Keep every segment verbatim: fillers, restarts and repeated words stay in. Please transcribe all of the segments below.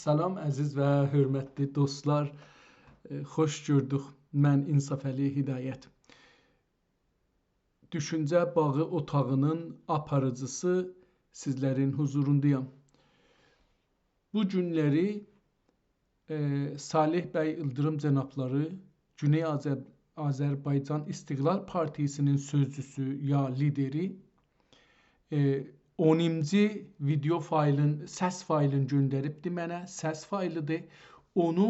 سلام، عزیز و حؤرمتلی دوستلار. ائ، خوش گؤردوک. من انصافعلی هدایت. دوشونجه باغی اوتاغی‌نین آپاریجی‌سی سیزلرین حضوروندایام. بو گونلری، ائ، صالح بی ایلدیریم جنابلاری، گونئی آذر-، آذربایجان استقلال پارتی‌سی‌نین سؤزجوسو یا لیدری، ائ، اونونجو ویدئو فایلین، سس فایلینی گؤندریبدی منه. سس فایلی‌دیر. اونو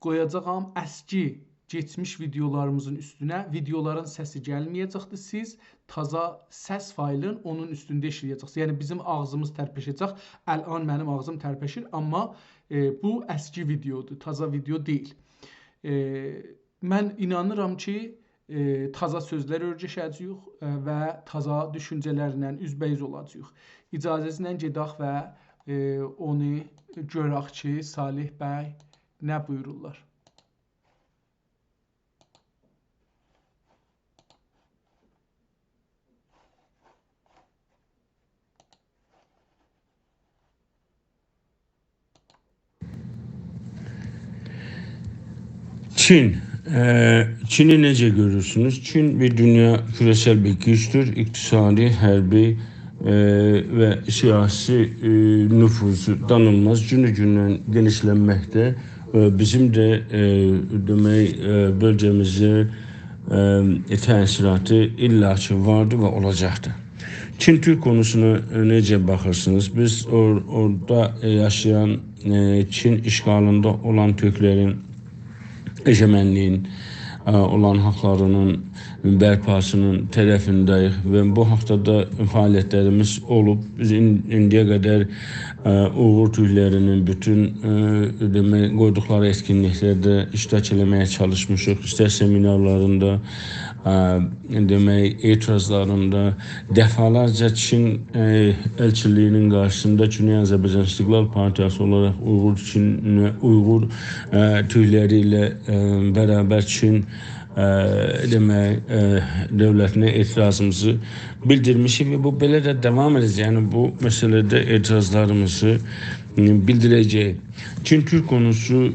قویاجاغام اسکی، کئچمیش ویدئولاریمیزین اوستونه. ویدئولارین سسی گلمه‌یه‌جکدیر. سیز تازا سس فایلین اونون اوستونده ایشله‌یه‌جکسینیز. یعنی بیزیم آغزیمیز ترپشه‌جک. الان منیم آغزیم ترپشیر، آمما، ائ، بو اسکی ویدئودور، تازا ویدئو دئییل. ائ، من اینانیرام کی، ائ، تازا سؤزلر اؤیره‌شه‌جه‌ییک، ائ، و تازا دوشونجه‌لرله اوزبه‌اوز اولاجاغیق. اجازه‌نیزله گئدک و، ائ، اونو گؤرک کی، صالح بی نه بویورورلار. چین. ائ، چینی نئجه گؤرورسونوز؟ چین بیر دونیا کوره‌سل بیر گوجدور. اقتصادی، حربی، ائ، و سیاسی، ائ، نفوذو دانیلماز. گونو-گوندن گئنیشلنمکده. ائ، بیزیم ده، ائ، دئمک، ائ، بؤلگه‌میزه، ائ، تأثیراتی الّا کی واردیر و اولاجاقدیر. چین تورک قونوسونا، ائ، نئجه باخیرسینیز؟ بیز اور-، اورادا، ائ، یاشایان، ائ، چین اشغالیندا اولان تورکلرین ائگمنلیگین، ائ، اولان حاقلاری‌نین برپاسی‌نین طرفینده‌ییک و بو حاقدا دا فعالیتلریمیز اولوب. بیز این-، ایندییه قدر، ائ، اویغور تورکلری‌نین بوتون، ائ، دئمک، قویدوقلاری ائتکینلیکلرده اشتراک ائله‌مه‌یه چالیشمیشیق. ایستر سمینارلاریندا، ائ، دئمک، اعتراضلاریندا دفعه‌لرجه چین، ائ، الچیلیگی‌نین قارشیسیندا گونئی آذربایجان استقلال پارتیاسی اولاراق اویغور چین، اویغور، ائ، تورکلری ایله، ائ، برابر چین، ائ، دئمک، ائ، دؤولتینه اعتراضیمیزی بیلدیرمیشیک و بو بئله ده داوام ائده‌جک. یعنی بو مسئله‌ده اعتراضلاریمیزی، ائ، بیلدیره‌جه‌ییک. چین تورک قونوسو، ائ،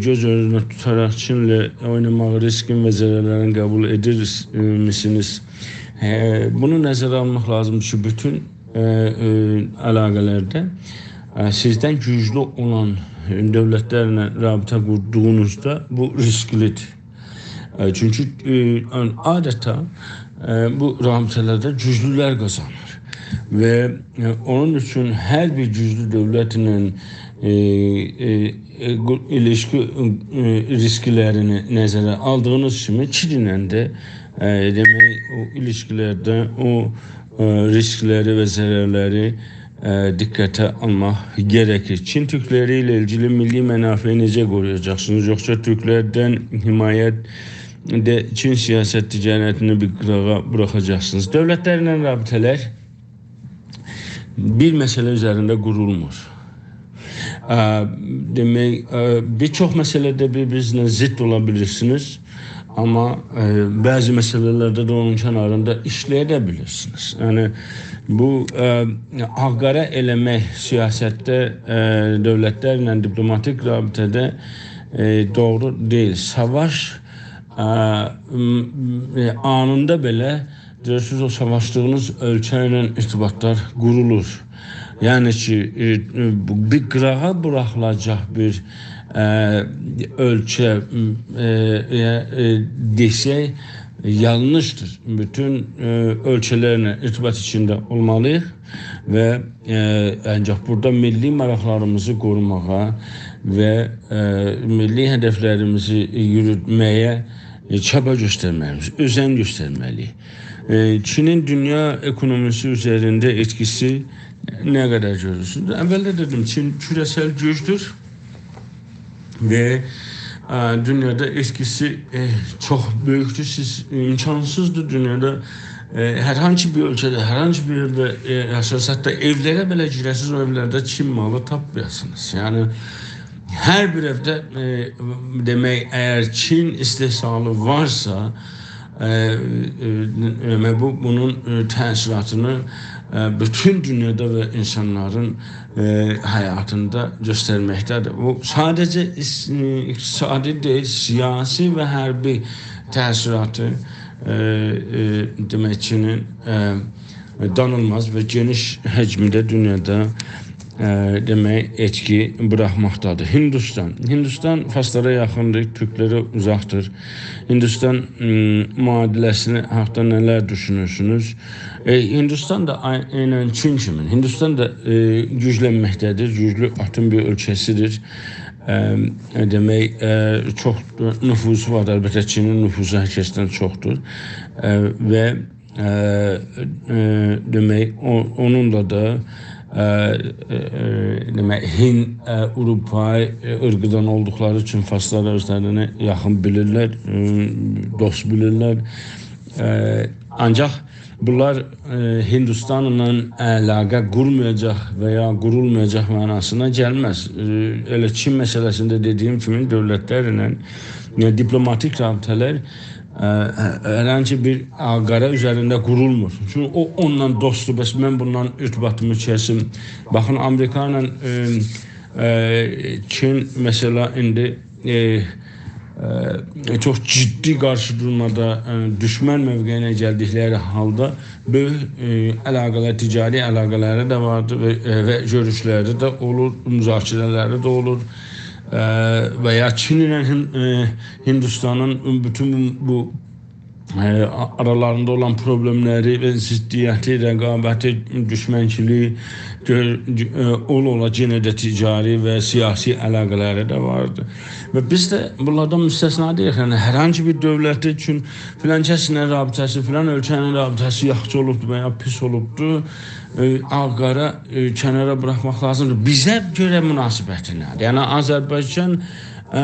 گؤز اؤنونده توتاراق چینله اویناماغی ریسکین و ضررلرین قبول ائدیرسینیز؟ ائ، بونو نظره آلماق لازیمدیر کی، بوتون، ائ، ائ، علاقه‌لرده، ائ، سیزدن گوجلو اولان دؤولتلرله رابطه قوردوغونوزدا بو ریسکلی‌دیر. ائ، چونکی، ائ، عادتا، ائ، بو رابطه‌لرده گوجلولر قازانیر. و، ائ، اونون اوچون هر بیر گوجلو دؤولتله، ائ، ائ، ائ، بو ایلیشکی، ائ، ریسکلرینی نظره آلدیغینیز کیمی چینله ده، ائ، دئمک، او ایلیشکیلرده او، ائ، ریسکلری و ضررلری، ائ، دقته آلماق گره‌کیر. چین تورکلری ایله ایلگیلی میللی منافعی نئجه قورویاجاقسینیز؟ یوخسا تورکلردن حمایت ده چین سیاست تجارتینی بیر قیراغا بوراخاجاقسینیز؟ دؤولتلرله رابطه‌لر بیر مسئله اوزرینده قورولمور. ا، دئمک، ا، بیر چوخ مسئله‌ده بیر-بیرینیزله ضد اولا بیلیرسینیز، آمما، ا، بعضی مسئله‌لرده ده اونون کناریندا ایشله‌یه ده بیلیرسینیز. یعنی، بو، ا، آغ-قارا ائله‌مک سیاستده، ا، دؤولتلرله دیپلوماتیک رابطه‌ده، ا، دوغرو دئییل. ساواش، ا، م-، م-، آنیندا بئله گؤرورسونوز، او ساواشدیغینیز اؤلکه ایله ارتباطلار قورولور. یعنی کی، ائ، ائ، بو بیر قیراغا بوراخیلاجاق بیر، ائ، اؤلکه، م، ائ، ائ، ائ، دئسک، یانلیشدیر. بوتون، ائ، اؤلکه‌لرله ارتباط ایچینده اولمالی‌ییق و، ائ، آنجاق بورادا میللی ماراقلاریمیزی قوروماغا و، ائ، میللی هدفلریمیزی یوروتمه‌یه، ائ، چابا گؤسترمه‌لی‌ییک، اؤزن گؤسترمه‌لی‌ییک. ائ، چینین دونیا اکونومیسی اوزرینده ائتکیسی نه قدر گؤرورسونوز؟ اولده دئدیم، چین کوره‌سل گوجدور و، ائ، دونیادا ائتکیسی، ائ، چوخ بؤیوکدور. سیز، امکانسیزدیر دونیادا، ائ، هر هانسی بیر اؤلکه‌ده، هر هانسی بیر یئرده، ائ، یاشایاسینیز، حتی ائولره بئله گیره‌سینیز، او ائولرده چین مالی تاپمایاسینیز. یعنی، هر بیر ائوده، ائ، دئمک، اگر چین استحصالی وارسا، ائ، ائ، دئمک، بو، بونون، ائ، تأثیراتینی، ائ، بوتون دونیادا و اینسانلارین، ائ، حیاتیندا گؤسترمکده‌دیر. بو ساده‌جه ایس-، ائ، اقتصادی دئییل، سیاسی و حربی تأثیراتی، ائ، ائ، دئمک، چینین، ائ، دانیلماز و گئنیش حجمده دونیادا، ائ، دئمک، ائتکی بوراخماقدادیر. هیندوستان. هیندوستان فارسلارا یاخیندیر، تورکلره اوزاقدیر. هیندوستان، م، معادله‌سینی حاقدا نه‌لر دوشونورسونوز؟ ائ، هیندوستان دا آی-، عیناً چین کیمی. هیندوستان دا، ائ، گوجلنمکده‌دیر، گوجلو آتین بیر اؤلکه‌سیدیر. ائ، دئمک، ائ، چوخ نفوسو وار، البته، چینین نفوسو هر کسدن چوخدور. ائ، و، ائ، ائ، دئمک، او-، اونونلا دا، ائ، ائ، ائ، دئمک، هیند، ائ، آوروپایی، ائ، عیرقیندان اولدوقلاری اوچون فارسلارا اؤزلرینی یاخین بیلیرلر، ائ، دوست بیلیرلر. ائ، آنجاق بونلار، ائ، هیندوستانلا علاقه قورمایاجاق و یا قورولمایاجاق معناسینا گلمز. ائ، ائله چین مسئله‌سینده دئدیگیم کیمی دؤولتلرله، یعنی دیپلوماتیک رابطه‌لر، ائ، هر هانسی بیر آق‌قارا اوزرینده قورولمور. چونکی او اونونلا دوستدور، بس من بوننان ارتباطیمی کسیم. باخین، آمریکا ایله، ائ، ائ، چین، مثلا، ایندی، ائ، ائ، چوخ جدی قارشی‌دورمادا، ائ، دوشمن موقعینه گلدیکلری حالدا بؤیوک، ائ، علاقه‌لر، تجاری علاقه‌لری ده واردیر و، ائ، و گؤروشلری ده اولور، مذاکره‌لری ده اولور. ائ، و یا چین ایله هین-، ائ، هیندوستانین بوتون بو، ائ، آ-، آرالاریندا اولان پروبلئملری و ضدیتی، رقابتی، دوشمنچیلیگی گؤر-، ائ، اولا-اولا یئنه ده تجاری و سیاسی علاقه‌لری ده واردیر. و بیز ده بونلاردان مستثنا دئییلیک. یعنی، هر هانسی بیر دؤولتی اوچون فلان کسله رابطه‌سی، فلان اؤلکه‌نین رابطه‌سی یاخشی اولوبدور و یا پیس اولوبدور، ائ، آق‌قارا، ائ، کنارا بوراخماق لازیمدیر. بیزه گؤره مناسبتی نه‌دیر؟ یعنی، آذربایجان، ائ،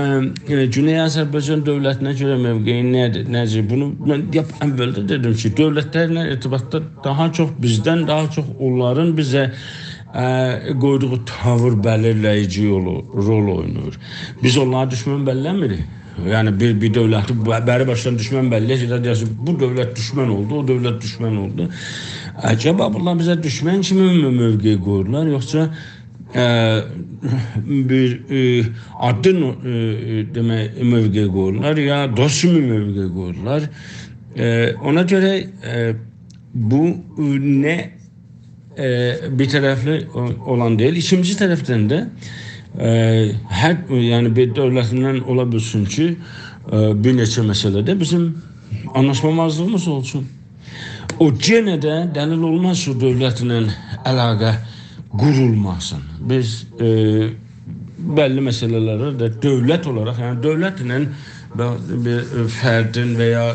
ائ، گونئی آذربایجان دؤولتینه گؤره موقعی نه‌دیر؟ نئجه؟ بونو من یاپ-، اولده دئدیم کی، دؤولتلرله ارتباطدا داها چوخ بیزدن، داها چوخ اونلارین بیزه، ائ، قویدوغو تاویر بلیرله‌ییجی یولو، رول اوینایر. بیز اونلارا دوشمن بلله‌میریک. یعنی، بیر، بیر دؤولتی ب-، بری باشدان دوشمن بلله‌یک، یا دا دئیه‌سن، بو دؤولت دوشمن اولدو، او دؤولت دوشمن اولدو. عجبا بونلار بیزه دوشمن کیمی می موقع قویورلار، یوخسا، ائ، بیر، ائ، آدین، ائ، ائ، دئمک، موقع قویورلار، یا دوست کیمی موقع قویورلار؟ ائ، اونا گؤره، ائ، بو، ائ، نه ائ، بیر طرفلی او-، اولان دئییل. ایکینجی طرفدن ده، ائ، هر، یعنی بیر دؤولتینن اولا بیلسین کی، ائ، بیر نئچه مسئله‌ده بیزیم آنلاشمامازلیغیمیز اولسون. او یئنه ده دلیل اولماز کی، او دؤولتله علاقه قورولماسین. بیز، ائ، بللی مسئله‌لرده ده دؤولت اولاراق، یعنی دؤولتله به-، بیر، ائ، فردین و یا،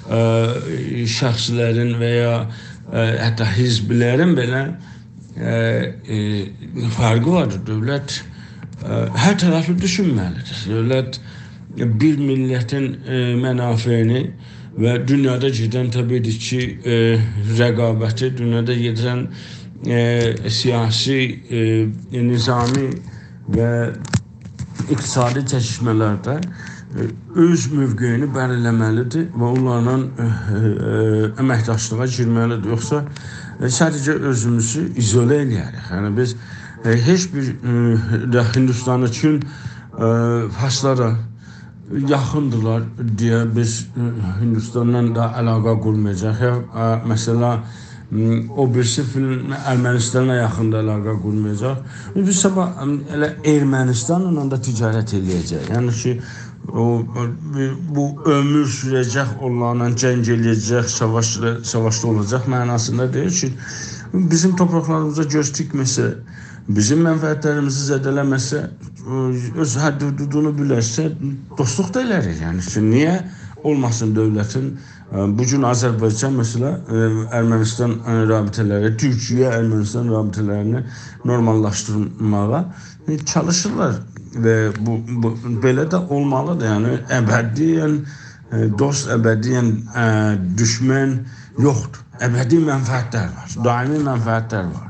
ائ، شخصلرین و یا، ائ، حتی حزبلرین بئله، ائ، ائ، فرقی واردیر. دؤولت، ائ، هر طرفلی دوشونمه‌لیدیر. دؤولت بیر میللتین، ائ، منافعینی و دونیادا گئدن، طبیعی کی، ائ، رقابتی، دونیادا گئدن، ائ، سیاسی، ائ، نظامی و اقتصادی چکیشمه‌لرده، ائ، اؤز موقعینی بلیرله‌مه‌لیدیر و اونلارلا، ائ، ائ، امکداشلیغا گیرمه‌لیدیر. یوخسا، ائ، ساده‌جه اؤزوموزو ایزوله ائله‌یه‌ریک. یعنی بیز، ائ، هئچ بیر، ائ، ده هیندوستان اوچون، ائ، فارسلارا یاخیندیلار دئیه بیز، ائ، هیندوستانلا دا علاقه قورمایاجاق. یا، ائ، مثلا، م، او بیریسی فیلم ارمنستانلا یاخیندا علاقه قورمایاجاق. بیز صاباح، م، ائله ارمنستانلا دا تجارت ائله‌یه‌جک. یعنی کی، او، بو عؤمور سوره‌جک، اونلارلا جنگ ائله‌یه‌جک، ساواش، ساواشدا اولاجاق معناسیندا دئییل کی، بیزیم تورپاقلاریمیزا گؤز تیکمه‌سه، بیزیم منفعتلریمیزی زده‌له‌مه‌سه، اؤز حد حدودونو بیلرسه، دوستلوق دا ائله‌ریک. یعنی کی، نییه اولماسین دؤولتین، ائ، بو گون آذربایجان، مثلا، ائ، ارمنستان، ائ، رابطه‌لری، تورکیه، ارمنستان رابطه‌لرینی نورماللاشدیرماغا، ائ، چالیشیرلار. و بو، بو بئله ده اولمالیدیر. یعنی، ابدیاً، ائ، دوست، ابدیاً، ائ، دوشمن یوخدور. ابدی منفعتلر وار، دائمی منفعتلر وار.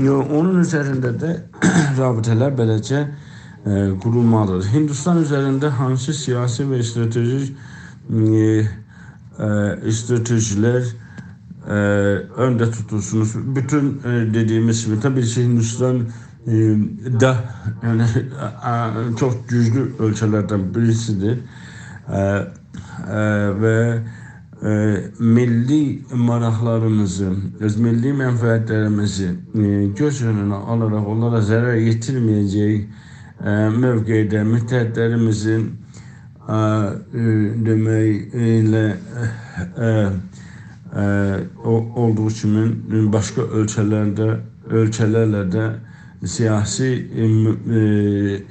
یو-، اونون اوزرینده ده رابطه‌لر بئله‌جه، ائ، قورولمالیدیر. هیندوستان اوزرینده هانسی سیاسی و استراتژیک، ائ، ائ، استراتژیلر، ائ، اؤنده توتورسونوز. بوتون، ائ، دئدیگیمیز کیمی، طبیعی کی، هیندوستان، ائ، دا، یعنی، ا، ا، چوخ گوجلو اؤلکه‌لردن بیریسیدیر. ائ، ائ، و، ائ، میللی ماراقلاریمیزی، اؤز میللی منفعتلریمیزی، ائ، گؤز اؤنونه آلاراق اونلارا ضرر یئتیرمه‌یه‌جک، ائ، موقعده متحدلریمیزین ا، ائ، دئمک، ائله، ائ، ائ، او، اولدوغو کیمی باشقا اؤلکه‌لرده، اؤلکه‌لرله ده سیاسی، ائ، م، ائ،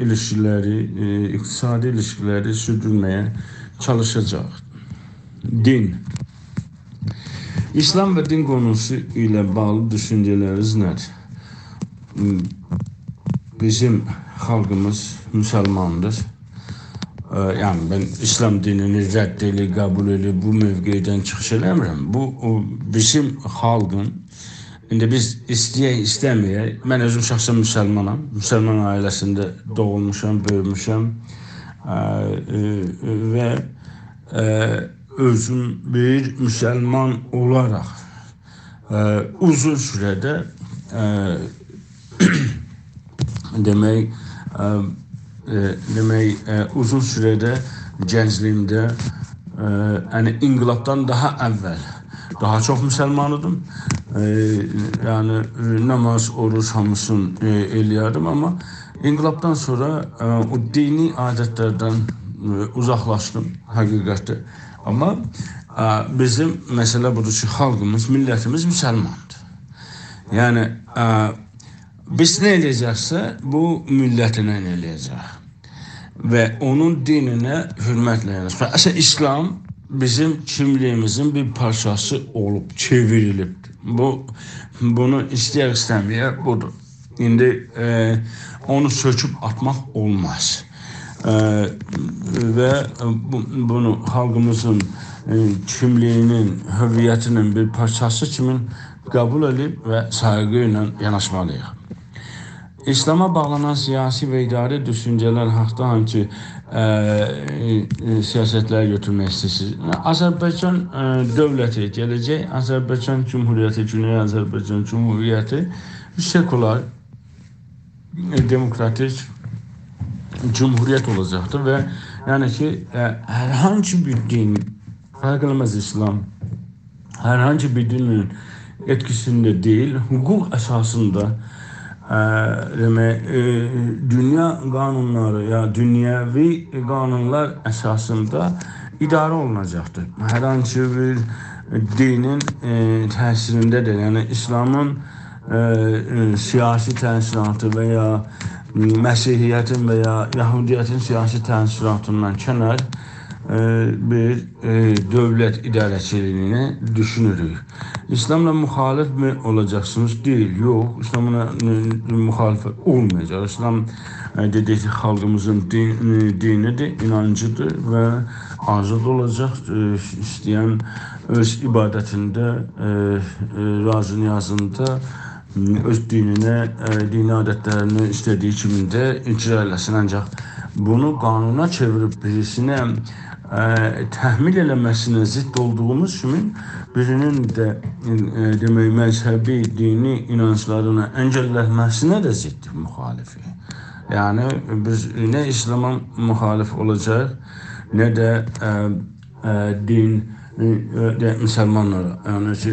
ایلیشکیلری، ائ، اقتصادی ایلیشکیلری سوردورمه‌یه چالیشاجاق. دین. ایسلام و دین قونوسو ایله باغلی دوشونجه‌لرینیز نه‌دیر؟ م، بیزیم خالقیمیز مسلماندیر. ائ، یعنی، من ایسلام دینینی رد ائله‌ییب، قبول ائله‌ییب، بو موقعدن چیخیش ائله‌میرم. بو، او، بیزیم خالقین، ایندی بیز ایسته‌یک، ایسته‌مه‌یک، من اؤزوم شخصاً مسلمانام. مسلمان عائله‌سینده دوغولموشام، بؤیوموشم. ائ، ائ، و، ائ، اؤزوم بیر مسلمان اولاراق، ائ، اوزون سوره‌ده، ائ، دئمک، ائ، ائ، دئمک، ائ، اوزون سوره‌ده گنجلیگیمده، ائ، یعنی انقلابدان داها اول داها چوخ مسلمان ایدیم. ائ، یعنی، ائ، نماز، اوروج هامیسینی، ائ، ائله‌یردیم، آمما انقلابدان سونرا، ائ، او دینی عادتلردن، ائ، اوزاقلاشدیم حقیقتده. آمما، ائ، بیزیم مسئله بودور کی، خالقیمیز، میللتیمیز مسلماندیر. یعنی، ائ، بیز نه ائله‌یه‌جکسه، بو میللتینن ائله‌یه‌جک. و اونون دینینه حؤرمتله یاناشاجاق. اصلاً، ایسلام بیزیم کیملیگیمیزین بیر پارچاسی اولوب، چئوریلیبدیر. بو، بونو ایسته‌یک، ایسته‌مه‌یک، بودور. ایندی، ائ، اونو سؤکوب آتماق اولماز. ائ، و بو، بونو خالقیمیزین، ائ، کیملیگینین، هویتینین بیر پارچاسی کیمی قبول ائدیب و سایغی ایله یاناشمالی‌ییق. ایسلاما باغلانان سیاسی و اداری دوشونجه‌لر حاقدا هانسی، ائ، ائ، سیاستلری گؤتورمک ایسته‌ییرسینیز؟ آذربایجان، ائ، دؤولتی، گله‌جک آذربایجان جمهوریتی، گونئی آذربایجان جمهوریتی سکولار، ائ، دموکراتیک جمهوریت اولاجاقدیر و، یعنی کی، ائ، هر هانسی بیر دین، فرق ائله‌مز ایسلام، هر هانسی بیر دینین ائتکیسینده دئییل، حقوق اساسیندا، ائ، دئمک، ائ، دونیا قانونلاری یا دونیوی قانونلار اساسیندا اداره اولوناجاقدیر. هر هانسی بیر دینین، ائ، تأثیرینده ده، یعنی ایسلامین، ائ، ائ، سیاسی تأثیراتی و یا مسیحیتین و یا یهودیتین سیاسی تأثیراتیندان کنار، ائ، بیر، ائ، دؤولت اداره‌چیلیگینی دوشونوروک. ایسلاملا مخالف می اولاجاقسینیز؟ دئییل، یوخ. ایسلاملا، ائ، مخالف اولمایاجاق. ایسلام، ائ، دئدیک کی، خالقیمیزین دین، ائ، دینیدیر، اینانجیدیر و آزاد اولاجاق. ائ، ایسته‌ین اؤز عبادتینده، ائ، ائ، راز و نیازیندا، م، اؤز دینینه، ائ، دینی عادتلرینی ایسته‌دیگی کیمی ده اجرا ائله‌سین. آنجاق بونو قانونا چئویریب بیریسینه، ائ، تحمیل ائله‌مه‌سینه ضد اولدوغوموز کیمی بیرینین ده، ائ، دئمک، مذهبی، دینی اینانجلارینا انگلله‌مه‌سینه ده ضد مخالفیک. یعنی، بیز نه ایسلاما مخالف اولاجاق، نه ده، ائ، ائ، دین، ائ، ائ، ده مسلمانلارا. یعنی کی،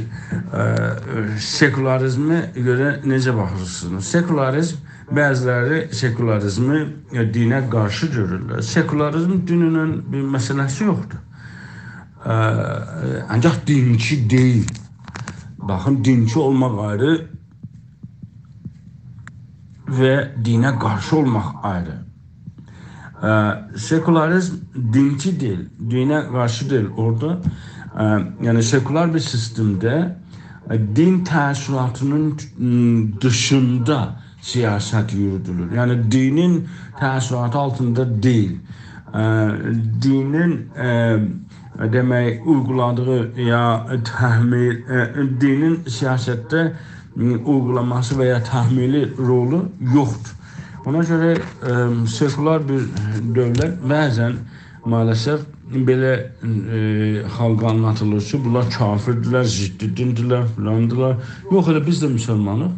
ائ، سکولاریزمه گؤره نئجه باخیرسینیز؟ سکولاریزم، بعضیلری سکولاریزمی، ائ، دینه قارشی گؤرورلر. سکولاریزم دینله بیر مسئله‌سی یوخدور. ائ، آنجاق دینچی دئییل. باخین، دینچی اولماق آیری، و دینه قارشی اولماق آیری. ائ، سکولاریزم دینچی دئییل، دینه قارشی دئییل. اورادا، ائ، یعنی سکولار بیر سیستمده، ائ، دین تأثیراتینین، م، دیشیندا سیاست یورودولور. یعنی دینین تأثیراتی آلتیندا دئییل. ائ، دینین، ائ، دئمک، اویغولادیغی یا تحمیل، ائ، دینین سیاستده، م، اویغولاماسی و یا تحمیلی رولو یوخدور. اونا گؤره، ائ، سکولار بیر دؤولت بعضاً مع‌الاسف بئله، ائ، خالقا آنلاتیلیر کی، بونلار کافردیرلر، ضد دیندیرلر، فلاندیرلار. یوخ، ائله بیز ده مسلمانیق.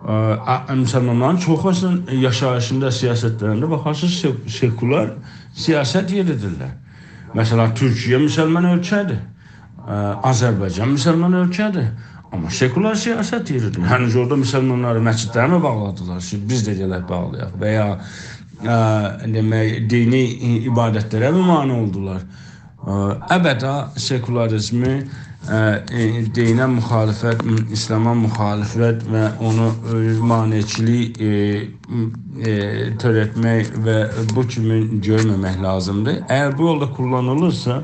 ائ، ا-، مسلمانلارین چوخو اصلاً یاشاییشیندا، سیاستلرینده باخارسینیز، سئ-، سکولار سیاست یئریدیرلر. مثلاً، تورکیه مسلمان اؤلکه‌دیر. ائ، آذربایجان مسلمان اؤلکه‌دیر. آمما سکولار سیاست یئریدیر. هنوز اورادا مسلمانلاری مسجدلره می باغلادیلار کی، بیز ده گلک باغلایاق؟ و یا، ائ، دئمک، دینی ع-، عبادتلره می مانع اولدولار؟ ائ، ابدا سکولاریزمی، ائ، ائ، دینه مخالفت، م-، اسلاما مخالفت و اونو، ائ، مانعچیلیک، ائ، م-، ائ، تؤرتمک و بو کیمی گؤرمه‌مک لازیمدیر. اگر بو یولدا کوللانیلیرسا،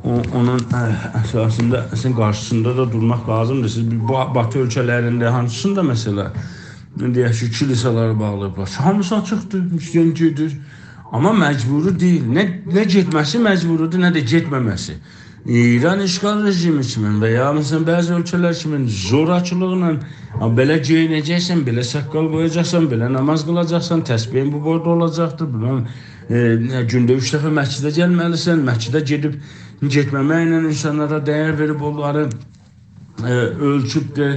او-، اونون، ائ، اساسیندا، اصلینده قارشیسیندا دا دورماق لازیمدیر. سیز بو با-، باتی اؤلکه‌لرینده هانسیندا، مثلاً، دئیک کی، کلیسالاری باغلاییبلار؟ هامیسی آچیقدیر، ایسته‌ین گئدیر. آمما مجبوری دئییل. نه، نه گئتمه‌سی مجبوریدیر، نه ده گئتمه‌مه‌سی. ایران اشغال رژیمی کیمین و یا، مثلاً، بعضی اؤلکه‌لر کیمین زوراکیلیقلا، «آ، بئله گئیینه‌جکسن، بئله ساققال بویاجاقسان، بئله ناماز قیلاجاقسان، تسبیحین بو بویدا اولاجاقدیر، بیلمم، ائ، گونده اوچ دفعه مسجده گلمه‌لیسن»، مسجده گئدیب گئتمه‌مکله اینسانلارا دَیر وئریب اونلاری، ائ، اؤلچوب ده،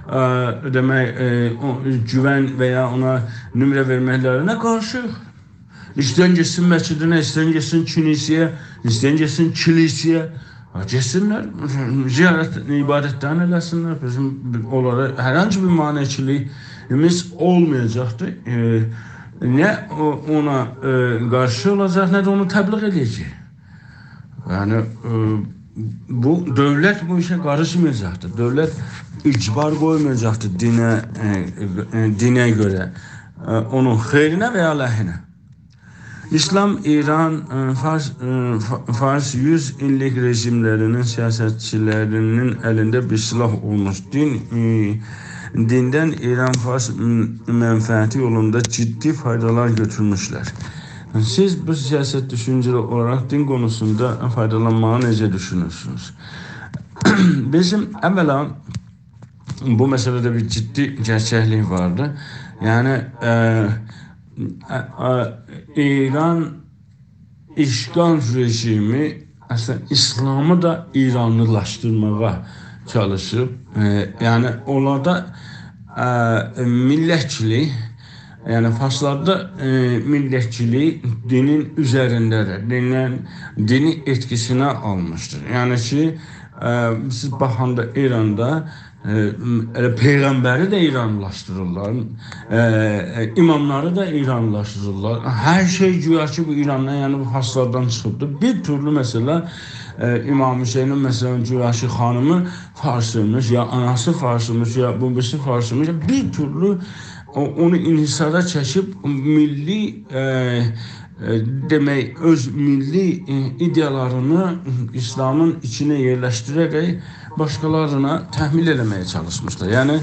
ائ، دئمک، ائ، او، گوون و یا اونا نمره وئرمکلرینه قارشیییق. ایسته‌ین گئتسین مسجدینه، ایسته‌ین گئتسین کنیسه‌یه، ایسته‌ین گئتسین کلیسه‌یه. ها، گئتسینلر، زیارت، عبادتلرینی ائله‌سینلر. بیزیم اونلارا هر هانسی بیر مانعچیلیگیمیز اولمایاجاقدیر. ائ، نه او، اونا، ائ، قارشی اولاجاق، نه ده اونو تبلیغ ائده‌جک. یعنی، ائ، بو دؤولت بو ایشه قاریشمایاجاقدیر. دؤولت اجبار قویمایاجاقدیر دینه، ائ، ائ، دینه گؤره، ائ، اونون خئیرینه و یا علیهینه. اسلام، ایران، ائ، فارس، ائ، فا-، فارس یوز ایللیک رژیملرینین سیاستچیلرینین الینده بیر سیلاح اولموش. دین، ائ، دیندن ایران فارس م-، منفعتی یولوندا جدی فایدالار گؤتورموشلر. سیز بو سیاست دوشونجه‌لی اولاراق دین قونوسوندا فایدالانماغی نئجه دوشونورسونوز؟ بیزیم اولا بو مسئله‌ده بیر جدی گئرچکلیک واردی. یعنی، ائ، ائ، ائ، ایران اشغال رژیمی اصلینده اسلامی دا ایرانلیلاشدیرماغا چالیشیب. ائ، یعنی اونلاردا، ائ، میللتچیلیک، یعنی فارسلاردا، ائ، میللتچیلیک دینین اوزرینده ده، دینین، دینی ائتکیسینه آلمیشدیر. یعنی کی، ائ، سیز باخاندا ایراندا، ائ، م-، ائله پیغمبری ده ایرانلیلاشدیریرلار، ائ، ائ، اماملاری دا ایرانلیلاشدیریرلار. هر شئی گویا کی، بو ایراندان، یعنی بو فارسلاردان چیخیبدیر. بیر تورلو، مثلا، ائ، امام حسینین، مثلا، گویا کی، خانیمی فارسیمیش، یا آناسی فارسیمیش، یا بو بیریسی فارسیمیش. بیر تورلو او، اونو انحصارا چکیب میللی، ائ، ائ، دئمک، اؤز میللی، ائ، ایده‌یالارینی اسلامین ایچینه یئرلشدیره‌رک باشقالارینا تحمیل ائله‌مه‌یه چالیشمیشلار. یعنی،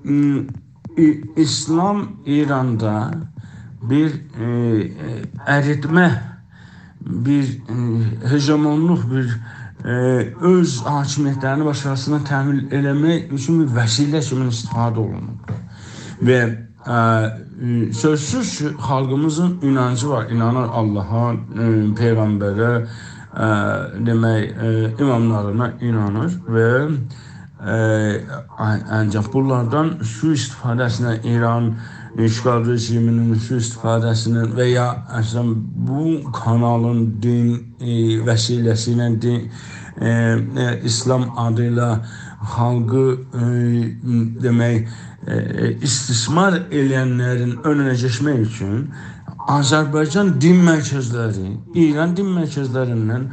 م، ای-، اسلام ایراندا بیر، ائ، ائ، اریتمه، بیر، ائ، هژمونلوق، بیر، ائ، اؤز حاکمیتلرینی باشقاسینا تحمیل ائله‌مک اوچون بیر وسیله کیمی استفاده اولونوبدور. و، ائ، سؤزسوز کی، خالقیمیزین اینانجی وار. اینانیر آللاها، ائ، پیغمبره، ائ، دئمک، ائ، اماملارینا اینانیر و، ائ، آن-، آنجاق بونلاردان سوءاستفاده‌سینه، ایران اشغال رژیمینین سوءاستفاده‌سینه و یا اصلینده بو کانالین دین، ائ، وسیله‌سیله دین، ائ، ائ، اسلام آدی ایله خالقی، ائ، دئمک، ائ، استثمار ائله‌ینلرین اؤنونه کئچمک اوچون آذربایجان دین مرکزلری ایران دین مرکزلریندن،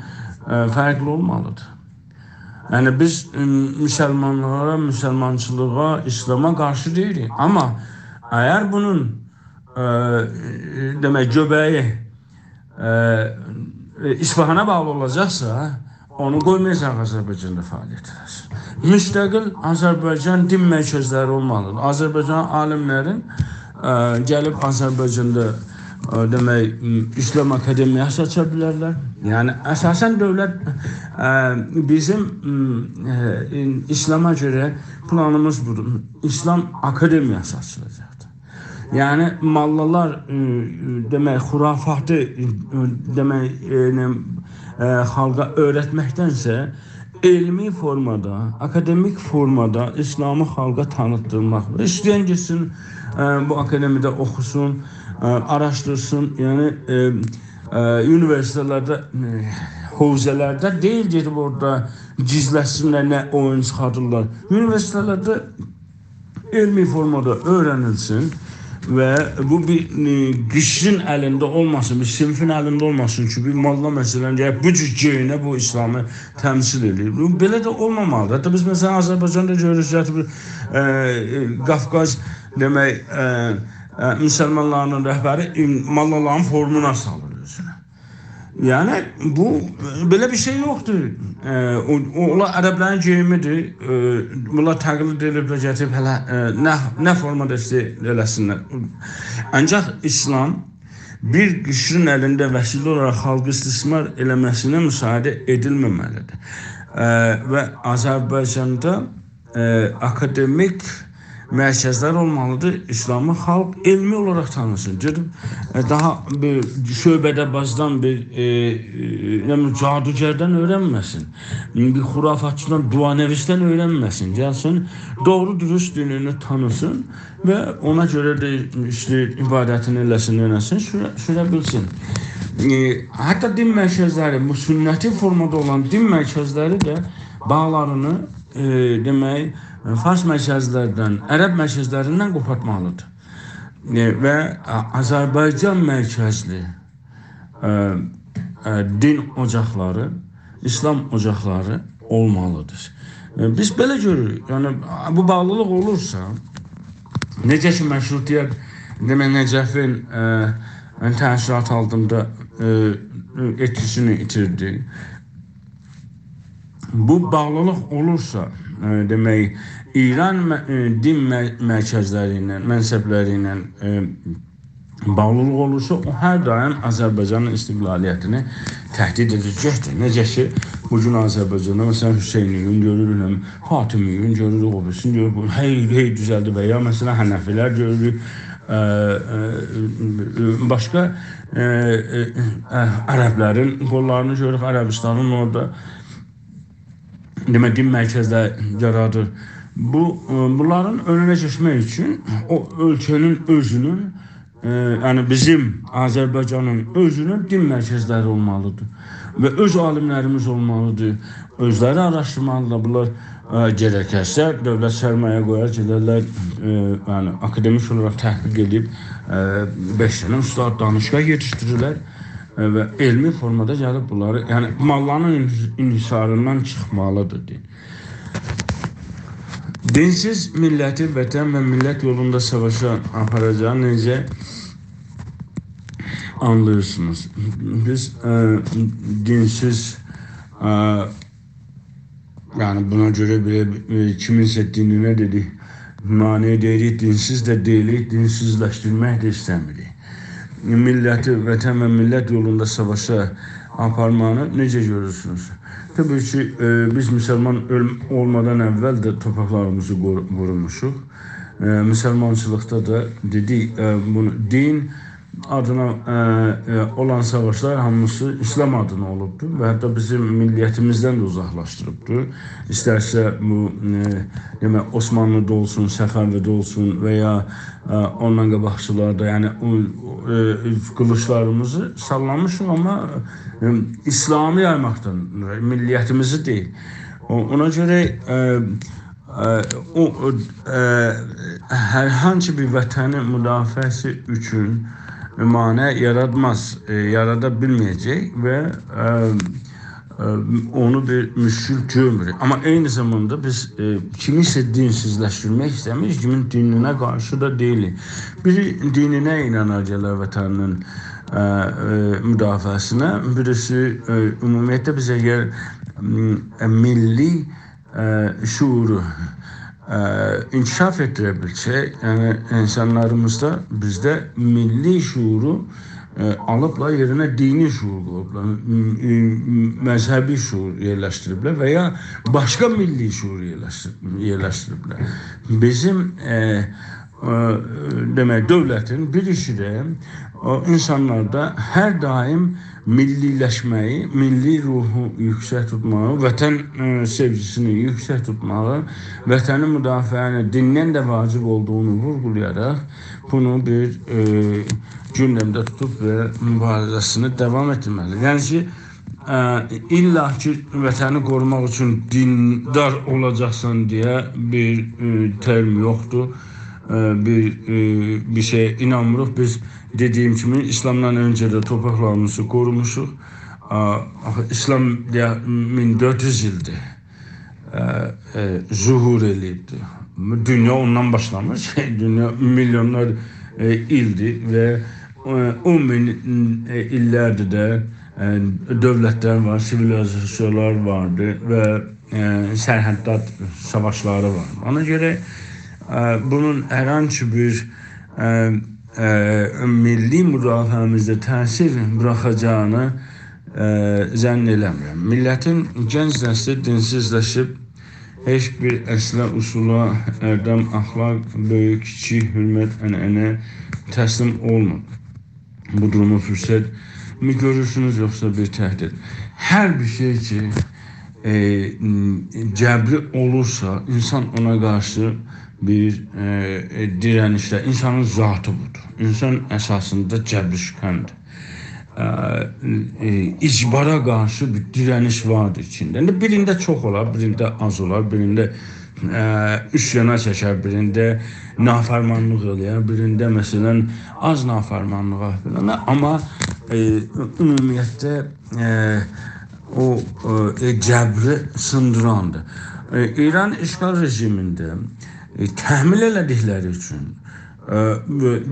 ائ، فرقلی اولمالیدیر. یعنی بیز، ائ، مسلمانلارا، مسلمانچیلیغا، اسلاما قارشی دئییلیک. آمما اگر بونون، ائ، دئمک، گؤبه‌یی، ائ، ائ، اصفهانا باغلی اولاجاقسا، اونو قویمایاجاق آذربایجاندا فعالیت ائله‌سین. مستقل آذربایجان دین مرکزلری اولمالیدیر. آذربایجان عالیملرین، ائ، گلیب آذربایجاندا، ائ، دئمک، م، اسلام آکادمیاسی آچا بیلرلر. یعنی، اساساً دؤولت، ائ، بیزیم، م، ائ، اسلاما گؤره پلانیمیز بودور. اسلام آکادمیاسی آچیلاجاقدیر. یعنی، ماللالار، ائ، ائ، دئمک، خرافاتی، ائ، دئمک، ائ، نه، ائ، خالقا اؤیرتمکدنسه، علمی فورمادا، آکادمیک فورمادا ایسلامی خالقا تانیتدیرماق. ایسته‌ین گئتسین، ائ، بو آکادمیده اوخوسون، ائ، آراشدیرسین. یعنی، ائ، ائ، اونیوئرسیتئتلرده، ائ، حوزه‌لرده دئییل گئدیب اورادا گیزلتسینلر، نه اویون چیخاردیرلار. اونیوئرسیتئتلرده علمی فورمادا اؤیرنیلسین و بو بیر، ائ، قشرین الینده اولماسین، بیر صینیفین الینده اولماسین کی، بیر ماللا، مثلا، گلیب بو جور گئیینه، بو ایسلامی تمثیل ائدیر. بو بئله ده اولمامالیدیر. حتی بیز، مثلا، آذربایجاندا گؤروروک کی، بیر، ائ، ائ، قافقاز، دئمک، ائ، ائ، مسلمانلاری‌نین رهبری، ائ، ماللالارین فورمونا سالیر اؤزونه. یعنی، بو، بئله بیر شئی یوخدور. ائ، او، او، اونلار عربلرین گئییمیدیر. ائ، بونلار تقلید ائدیبلر، گتیریب هله، ائ، نه، نه فورمادا ایسته‌ییر ائله‌سینلر. آنجاق ایسلام بیر قشرین الینده وسیله اولاراق خالقی استثمار ائله‌مه‌سینه مساعده ائدیلمه‌مه‌لیدیر. ائ، و آذربایجاندا، ائ، آکادمیک مرکزلر اولمالیدیر. ایسلامی خالق علمی اولاراق تانیسین. گئدیب، ائ، داها بیر شعبه‌ده بازدان بیر، ائ، ائ، نه بیلیم، جادوگردن اؤیرنمه‌سین. بیر خرافاتچیدان، دعانویسدن اؤیرنمه‌سین. گلسین، دوغرو دوروست دینینی تانیسین و اونا گؤره ده ایشله‌ییب عبادتینی ائله‌سین، ائله‌سین، سوره، سوره بیلسین. ائ، حتی دین مرکزلری، بو سنتی فورمادا اولان دین مرکزلری ده باغلارینی، ائ، دئمک، فارس مرکزلردن، عرب مرکزلریندن قوپارتمالیدیر. ائ، و آ-، آذربایجان مرکزلی، ائ، ائ، دین اوجاقلاری، ایسلام اوجاقلاری اولمالیدیر. ائ، بیز بئله گؤروروک. یعنی، بو باغلیلیق اولورسا، نئجه کی، مشروطیت، دئمک، نجفین، ائ، یعنی، تأثیرات آلتیندا، ائ، ائتکیسینی ایتیردی. بو باغلیلیق اولورسا، ائ، دئمک، ایران مه-، ائ، دین مه-، مرکزلری ایله، مذهبلری ایله، ائ، باغلیلیق اولورسا، او هر دایم آذربایجانین استقلالیتینی تهدید ائده‌جکدیر. نئجه کی، بو گون آذربایجاندا، مثلا، حسینیون گؤروروک، فاطمیون گؤروروک، او بیریسینی گؤروروک، بو، هئی، هئی دوزلدی و یا، مثلا، حنفی‌لر گؤروروک، ائ، ائ، ائ، باشقا، ائ، ائ، ائ، عربلرین قوللارینی گؤروروک، عربستانین اورادا، دئمک، دین مرکزلری یارادیر. بو، ائ، بونلارین اؤنونه کئچمک اوچون او اؤلکه‌نین اؤزونون، ائ، یعنی بیزیم آذربایجانین اؤزونون دین مرکزلری اولمالیدیر و اؤز عالیملریمیز اولمالیدیر. اؤزلری آراشدیرمالیدیرلار. بونلار، ائ، گرکرسه دؤولت سرمایه قویار، گئدرلر، ائ، یعنی آکادمیک اولاراق تحقیق ائدیب، ائ، بئش دنه استاد دانشگاه یئتیشدیریرلر، ائ، و علمی فورمادا گلیب بونلاری، یعنی ماللانین انحصاریندان چیخمالیدیر دئییر. دینسیز میللتی وطن و میللت یولوندا ساواشا آپاراجاغینی نئجه آنلاییرسینیز؟ بیز، ائ، دینسیز، ائ، یعنی بونا گؤره بئله، ائ، کیمینسه دینینه دئدیک، مانع دئییریک، دینسیز ده دئییلیک، دینسیزلشدیرمک ده ایسته‌میریک. میللتی، وطن و میللت یولوندا ساواشا آپارماغینی نئجه گؤرورسونوز؟ طبیعی کی، ائ، بیز مسلمان اؤل-، اولمادان اول ده تورپاقلاریمیزی قور-، قوروموشوق. ائ، مسلمانچیلیقدا دا دئدیک، ائ، بونو دین آدینا، ائ، ائ، اولان ساواشلار هامیسی ایسلام آدینا اولوبدور و حتی بیزی میللیتیمیزدن ده اوزاقلاشدیریبدیر. ایسترسه بو، ائ، دئمک، عثمانلی‌دا اولسون، صفوی‌ده اولسون و یا، ائ، اوندان قاباقکیلاردا، یعنی او، ائ، قیلیجلاریمیزی ساللامیشیق، آمما، ائ، ایسلامی یایماقدان، میللیتیمیزی دئییل. او، اونا گؤره، ائ، ائ، او، ائ، هر هانسی بیر وطنین مدافعه‌سی اوچون مانع یاراتماز، ائ، یارادا بیلمه‌یه‌جک و، ائ، ائ، اونو بیر مشکل گؤرموروک. آمما عینی زاماندا بیز، ائ، کیمیسه دینسیزلشدیرمک ایسته‌میریک، کیمین دینینه قارشی دا دئییلیک. بیری دینینه اینانار گلر وطنین، ائ، ائ، مدافعه‌سینه، بیریسی، ائ، عمومیتله بیز اگر، م، ائ، میللی ائ، شعورو، ائ، انکشاف ائتدیره بیلسک، یعنی اینسانلاریمیزدا، بیزده میللی شعورو، ائ، آلیبلار یئرینه دینی شعور قویوبلار، م-، م-، مذهبی شعور یئرلشدیریبلر و یا باشقا میللی شعور یئرلشدیر-، یئرلشدیریبلر. بیزیم، ائ، ائ، دئمک، دؤولتین بیر ایشی ده او اینسانلاردا هر دائم میللی‌لشمه‌یی، میللی روحو یوکسک توتماغی، وطن، ائ، سئوگیسینی یوکسک توتماغی، وطنین مدافعه‌نین دیندن ده واجب اولدوغونو وورغولایاراق بونو بیر، ائ، گوندمده توتوب و موباریزه‌سینی داوام ائتمه‌لی. یعنی کی، ائ، ایللا کی، وطنی قوروماق اوچون دیندار اولاجاقسان دئیه بیر، ائ، ترم یوخدور. ائ، بیر، ائ، بیر شئیه اینانمیریق. بیز، دئدیگیم کیمی، ایسلامدان اؤنجه ده تورپاقلاریمیزی قوروموشوق. ائ، آخی ایسلام دئیه مین دؤرد یوز ایلدیر ائ، ائ، ظهور ائله‌ییبدیر. دونیا اوندان باشلامیش. دونیا میلیونلار، ائ، ایلدیر و، ائ، اون مین، ائ، ایللردیر ده، ائ، دؤولتلر وار، سیویلیزاسیونلار واردی و، ائ، سرحدات ساواشلاری وار. اونا گؤره، ائ، بونون هر هانسی بیر، ائ، ائ، میللی مدافعه‌میزده تأثیر بوراخاجاغینی، ائ، ظن ائله‌میرم. میللتین گنج نسلی دینسیزلشیب، هئچ بیر اصله، اصولا، اردم، اخلاق، بؤیوک، کیچیک، حؤرمت، عنعنه تسلیم اولمور. بو دورومو فرصت می گؤرورسونوز، یوخسا بیر تهدید؟ هر بیر شئی کی، ائ، م، جبری اولورسا، اینسان اونا قارشی بیر، ائ، ائ، دیرنیشده، اینسانین ذاتی بودور. اینسان اساسیندا جبرشکندیر. ائ، ائ، اجبارا قارشی بیر دیرنیش واردیر ایچینده. ایندی بیرینده چوخ اولار، بیرینده آز اولار، بیرینده، ائ، عصیانا چکر، بیرینده نافرمانلیق ائله‌یر، بیرینده، مثلا، آز نافرمانلیغا فلان. آمما، ائ، عمومیتده، ائ، او، ائ، جبری سیندیراندیر. ائ، ایران اشغال رژیمینده، ائ، تحمیل ائله‌دیکلری اوچون، ائ،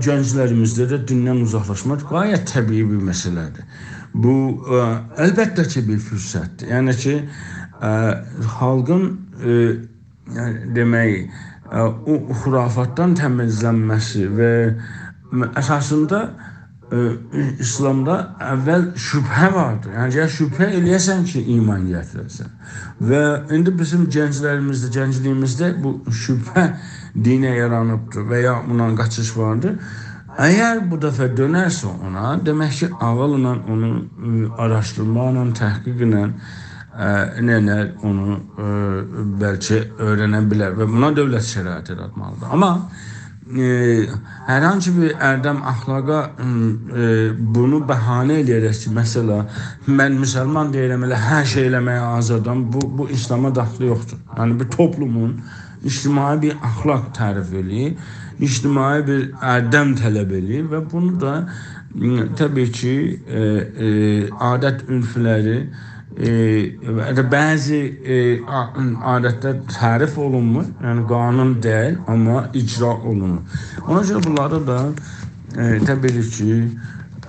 گنجلریمیزده ده دیندن اوزاقلاشماق غایت طبیعی بیر مسئله‌دیر. بو، ائ، البته کی، بیر فرصتدیر. یعنی کی، ائ، خالقین، ائ، یعنی، دئمک، ائ، او خرافاتدان تمیزلنمه‌سی و اساسیندا، ائ، ایسلامدا اول شبهه واردیر. یعنی، گرک شبهه ائله‌یه‌سن کی، ایمان گتیره‌سن. و ایندی بیزیم گنجلریمیزده، گنجلیگیمیزده بو شبهه دینه یارانیبدیر و یا بوندان قاچیش واردیر. اگر بو دفعه دؤنرسه اونا، دئمک کی، عاغیللا اونو، ائ، آراشدیرماقلا، تحقیقله، ائ، نئینر، اونو، ائ، بلکه اؤیرنه بیلر و بونا دؤولت شرایط یاراتمالیدیر. آمما، ائ، هر هانسی بیر اردم، اخلاقا، م، ائ، بونو بهانه ائله‌یه‌رک کی، مثلا، من مسلمان دئییرم، ائله هر شئی ائله‌مه‌یه حاضیرام، بو، بو ایسلاما داخلی یوخدور. یعنی، بیر توپلومون اجتماعی بیر اخلاق تعریف ائله‌ییر، اجتماعی بیر اردم طلب ائله‌ییر و بونو دا، م، طبیعی کی، ائ، ائ، عادت عرفلری، ائ، و بعضی، ائ، عا-، عادتلر تعریف اولونمور، یعنی قانون دئییل، آمما اجرا اولونور. اونا گؤره بونلاری دا، ائ، طبیعی کی،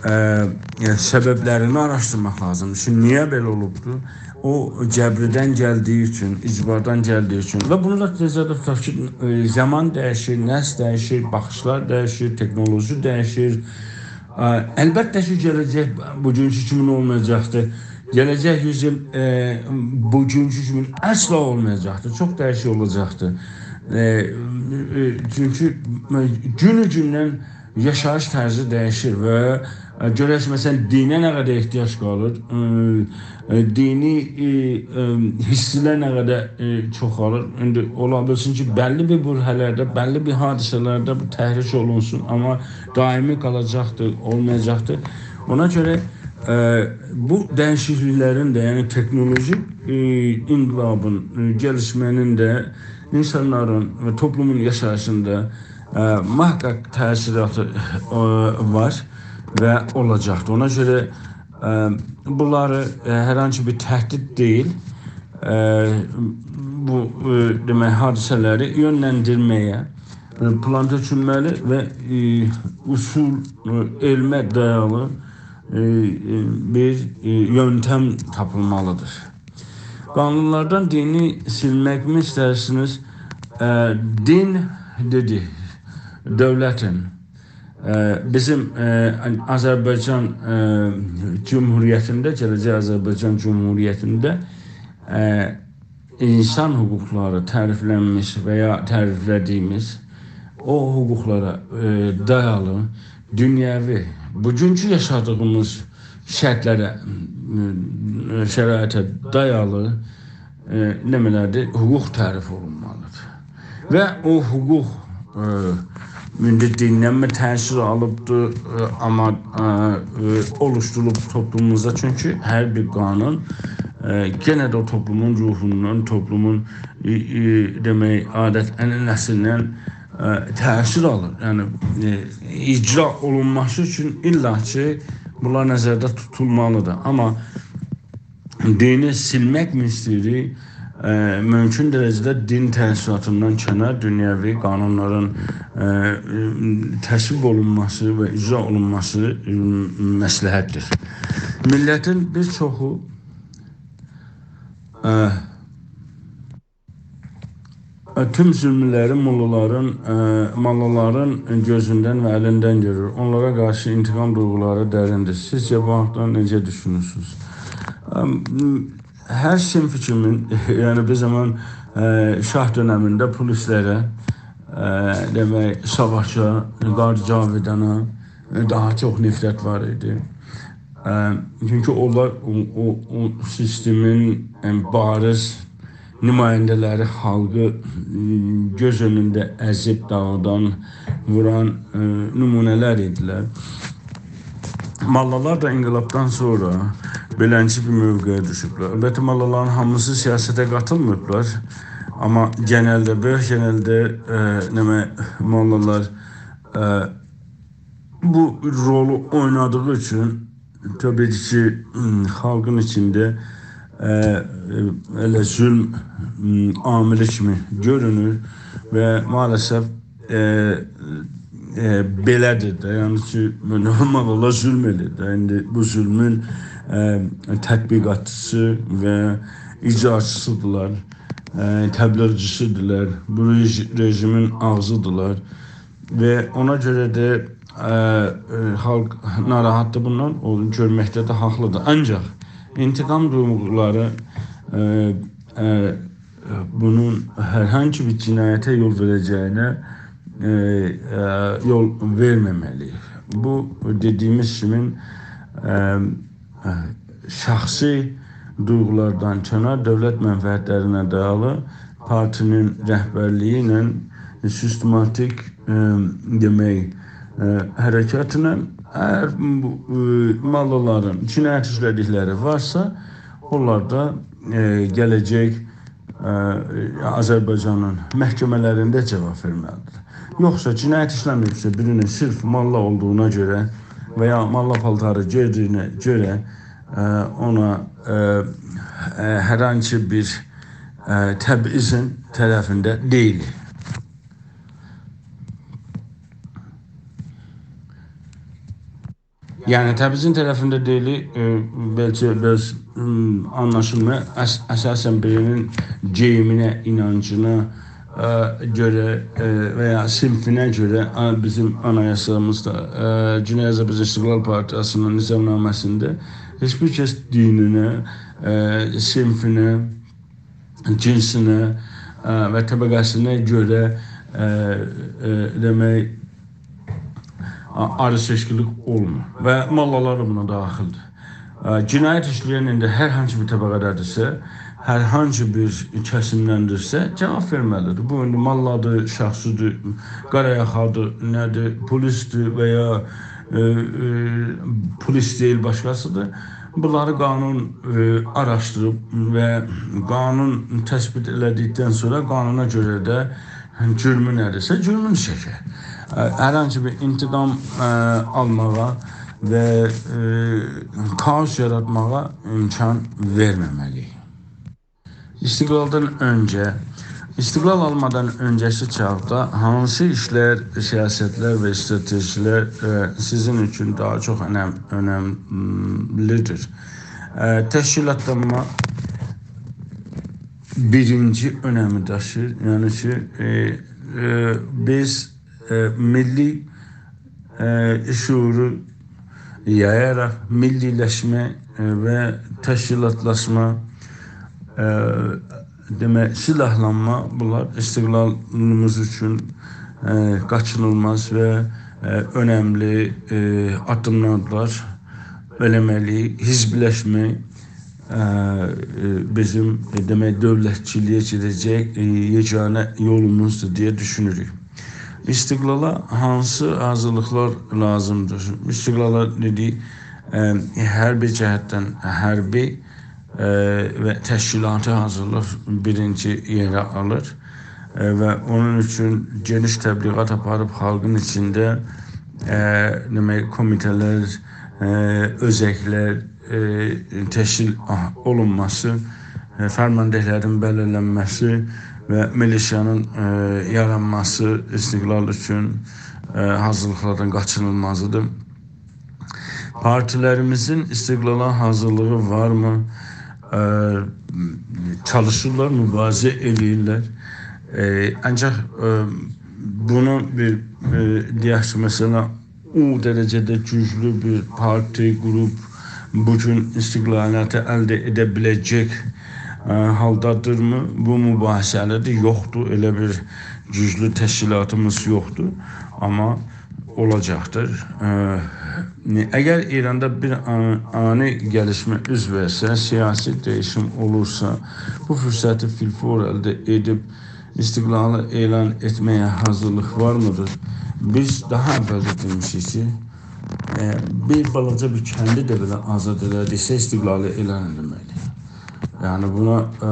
ائ، یعنی سببلرینی آراشدیرماق لازیمدیر کی، نییه بئله اولوبدور؟ او جبردن گلدیگی اوچون، اجباردان گلدیگی اوچون. و بونو دا نظرده توتاق کی، ائ، زامان دییشیر، نسل دییشیر، باخیشلار دییشیر، تکنولوژی دییشیر. ائ، البته کی، گله‌جک بوگونکو کیمین اولمایاجاقدیر. گله‌جک یوز ایل، ائ، بوگونکو کیمین اصلا اولمایاجاقدیر. چوخ دییشیک اولاجاقدیر. ائ، ائ، چونکی گونو گوندن یاشاییش طرزی دییشیر و، ائ، گؤرک، مثلا، دینه نه قدر احتیاج قالیر، ائ، ائ، دینی، ائ، ائ، حسلر نه قدر، ائ، چوخالیر. ایندی اولا بیلسین کی، بللی بیر برهه‌لرده، بللی بیر حادثه‌لرده بو تحریک اولونسون، آمما دائمی قالاجاقدیر، اولمایاجاقدیر. اونا گؤره، ائ، بو دییشیکلیکلرین ده، یعنی تکنولوژی، ائ، انقلابین، ائ، گلیشمه‌نین ده اینسانلارین و توپلومون یاشاییشیندا، ائ، محقق تأثیراتی، ائ، وار و اولاجاقدیر. اونا گؤره، ائ، بونلاری، ائ، هر هانسی بیر تهدید دئییل، ائ، بو، ائ، دئمک، حادثه‌لری یؤنلندیرمه‌یه، ائ، پلان تؤکولمه‌لی و، ائ، اصول، ائ، علمه دایالی، ائ، ائ، بیر، ائ، یؤنتم تاپیلمالیدیر. قانونلاردان دینی سیلمک می ایسته‌ییرسینیز؟ ائ، دین، دئدی، دؤولتین، ائ، بیزیم، ائ، آذربایجان، ائ، جمهوریتینده، گله‌جک آذربایجان جمهوریتینده، ائ، اینسان حقوقلاری تعریفلنمیش و یا تعریفله‌دیگیمیز، او حقوقلارا، ائ، دایالی، دونیوی، بوگونکو یاشادیغیمیز شرطلره، ائ، شرایطه دایالی، ائ، نمنه‌دیر، حقوق تعریف اولونمالیدیر. و او حقوق، ائ، ایندی دیندن می تأثیر آلیبدیر، ائ، آمما، ائ، ائ، اولوشدوروب توپلوموموزدا. چونکی هر بیر قانون، ائ، یئنه ده او توپلومون روحوندان، توپلومون، ائ، ائ، دئمک، عادت عنعنه‌سیندن، ائ، تأثیر آلیر. یعنی، ائ، اجرا اولونماسی اوچون ایللا کی، بونلار نظرده توتولمالیدیر. آمما دینی سیلمک می ایسته‌ییریک؟ ائ، مومکون درجه‌ده دین تأثیراتیندان کنار دونیوی قانونلارین، ائ، تصویب اولونماسی و اجرا اولونماسی، ائ، مصلحتدیر. میللتین بیر چوخو، ائ، ائ، توم ظلملری موللالارین، ائ، موللالارین گؤزوندن و الیندن گؤرور. اونلارا قارشی انتقام دویغولاری دریندیر. سیزجه بو حاقدا نئجه دوشونورسونوز؟ ام، هر صنف کیمین، یعنی بیر زامان، ائ، شاه دؤنمینده پولیسلره، ائ، دئمک، ساواشا، قاری جاویدانا، ائ، داها چوخ نفرت وار ایدی. ائ، چونکی اونلار او، او، او سیستمین، ائ، بارز نماینده‌لری، خالقی، م، گؤز اؤنونده ازیب داغیدان، ووران، ائ، نمونه‌لر ایدیلر. موللالار دا انقلابدان سونرا بئلنجه بیر موقعه دوشوبلر. البته، موللالارین هامیسی سیاسته قاتیلماییبلار. آمما گئنلده، بؤیوک گئنلده، ائ، نمنه، موللالار، ائ، بو رولو اوینادیغی اوچون طبیعی کی، م، خالقین ایچینده، ائ، ائ، ائله ظلم، م، عاملی کیمی گؤرونور و مع‌الاسف، ائ، ائ، بئله‌دیر ده. یعنی کی، نورمال اولا ظلم ائله‌ییر ده. ایندی بو ظلمون، ائ، تطبیقاتچیسی و اجراچیسیدیرلار، ائ، تبلیغچیسیدیرلار، بو رژ-، رژیمین آغزیدیرلار. و اونا گؤره ده، ائ، ائ، خالق ناراحتدیر بوندان، اونو گؤرمکده ده حاقلیدیر. آنجاق انتقام دویغولاری، ائ، ائ، بونون هر هانسی بیر جنایته یول وئره‌جه‌یینه، ائ، ائ، یول وئرمه‌مه‌لی‌ییک. بو، دئدیگیمیز کیمی، ائ، ائ، شخصی دویغولاردان کنار، دؤولت منفعتلرینه دایالی پارتی‌نین رهبرلیگی ایله سیستماتیک، ائ، دئمک، ائ، حرکتله هر بو، ائ، موللالارین جنایت ایشله‌دیکلری وارسا، اونلار دا، ائ، گله‌جک، ائ، آذربایجانین محکمه‌لرینده جاواب وئرمه‌لیدیر. یوخسا جنایت ایشله‌مه‌ییبسه، بیرینین صرف موللا اولدوغونا گؤره و یا موللا پالتاری گئیدیگینه گؤره، ائ، اونا، ائ، ائ، هر هانسی بیر، ائ، تبعیضین طرفینده دئییلیک. یعنی، تبعیضین طرفینده دئییلیک، ائ، بلکه بیر آز، م، آنلاشیلمیر. اس-، اساساً بیرینین گئییمینه، اینانجینا، ائ، گؤره، ائ، و یا صنفینه گؤره، آ، بیزیم آنایاسامیزدا، ائ، گونئی آذربایجان استقلال پارتیاسی‌نین نظامنامه‌سینده هئچ بیر کس دینینه، ائ، صنفینه، جنسینه، ائ، و طبقه‌سینه گؤره، ائ، ائ، دئمک، آ-، آیری‌سئچکیلیک اولمور. و موللالار دا بونا داخیلدیر. ائ، جنایت ایشله‌ین ایندی هر هانسی بیر طبقه‌ده‌دیرسه، هر هانسی بیر کسیمدندیرسه، جاواب وئرمه‌لیدیر. بو ایندی موللادیر، شخصی‌دیر، قارایاخادیر، نه‌دیر، پولیسدیر و یا، ائ، ائ، پولیس دئییل، باشقاسیدیر. بونلاری قانون، ائ، آراشدیریب و قانون تثبیت ائله‌دیکدن سونرا قانونا گؤره ده جرمو نه‌دیرسه، جرمونو چکر. ائ، هر هانسی بیر انتقام، ائ، آلماغا و، ائ، کائوس یاراتماغا امکان وئرمه‌مه‌لی‌ییک. استقلالدان اؤنجه، استقلال آلمادان اؤنجه‌کی چاغدا هانسی ایشلر، سیاستلر و استراتژی‌لر، ائ، سیزین اوچون داها چوخ اؤنم-، اؤنملی‌دیر؟ ائ، تشکیلاتلانما بیرینجی اؤنمی داشیییر. یعنی کی، ائ، ائ، بیز، ائ، میللی، ائ، شعورو یایاراق میللی‌لشمه، ائ، و تشکیلاتلاشما، ائ، دئمک، سیلاحلانما، بونلار استقلالیمیز اوچون، ائ، قاچینیلماز و، ائ، اؤنملی، ائ، آددیملاردیلار. ائله‌مه‌لی، حزبلشمک، ائ، ائ، بیزیم، ائ، دئمک، دؤولتچیلیگه گئده‌جک، ائ، یگانه یولوموزدور دئیه دوشونوروک. استقلالا هانسی حاضیرلیقلار لازیمدیر؟ استقلالا دئدیک، ائ، حربی جهتدن، حربی، ائ، و تشکیلاتی حاضیرلیق بیرینجی یئری آلیر. ائ، و اونون اوچون گئنیش تبلیغات آپاریب خالقین ایچینده، ائ، دئمک، کومیته‌لر، ائ، اؤزکلر، ائ، تشکیل، آه، اولونماسی، ائ، فرمانده‌لرین بلیرلنمه‌سی و میلیشیانین، ائ، یارانماسی استقلال اوچون، ائ، حاضیرلیقلاردان قاچینیلمازیدیر. پارتیلریمیزین استقلالا حاضیرلیغی وارمی؟ ائ، چالیشیرلار، مبارزه ائله‌ییرلر. ائ، آنجاق، ائ، بونو بیر، ائ، دئیک کی، مثلا، او درجه‌ده گوجلو بیر پارتی، قروپ بو گون استقلالیتی الده ائده بیله‌جک، ائ، حالدادیرمی؟ بو مباحثه‌لیدیر، یوخدور. ائله بیر گوجلو تشکیلاتیمیز یوخدور. آمما اولاجاقدیر. ائ، اگر ایراندا بیر آ-، آنی گلیشمه اوز وئرسه، سیاسی دییشیم اولورسا، بو فرصتی فی‌الفور الده ائدیب استقلالی اعلان ائتمه‌یه حاضیرلیق وارمیدیر؟ بیز داها اول ده دئمیشیک کی، ائ، بیر بالاجا بیر کندی ده بئله آزاد ائله‌دیکسه، استقلالی اعلان ائله‌مه‌لی‌ییک. یعنی بونا، ائ،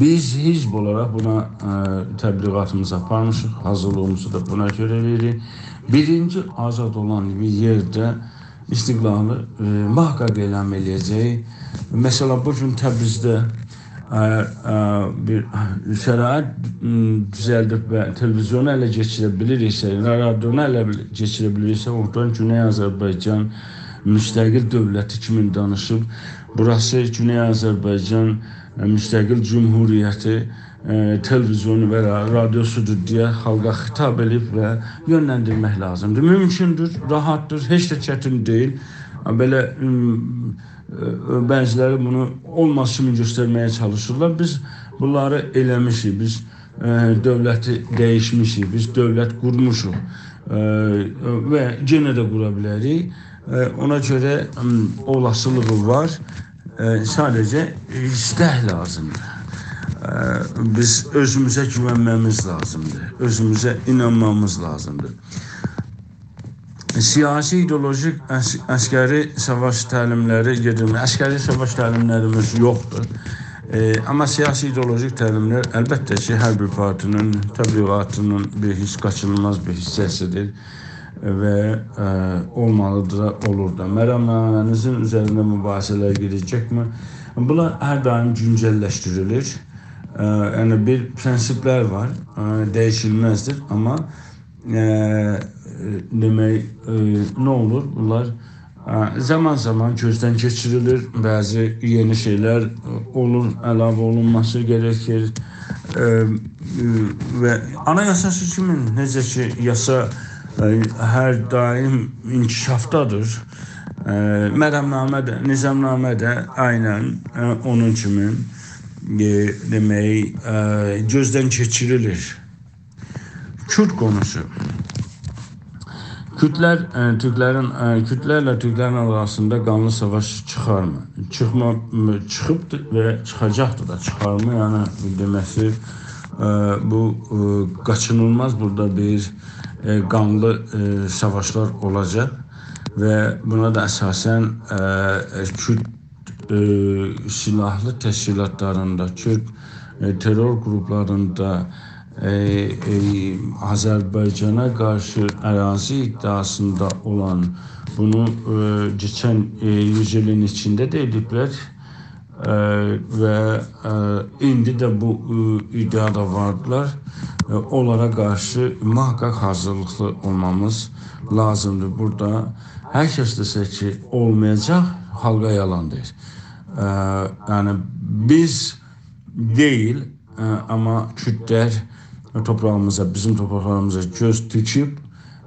بیز حزب اولاراق بونا، ائ، تبلیغاتیمیزی آپارمیشیق، حاضیرلیغیمیزی دا بونا گؤره ائله‌ییریک. بیرینجی آزاد اولان بیر یئرده استقلالی، ائ، محقق اعلان ائله‌یه‌جه‌ییک. مثلا، بو گون تبریزده، ائ، ائ، بیر شرایط، م، دوزلدیب و تلویزیونو اله کئچیره بیلیریکسه، رادیونو اله بیل-، کئچیره بیلیریکسه، اورادان گونئی آذربایجان مستقل دؤولتی کیمی دانیشیب، بوراسی گونئی آذربایجان، ائ، مستقل جمهوریتی، ائ، تلویزیونو و را-، رادیوسودور دئیه خالقا خطاب ائدیب و یؤنلندیرمک لازیمدیر. مومکوندور، راحتدیر، هئچ ده چتین دئییل. بئله، م، ائ، بعضیلری بونو اولماز کیمی گؤسترمه‌یه چالیشیرلار. بیز بونلاری ائله‌میشیک، بیز، ائ، دؤولتی دییشمیشیک، بیز دؤولت قورموشوق، ائ، و یئنه ده قورا بیلریک. ائ، اونا گؤره، م، اولاسیلیغی وار. ائ، ساده‌جه ایستک لازیمدیر. ائ، بیز اؤزوموزه گوونمه‌میز لازیمدیر. اؤزوموزه اینانمامیز لازیمدیر. سیاسی، ایدئولوژیک، عس-، عسکری ساواش تعلیملری گئدیلمیر. عسکری ساواش تعلیملریمیز یوخدور. ائ، آمما سیاسی، ایدئولوژیک تعلیملر، البته کی، هر بیر پارتی‌نین، تبلیغاتی‌نین بیر حیص-، قاچینیلماز بیر حیصه‌سیدیر. و، ائ، اولمالیدیر دا، اولور دا. مرامنامه‌نیزین اوزرینده مباحثه‌لر گئده‌جکمی؟ بونلار هر دائم گونجللشدیریلیر. ائ، یعنی بیر پرنسیپلر وار، ائ، دییشیلمزدیر، آمما، ائ، دئمک، ائ، نه اولور؟ بونلار، ائ، زامان-زامان گؤزدن کئچیریلیر، بعضی یئنی شئیلر، ائ، اولور، علاوه اولونماسی گره‌کیر. ائ، ائ، و آنایاساسی کیمی، نئجه کی، یاسا، ائ، هر دائم انکشافدادیر، ائ، مرامنامه ده، نظامنامه ده عیناً، ائ، اونون کیمی، ائ، دئمک، ائ، گؤزدن کئچیریلیر. کورد قونوسو. کوردلر، ائ، تورکلرین، ائ، کوردلرله تورکلرین آراسیندا قانلی ساواش چیخارمی؟ چیخما، چیخیبدی و چیخاجاقدی دا، چیخارمی؟ یعنی، دئمه‌سی، ائ، بو، ائ، قاچینیلماز، بورادا بیر، ائ، قانلی، ائ، ساواشلار اولاجاق و بونا دا اساساً، ائ، کورد ائ، سیلاحلی تشکیلاتلاریندا، تورک، ائ، ترور قروپلاریندا، ائ، ائ، آذربایجانا قارشی اراضی ادعاسیندا اولان، بونو، ائ، کئچن، ائ، یوز ایلین ایچینده ده ائدیبلر، ائ، و، ائ، ایندی ده بو، ائ، ادعادا واردیلار. ائ، اونلارا قارشی محقق حاضیرلیقلی اولمامیز لازیمدیر. بورادا هر کس دئسه کی، اولمایاجاق، خالقا یالان دئییر. ائ، یعنی، بیز دئییل، ائ، آمما کوردلر توپراغیمیزا، بیزیم توپراقلاریمیزا گؤز تیکیب،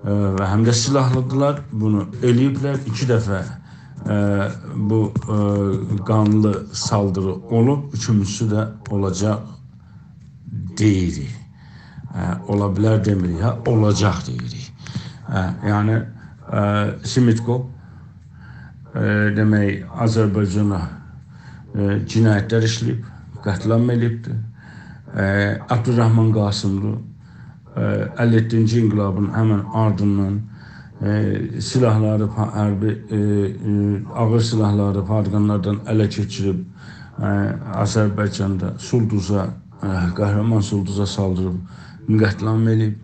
ائ، و هم ده سیلاحلیدیرلار. بونو ائله‌ییبلر. ایکی دفعه، ائ، بو، ائ، قانلی سالدیری اولوب، اوچونجوسو ده اولاجاق دئییریک. اه، اولا بیلر دئمیریک، هه، اولاجاق دئییریک. اه، یعنی، اه، سیمیتکو، اه، دئمک، آذربایجانا، اه، جنایتلر ایشله‌ییب، قتل‌عام ائله‌ییبدیر. اه، عبدالرحمن قاسملو، اه، اللی یئددینجی انقلابین همن آردیندان، اه، سلاحلاری، پا-، حربی، اه، اه، آغیر سلاحلاری افغانلاردان اله کئچیریب، اه، آذربایجاندا سولدوزا، اه، قهرمان سولدوزا سالدیریب قتل‌عام ائله‌ییب.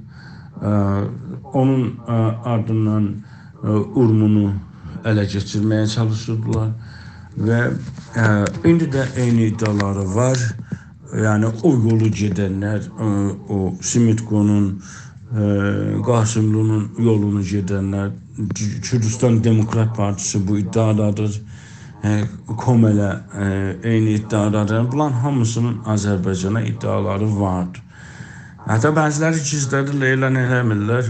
اه، اونون، اه، آردیندان، اه، اورمونو اله کئچیرمه‌یه چالیشیردیلار و، اه، ایندی ده عینی ادعالاری وار. یعنی او یولو گئدنلر، اه، او سیمیتکونون، اه، قاسملونون یولونو گئدنلر، کوردوستان دموکرات پارتیسی بو ادعادادیر. اه، کومله، اه، عینی ادعادادیر. بونلارین هامیسینین آذربایجانا ادعالاری واردیر. حتی بعضیلری گیزلدیرلر، اعلان ائله‌میرلر.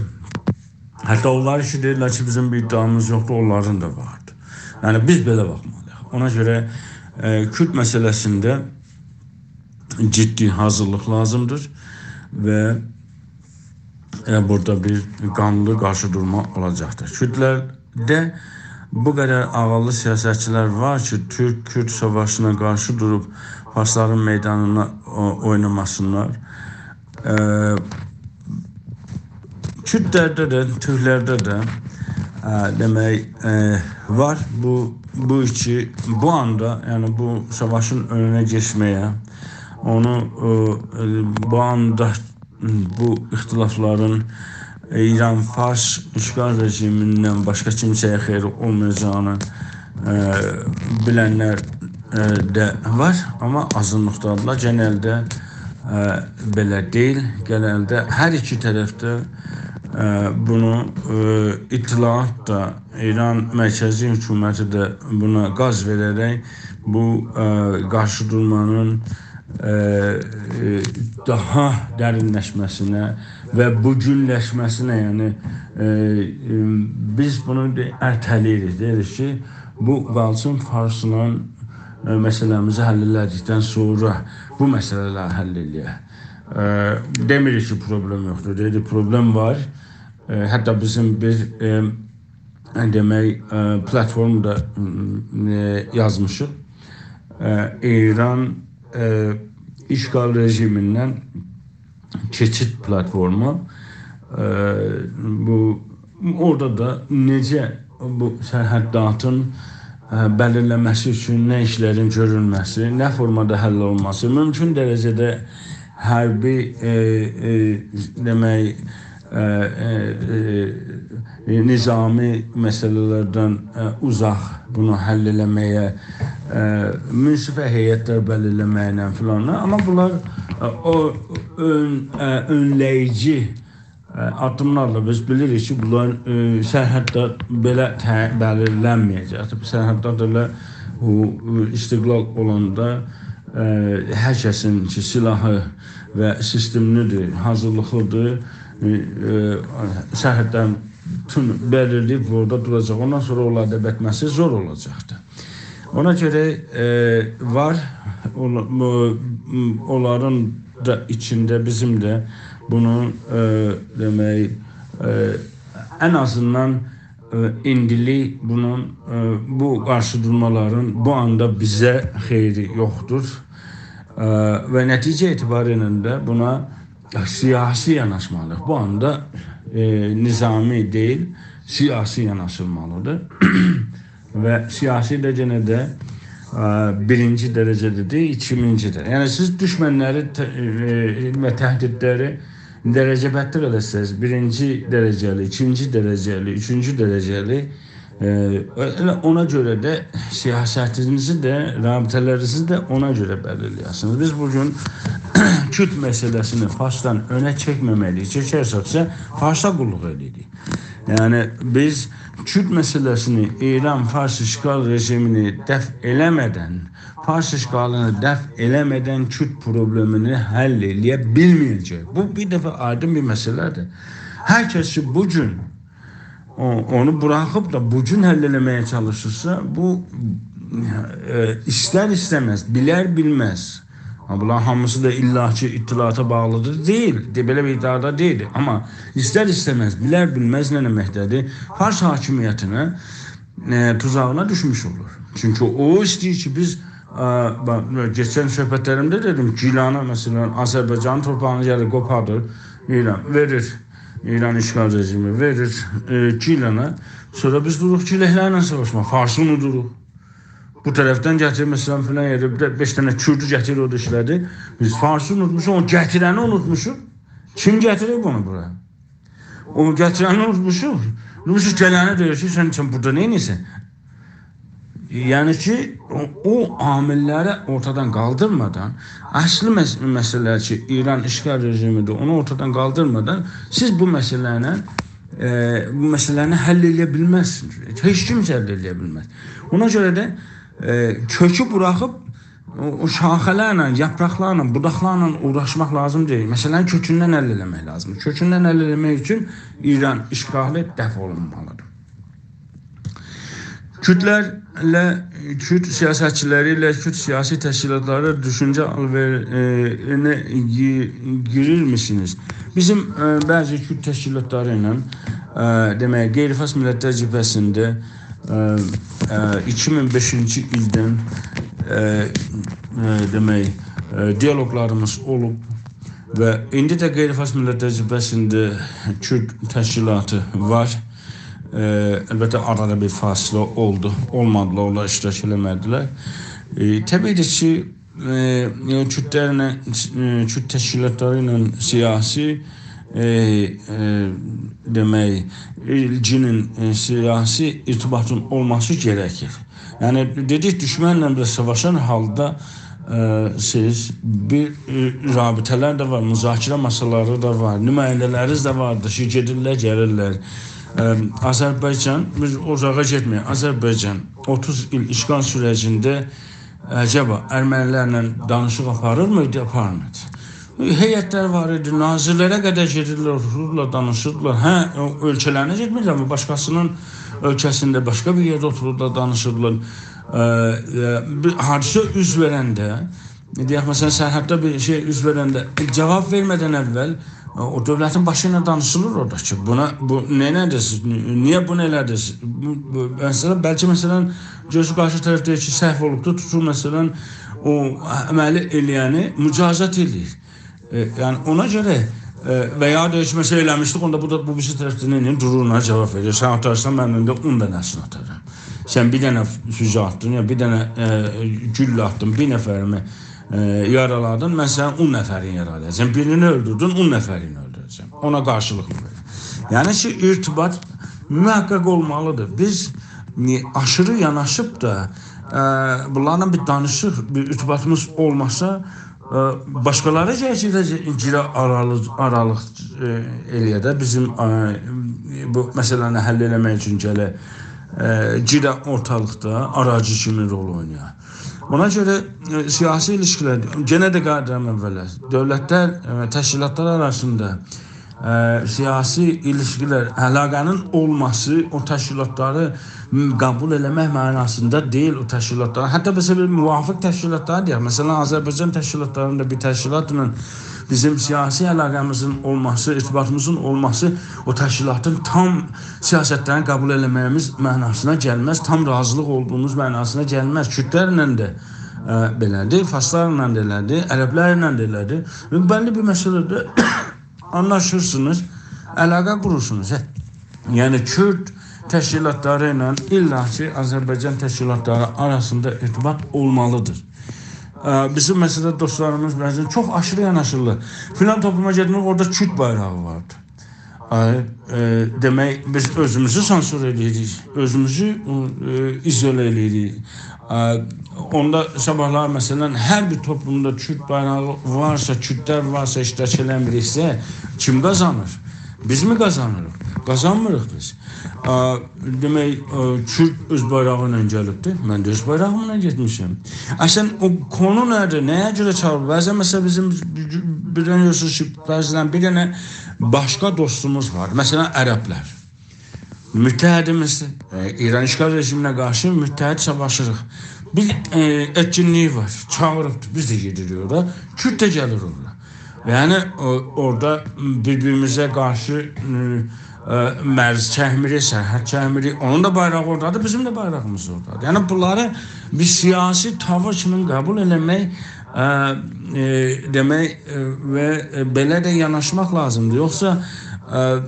حتی اونلار کی دئییرلر کی، بیزیم بیر ادعامیز یوخدور، اونلارین دا واردیر. یعنی، بیز بئله باخمالی‌ییق. اونا گؤره، اه، کورد مسئله‌سینده جدی حاضیرلیق لازیمدیر و، اه، بورادا بیر قانلی قارشی دورما اولاجاقدیر. کوردلرده بو قدر عاغیللی سیاستچیلر وار کی، تورک-کورد ساواشینا قارشی دوروب فارسلارین میدانینا او-، اویناماسینلار. اه، کوردلرده ده، تورکلرده ده، اه، دئمک، اه، وار بو، بو ایکی، بو آندا، یعنی بو ساواشین اؤنونه کئچمه‌یه، اونو، اه، اه، بو آندا بو اختلافلارین ایران-فارس اشغال رژیمیندن باشقا کیمسه‌یه خئیری اولمایاجاغینی، اه، بیلنلر، اه، ده وار، آمما آزینلیقدادیلار. گئنلده، اه، بئله دئییل. گئنلده هر ایکی طرف ده، اه، بونو، اه، اطلاعات دا، ایران مرکزی حکومتی ده بونا گاز وئره‌رک بو، اه، قارشی دورمانین، اه، اه، داها درینلشمه‌سینه و بوگونلشمه‌سینه، یعنی، اه، اه، بیز بونو ده ارته‌له‌ییریک. دئییریک کی، بو قالسین فارسلا، اه، مسئله‌میزی حل ائله‌دیکدن سونرا بو مسئله‌لری حل ائله‌یک. اه، دئمیریک کی، پروبلئم یوخدور. دئییریک، پروبلئم وار. اه، حتی بیزیم بیر، اه، دئمک، اه، پلاتفورمدا، م، اه، یازمیشیق. اه، ایران، اه، اشغال رژیمیندن کئچید پلاتفورما. اه، بو، اورادا دا نئجه بو سرحداتین، اه، بلیرلنمه‌سی اوچون نه ایشلرین گؤرولمه‌سی، نه فورمادا حل اولونماسی، مومکون درجه‌ده حربی، اه، اه، دئمک، اه، اه، اه، نظامی مسئله‌لردن، اه، اوزاق بونو حل ائله‌مه‌یه، اه، منصفه هیئتلر بلیرله‌مکله فلان. آمما بونلار، اه، او اؤن، اه، اؤنله‌ییجی، اه، آددیملارلا بیز بیلیریک کی، بونلارین، اه، سرحدده بئله ته-، بلیرلنمه‌یه‌جک. بو سرحدلر ائله بو، اه، استقلال اولاندا، اه، هر کسین کی، سلاحی و سیستملی‌دیر، حاضیرلیقلی‌دیر، اه، اه، سرحدلرین بوتون بلیرله‌ییب اورادا دوراجاق. اوندان سونرا اونلارین دا بتمه‌سی زور اولاجاقدیر. اونا گؤره، اه، وار، اون-، بو، اونلارین دا ایچینده بیزیم ده بونون، اه، دئمک، اه، ان آزیندان، اه، ایندیلیک بونون، اه، بو قارشی‌دورمالارین بو آندا بیزه خئیری یوخدور. اه، و نتیجه اعتباری ایله ده بونا سیاسی یاناشمالی‌ییق. بو آندا، اه، نظامی دئییل، سیاسی یاناشیلمالی‌دیر. و سیاسی ده یئنه ده، اه، بیرینجی درجه‌ده دئییل، ایکینجی درجه. یعنی سیز دوشمنلری ته-، اه، و تهدیدلری درجه‌بندی ائله‌سز، بیرینجی درجه‌لی، ایکینجی درجه‌لی، اوچونجو درجه‌لی، اه، ائله اونا گؤره ده سیاستینیزی ده، رابطه‌لرینیزی ده اونا گؤره بلیرله‌یه‌سینیز. بیز بو گون کورد مسئله‌سینی فارسدان اؤنه چکمه‌مه‌لی‌ییک. چکرسکسه، فارسا قوللوق ائدیریک. یعنی، بیز کورد مسئله‌سینی، ایران-فارس اشغال رژیمینی دفع ائله‌مه‌دن، فارس اشغالینی دفع ائله‌مه‌دن کورد پروبلئمینی حل ائله‌یه بیلمه‌یه‌جک. بو، بیر دفعه آیدین بیر مسئله‌دیر. هر کس کی، بو گون او-، اونو بوراخیب دا بو گون حل ائله‌مه‌یه چالیشیرسا، بو، اه، ایستر-ایسته‌مز، بیلر-بیلمز، آمما بونلارین هامیسی دا ایللا کی اطلاعاتا باغلیدیر، دئییل. دئ، بئله بیر ادعا دا دئییل. آمما ایستر-ایسته‌مز، بیلر-بیلمز نه دئمکده‌دیر؟ فارس حاکمیتینه، ائ، توزاغینا دوشموش اولور. چونکی او ایسته‌ییر کی، بیز، ائ، باخ، کئچن صحبتلریمده دئدیم، گیلانی، مثلا، آذربایجانین تورپاغینی گلیر، قوپاردیر، ایران وئریر، ایران اشغال رژیمی وئریر، ائ، گیلانا. سونرا بیز دوروروق گیلکلرله ساواشماغا، فارسی اونودوروق. بو طرفدن گتیریر، مثلا، فلان یئرده بیر ده بئش دنه کوردو گتیریر، او دا ایشله‌دیر. بیز فارسی اونوتموشوق، او گتیرنی اونوتموشوق. کیم گتیریب اونو بورا؟ او گتیرنی اونوتموشوق. اونوتموشوق، گلنی دئییر کی، سن، سن بورادا نئینیرسن؟ یعنی کی، او، او عامل‌لری اورتادان قالدیرمادان، اصلی مس-، مسئله کی، ایران اشغال رژیمی‌دیر، اونو اورتادان قالدیرمادان سیز بو مسئله‌نی، ائ، بو مسئله‌نی حل ائله‌یه بیلمزسینیز. هئچ کیمسه حل ائله‌یه بیلمز. اونا گؤره ده، ائ، کؤکو بوراخیب او، او شاخه‌لرله، یاپراقلارلا، بوداقلارلا اوغراشماق لازیم دئییل. مسئله‌نی کؤکوندن حل ائله‌مک لازیمدیر. کؤکوندن حل ائله‌مک اوچون ایران اشغالی دفع اولونمالیدیر. کوردلرله، کورد سیاستچی‌لری ایله کورد سیاسی تشکیلاتلاری دوشونجه آل‌وئرینه گی-، گیریرمیسینیز؟ بیزیم، ائ، بعضی کورد تشکیلاتلاری ایله، ائ، دئمک، غیر فارس میللتلر جبهه‌سینده، ائ، ائ، ایکی مین بئشینجی ایلدن، ائ، ائ، دئمک، ائ، دیالوقلاریمیز اولوب و ایندی ده غیر فارس میللتلر جبهه‌سینده کورد تشکیلاتی وار. ائ، البته، آرادا بیر فاصله اولدو. اولمادیلار، اونلار اشتراک ائله‌مه‌دیلر. ائ، طبیعی کی، ائ، ائ، کوردلرله، ائ، کورد تشکیلاتلاری ایله سیاسی، ائ، ائ، دئمک، ایلگی‌نین، ائ، سیاسی ارتباطین اولماسی گرکیر. یعنی، دئدیک، دوشمنله بیر ساواشان حالدا، ائ، سیز بیر، ائ، رابطه‌لر ده وار، مذاکره ماسالاری دا وار، نماینده‌لرینیز ده واردیر کی، گئدیرلر، گلیرلر. ائ، آذربایجان، بیز اوزاغا گئتمه‌یک، آذربایجان اوتوز ایل اشغال سورجینده عجبا ارمنی‌لرله دانیشیق آپاریر میدی، آپارمیردی؟ هیئتلر وار ایدی، ناظرلره قدر گئدیرلر، اوتورورلار، دانیشیردیلار. هه، او اؤلکه‌لرینه گئتمیردیلر، آمما باشقاسی‌نین اؤلکه‌سینده، باشقا بیر یئرده اوتورورلار، دانیشیردیلار. ائ، ائ، بیر حادثه اوز وئرنده، دئیک، مثلا، سرحدده بیر شئی اوز وئرنده، جاواب وئرمه‌دن اول، ائ، او دؤولتین باشی ایله دانیشیلیر اورادا کی، بونا، بو نئینه‌دینیز، نییه بونو ائله‌دینیز؟ بو، بو، مثلا، بلکه، مثلا، گؤزو قارشی طرف دئییر کی، سهو اولوبدور، توتور، مثلا، او عملی ائله‌ینی مجازات ائله‌ییر. ائ، یعنی، اونا گؤره، ائ، و یا دا هئچ مسئله ائله‌میشدیک، اوندا بو دا، بو بیریسی طرفدن نه ائدیر؟ دورور، اونا جاواب وئریر. سن آتارسان، من ده اوندا نه‌سینی آتارام. سن بیر دنه فوزه آتدین، یا بیر دنه، ائ، گولله آتدین، بیر نفریمی، ائ، یارالادین، من سنین اون نفرینی یارالایاجاغام. بیرینی اؤلدوردون، اون نفرینی اؤلدوره‌جم. اونا قارشیلیق وئریر. یعنی کی، ارتباط محقق اولمالیدیر. بیز، ائ، آشیری یاناشیب دا، ائ، بونلارلا بیر دانیشیق، بیر ارتباطیمیز اولماسا، ائ، باشقالاری گلیر ده گیره آرالی-، آرالیق، ائ، ائله‌یه ده بیزیم، ائ، بو مسئله‌نی حل ائله‌مک اوچون گله، ائ، گیره اورتالیقدا آراجی کیمی رول اوینایا. اونا گؤره، ائ، سیاسی ایلیشکی‌لر، یئنه ده قاییدیرام اوّله، دؤولتلر، ائ، تشکیلاتلار آراسیندا، ائ، سیاسی ایلیشکی‌لر، علاقه‌نین اولماسی او تشکیلاتلاری م-، قبول ائله‌مک معناسیندا دئییل او تشکیلاتلار. حتی، مثلا، بیر موافق تشکیلاتلار دئیک. مثلا، آذربایجان تشکیلاتلاریندا بیر تشکیلاتلا بیزیم سیاسی علاقه‌میزین اولماسی، ارتباطیمیزین اولماسی او تشکیلاتین تام سیاستلرینی قبول ائله‌مه‌ییمیز معناسینا گلمز، تام راضیلیق اولدوغوموز معناسینا گلمز. کوردلرله ده، ائ، بئله‌دیر، فارسلارلا دا ائله‌دیر، عربلرله ده ائله‌دیر. و بللی بیر مسئله‌ده آنلاشیرسینیز، علاقه قورورسونوز. هه. یعنی، کورد تشکیلاتلاری ایله ایللا کی، آذربایجان تشکیلاتلاری آراسیندا ارتباط اولمالیدیر. ائ، بیزیم، مثلا، دوستلاریمیز بعضا چوخ آشیری یاناشیرلار. فلان توپلوما گئدیرلر، اورادا کورد بایراغی واردی. ائ، ائ، دئمک، بیز اؤزوموزو سانسور ائله‌ییریک، اؤزوموزو، ائ، ایزوله ائله‌ییریک. ائ، اوندا صاباحلار، مثلا، هر بیر توپلومدا کورد بایراغی وارسا، کوردلر وارسا، اشتراک ائله‌میریکسه، کیم قازانیر؟ بیز می قازانیریق؟ قازانمیریق بیز. ائ، دئمک، ائ، کورد اؤز بایراغی ایله گلیبدیر. من ده اؤز بایراغیملا گئتمیشم. اصلا، او قونو نه‌دیر؟ نه‌یه گؤره چاغیریر؟ بعضا، مثلا، بیزیم بیر-، بیردن گؤرورسونوز کی، بعضا بیر دنه باشقا دوستوموز وار. مثلا، عربلر. متحدیمیزدیر. ائ، ایران اشغال رژیمینه قارشی متحد ساواشیریق. بیر، ائ، ائتکینلیگی وار، چاغیریبدیر، بیز ده گئدیریک اورا. کورد ده گلیر اورا. یعنی، او، اورادا بیر-بیریمیزه قارشی، ائ، ائ، مرز چکمیریک، سرحد چکمیریک. اونون دا بایراغی اورادادیر، بیزیم ده بایراغیمیز اورادادیر. یعنی، بونلاری بیر سیاسی تاویر کیمی قبول ائله‌مک، ائ، ائ، دئمک، ائ، و، ائ، بئله ده یاناشماق لازیمدیر. یوخسا، ائ،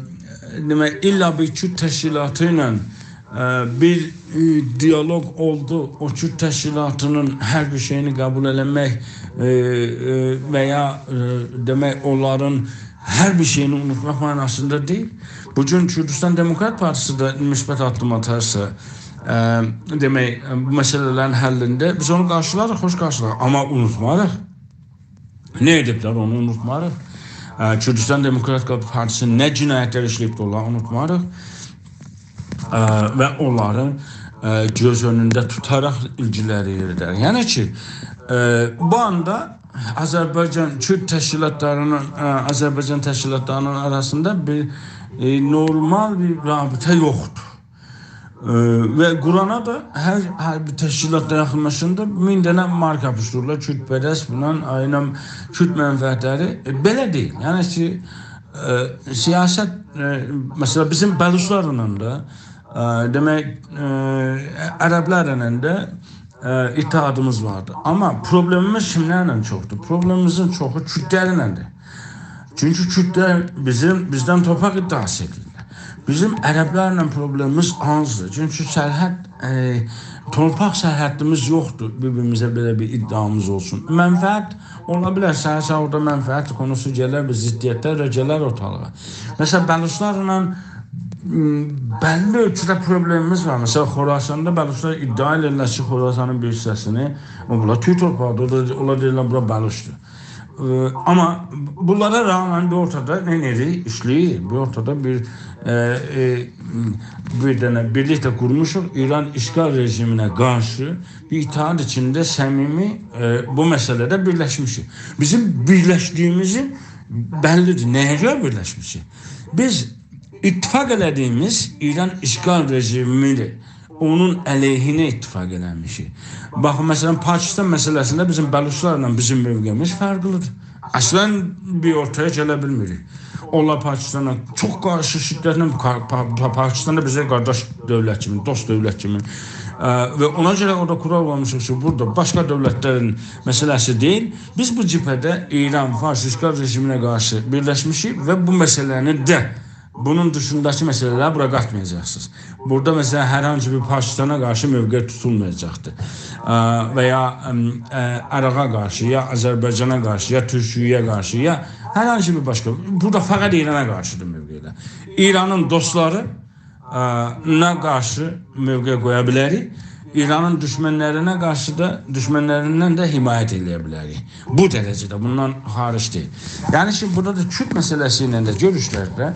دئمک، الّا بیر کورد تشکیلاتی ایله، ائ، بیر، ائ، دیالوق اولدو، او کورد تشکیلاتی‌نین هر بیر شئیینی قبول ائله‌مک، ائ، ائ، و یا، ائ، دئمک، اونلارین هر بیر شئیینی اونوتماق معناسیندا دئییل. بو گون کوردوستان دموکرات پارتیسی ده مثبت آددیم آتارسا، ائ، دئمک، بو مسئله‌لرین حلینده بیز اونو قارشیلاریق، خوش قارشیلاریق. آمما اونوتماریق. نه ائدیبلر، اونو اونوتماریق. ائ، کوردوستان دموکرات پارتیسی نه جنایتلر ایشله‌ییبدی، اونلاری اونوتماریق. ائ، و اونلاری، ائ، گؤز اؤنونده توتاراق ایلگیلری یئریدر. یعنی کی، ائ، بو آندا آذربایجان، کورد تشکیلاتلاری‌نین، ائ، آذربایجان تشکیلاتلاری‌نین آراسیندا بیر، ائ، نورمال بیر رابطه یوخدور. ائ، و قورانا دا هر، هر بیر تشکیلاتلا یاخینلاشاندا مین دنه مارک یاپیشدیریرلار. کوردپرست، بونان، آیینام کورد منفعتلری. ائ، بئله دئییل. یعنی کی، ائ، سیاست، ائ، مثلا، بیزیم بلوچلارلا دا، ائ، دئمک، ائ، عربلرله ده، ائ، اتحادیمیز واردی. آمما پروبلئمیمیز کیملرله چوخدور؟ پروبلئمیمیزین چوخو کوردلرله‌دیر. چونکی کوردلر بیزیم، بیزدن تورپاق ادعاسی ائدیرلر. بیزیم عربلرله پروبلئمیمیز آزدیر. چونکی سرحد، ائ، تورپاق سرحدیمیز یوخدور، بیر-بیریمیزه بئله بیر ادعامیز اولسون. منفعت اولا بیلر، سنین، سنین اورادا منفعت قونوسو گلر، بیر ضدیتلر ده گلر اورتالیغا. مثلا، بلوچلارلا، م، بللی اؤلچوده پروبلئمیمیز وار. مثلا، خوراساندا بلوچلار ادعا ائدیرلر کی، خوراسانین بیر حیصه‌سینی، او، بونلار تورک تورپاغیدیر، او دا، اونلار دئییرلر، بورا بلوچدور. ائ، آمما بونلارا رغمن بیر اورتادا نه ائدیر؟ ایشله‌ییر. بیر اورتادا بیر، ائ، ائ، بیر دنه بیرلیک ده قورموشوق. ایران اشغال رژیمینه قارشی بیر اتحاد ایچینده صمیمی، ائ، بو مسئله‌ده بیرلشمیشیک. بیزیم بیرلشدیگیمیزین بللیدیر. نه‌یه گؤره بیرلشمیشیک؟ بیز اتفاق ائله‌دیگیمیز ایران اشغال رژیمی‌دیر. اونون علیهینه اتفاق ائله‌میشیک. باخین، مثلا، پاکستان مسئله‌سینده بیزیم بلوچلارلا بیزیم موقعیمیز فرقلیدیر. اصلا بیر اورتایا گله بیلمیریک. اونلار پاکستانا چوخ قارشی شدتله کا-، پا-، پا-، پاکستان دا بیزه قارداش دؤولت کیمی، دوست دؤولت کیمی. ا، و اونا گؤره اورادا قرار وورموشوق کی، بورادا باشقا دؤولتلرین مسئله‌سی دئییل. بیز بو جبهه‌ده ایران، فارس اشغال رژیمینه قارشی بیرلشمیشیک و بو مسئله‌نی ده، بونون دیشینداکی مسئله‌لری بورا قاتمایاجاقسینیز. بورادا، مثلا، هر هانسی بیر پاکستانا قارشی موقع توتولمایاجاقدیر. ا، و یا، ام، ا، عراقا قارشی، یا آذربایجانا قارشی، یا تورکیه‌یه قارشی، یا هر هانسی بیر باشقا. بورادا فقط ایرانا قارشیدیر موقعلر. ایرانین دوستلاری، ا، نا قارشی موقع قویا بیلریک. ایرانین دوشمنلرینه قارشی دا، دوشمنلریندن ده حمایت ائله‌یه بیلریک. بو درجه‌ده، بوندان خارج دئییل. یعنی کی، بورادا دا کورد مسئله‌سی ایله ده گؤروشلرده،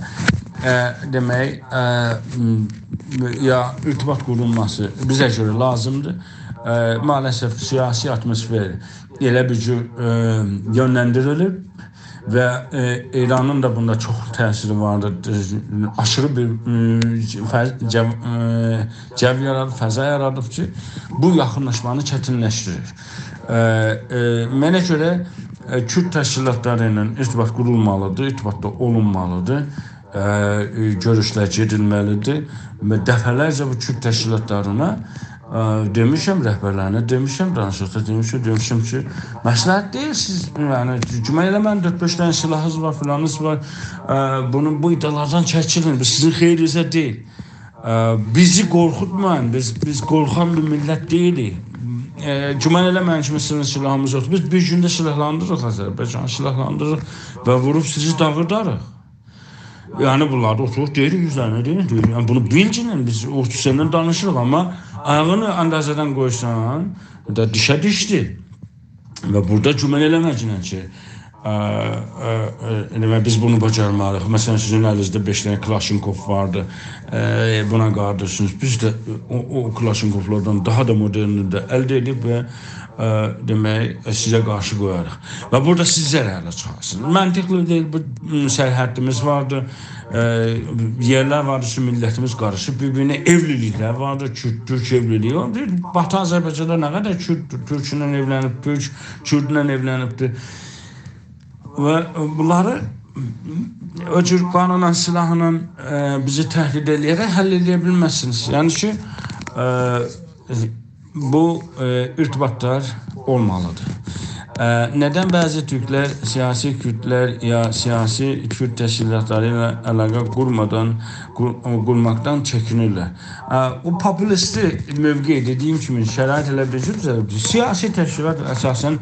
ا، دئمک، ا، م، یا ارتباط قورولماسی بیزه گؤره لازیمدیر. ا، مع‌الاسف سیاسی آتموسفر ائله بیر جور، ا، یؤنلندیریلیر و، ا، ایرانین دا بوندا چوخ تأثیری واردیر. آشیری بیر، ا، فض-، جو-، ا، جو یارادیب، فضا یارادیب کی، بو یاخینلاشمانی چتینلشدیریر. ا، ا، منه گؤره، ا، کورد تشکیلاتلاری ایله ارتباط قورولمالیدیر، ارتباطدا اولونمالیدیر. ا، ا، گؤروشلر گئدیلمه‌لیدیر. و دفعه‌لرجه بو کورد تشکیلاتلارینا، ا، دئمیشم، رهبرلرینه دئمیشم، دانیشیقدا دئمیشم، دئمیشم کی، مصلحت دئییل سیز، یعنی، گومان ائله‌مه‌یین، دؤرد-بئش دنه سلاحینیز وار، فلانینیز وار، ا، بونو، بو ادعالاردان چکیلین، بو سیزین خیرینیزه دئییل. ا، بیزی قورخوتمایین، بیز، بیز قورخان بیر میللت دئییلیک. ا، گومان ائله‌مه‌یین کی، بیزیم سلاحیمیز یوخدور. بیز بیر گونده سلاحلاندیریریق آذربایجانی، سلاحلاندیریریق و ووروب سیزی داغیداریق. یعنی، بونلاری دا اوتوروب دئییریک، اوزلرینه دئییریک، دئییریک. یعنی، بونو بیلگینن بیز او سندن دانیشیریق، آمما آیاغینی اندازه‌دن قویسان، دا دیشه دیشدیر. و بورادا گومان ائله‌مه‌گینن کی، ائ، ائ، ائ، دئمک، بیز بونو باجارماریق. مثلا، سیزین الینیزده بئش دنه کلاشینکوف واردی. ائ، بونا قاردیرسینیز. بیز ده او، او کلاشینکوفلاردان داها دا مدرنینی ده الده ائدیب و، ائ، دئمک، سیزه قارشی قویاریق. و بورادا سیز ضررلی چیخارسینیز. منطقلی دئییل، بو، م، سرحدیمیز واردی. ائ، یئرلر واردی کی، میللتیمیز قاریشیب بیر-بیرینه، ائولیلیکلر واردی، کورد، تورک ائولیلیگی واردی. باتی آذربایجاندا نه قدر کورد، تورکونن ائولنیب، تورک کوردونن ائولنیبدیر. و بونلاری او جور قانونلا، سلاحلا، ائ، بیزی تهدید ائله‌یه‌رک حل ائله‌یه بیلمزسینیز. یعنی کی، ائ، بو، ائ، ارتباطلار اولمالیدیر. ائ، ندن بعضی تورکلر سیاسی کوردلر یا سیاسی کورد تشکیلاتلاری ایله علاقه قورمادان، قور-، قورماقدان چکینیرلر؟ ائ، او پوپولیستی موقع، دئدیگیم کیمی، شرایط ائله بیزه دوزلیب. سیاسی تشکیلات اساسا، ائ،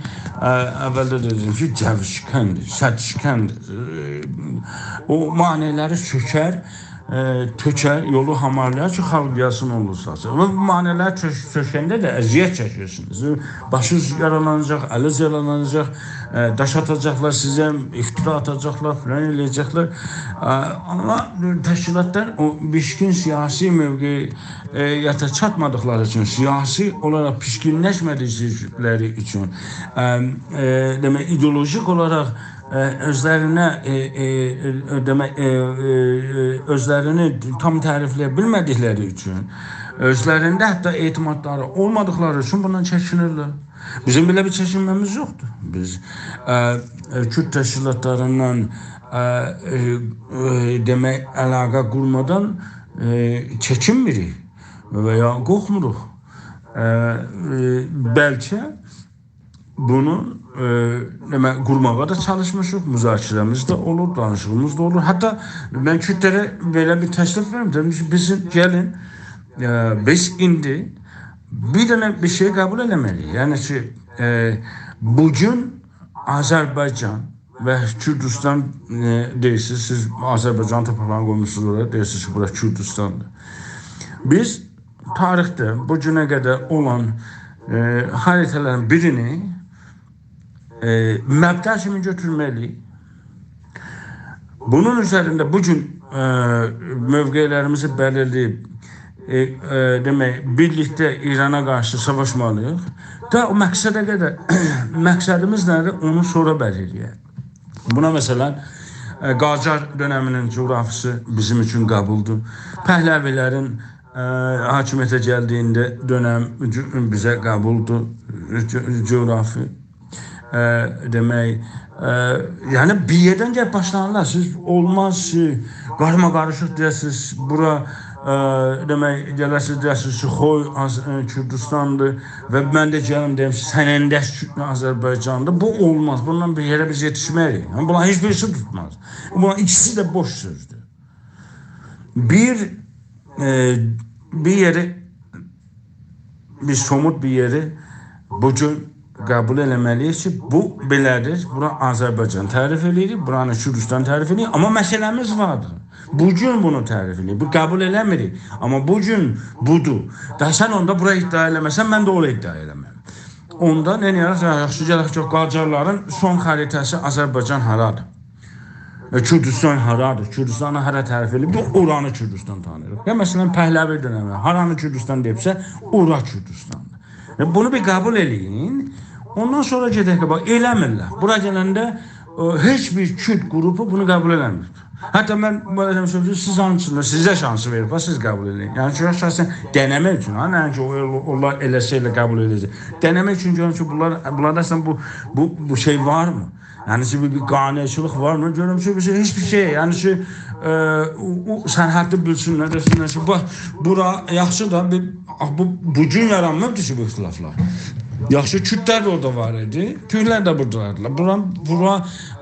اولده ده دئدیم کی، جوشکندیر، سرت‌شکندیر. ائ، او مانع‌لری سؤکر، ائ، تؤکر، یولو هامارلایار کی، خالق گلسین اونون ساسین. و بو مانع‌لر چؤ-، چؤکنده ده اذیت چکیرسینیز. باشینیز یارالاناجاق، الینیز یارالاناجاق، ائ، داش آتاجاقلار سیزه، افترا آتاجاقلار، فلان ائله‌یه‌جکلر. ائ، آمما تشکیلاتلار او پیشکین سیاسی موقعیته چاتمادیقلاری اوچون، سیاسی اولاراق پیشکینلشمه‌دیکلری اوچون، ائ، ائ، دئمک، ایدئولوژیک اولاراق ائ، اؤزلرینه، ائ، ائ، ائ، دئمک، ائ، ائ، ائ، اؤزلرینی تام تعریفله‌یه بیلمه‌دیکلری اوچون، اؤزلرینده حتی اعتمادلاری اولمادیقلاری اوچون بوندان چکینیرلر. بیزیم بئله بیر چکینمه‌میز یوخدور. بیز، ائ، ائ، کورد تشکیلاتلاریندان، ائ، ائ، ائ، دئمک، علاقه قورمادان، ائ، چکینمیریک و یا قورخموروق. ائ، ائ، بلکه بونو، ائ، دئمک، قورماغا دا چالیشمیشیق، مذاکره‌میز ده اولور، دانیشیغیمیز دا اولور. حتی من کوردلره بئله بیر تکلیف وئرمیشم، دئمیشم، بیز گلین، ائ، بیز ایندی بیر دنه بیر شئی قبول ائله‌مه‌لی‌ییک. یعنی کی، ائ، بو گون آذربایجان و کوردوستان، ائ، دئییرسینیز، سیز آذربایجان تورپاقلارینی قویموسونوز اورا، دئییرسینیز کی، بورا کوردوستاندیر. بیز تاریخده بو گونه قدر اولان، ائ، خریطه‌لرین بیرینی، ائ، مبدأ کیمی گؤتورمه‌لی‌ییک. بونون اوزرینده بو گون، ائ، موقع‌لریمیزی بلیرله‌ییب، ائ، ائ، دئمک، بیرلیکده ایرانا قارشی ساواشمالی‌ییق. دا او مقصده قدر، مقصدیمیز نه‌دیر؟ اونو سونرا بلیرله‌یک. بونا، مثلا، ائ، قاجار دؤنمینین جغرافیاسی بیزیم اوچون قبولدور. پهلوی‌لرین، ائ، حاکمیته گلدیگینده دؤنم جو-، بیزه قبولدور، جو-، جغرافی. ائ، دئمک، ائ، یعنی بیر یئردن گلیب باشلارلار. سیز اولماز کی، قارماقاریشیق دئیه‌سینیز، بورا، ائ، دئمک، گله‌سینیز دئیه‌سینیز کی، خوی، آز-، ائ، کوردوستاندیر و من ده گلیم دئییم، سنندج آذربایجاندیر. بو اولماز. بوندان بیر یئره بیز یئتیشمه‌ریک. یعنی، بونلار هئچ بیریسی توتماز. بونلار ایکیسی ده بوش سؤزدور. بیر، ائ، بیر یئری، بیر سوموت بیر یئری بو گون قبول ائله‌مه‌لی‌ییک کی، بو بئله‌دیر. بورا آذربایجان تعریف ائله‌ییر، بورانی کوردوستان تعریف ائله‌ییر. آمما مسئله‌میز واردیر. بو گون بونو تعریف ائله‌ییر. بو قبول ائله‌میریک. آمما بو گون بودور. دا سن اوندا بورا ادعا ائله‌مه‌سن، من ده اورا ادعا ائله‌مه‌رم. اوندا نه ائدک؟ یاخشی، گلک کی، قاجارلارین سون خریطه‌سی آذربایجان هارادیر؟ ائ، کوردوستان هارادیر؟ کوردوستانی هارا تعریف ائله‌ییب، اورانی کوردوستان تانیییریق. یا، مثلا، پهلوی دؤنمی، هارانی کوردوستان دئییبسه، اورا کوردوستاندیر. ائ، بونو بیر قبول ائله‌یین. اوندان سونرا گئدک قاباغا. ائله‌میرلر. بورا گلنده، ائ، هئچ بیر کورد قروپو بونو قبول ائله‌میر. حتی من بو آدام سؤزو، سیز هانسینی، سیزه شانسی وئریب، باخ، سیز قبول ائدین. یعنی کی، شخصا دئنه‌مک اوچون، ها، نه کی، او، او، اونلار ائله‌سه ائله قبول ائده‌جک. دئنه‌مک اوچون گؤرم کی، بونلار، بونلاردا اصلا بو، بو، بو شئی وارمی؟ یعنی کی، بیر، بیر قانعچیلیک وارمی؟ گؤرم کی، بیر شئی، هئچ بیر شئی. یعنی کی، ائ، او، او سرحدی بیلسینلر، دئسینلر کی، باخ، بورا یاخشی دا، بیر، آخ، بو، بو گون یارانمیبدی کی، بو اختلافلار. یاخشی، کوردلر ده اورادا وار ایدی، تورکلر ده بورادا واردیلار. بورا، بورا،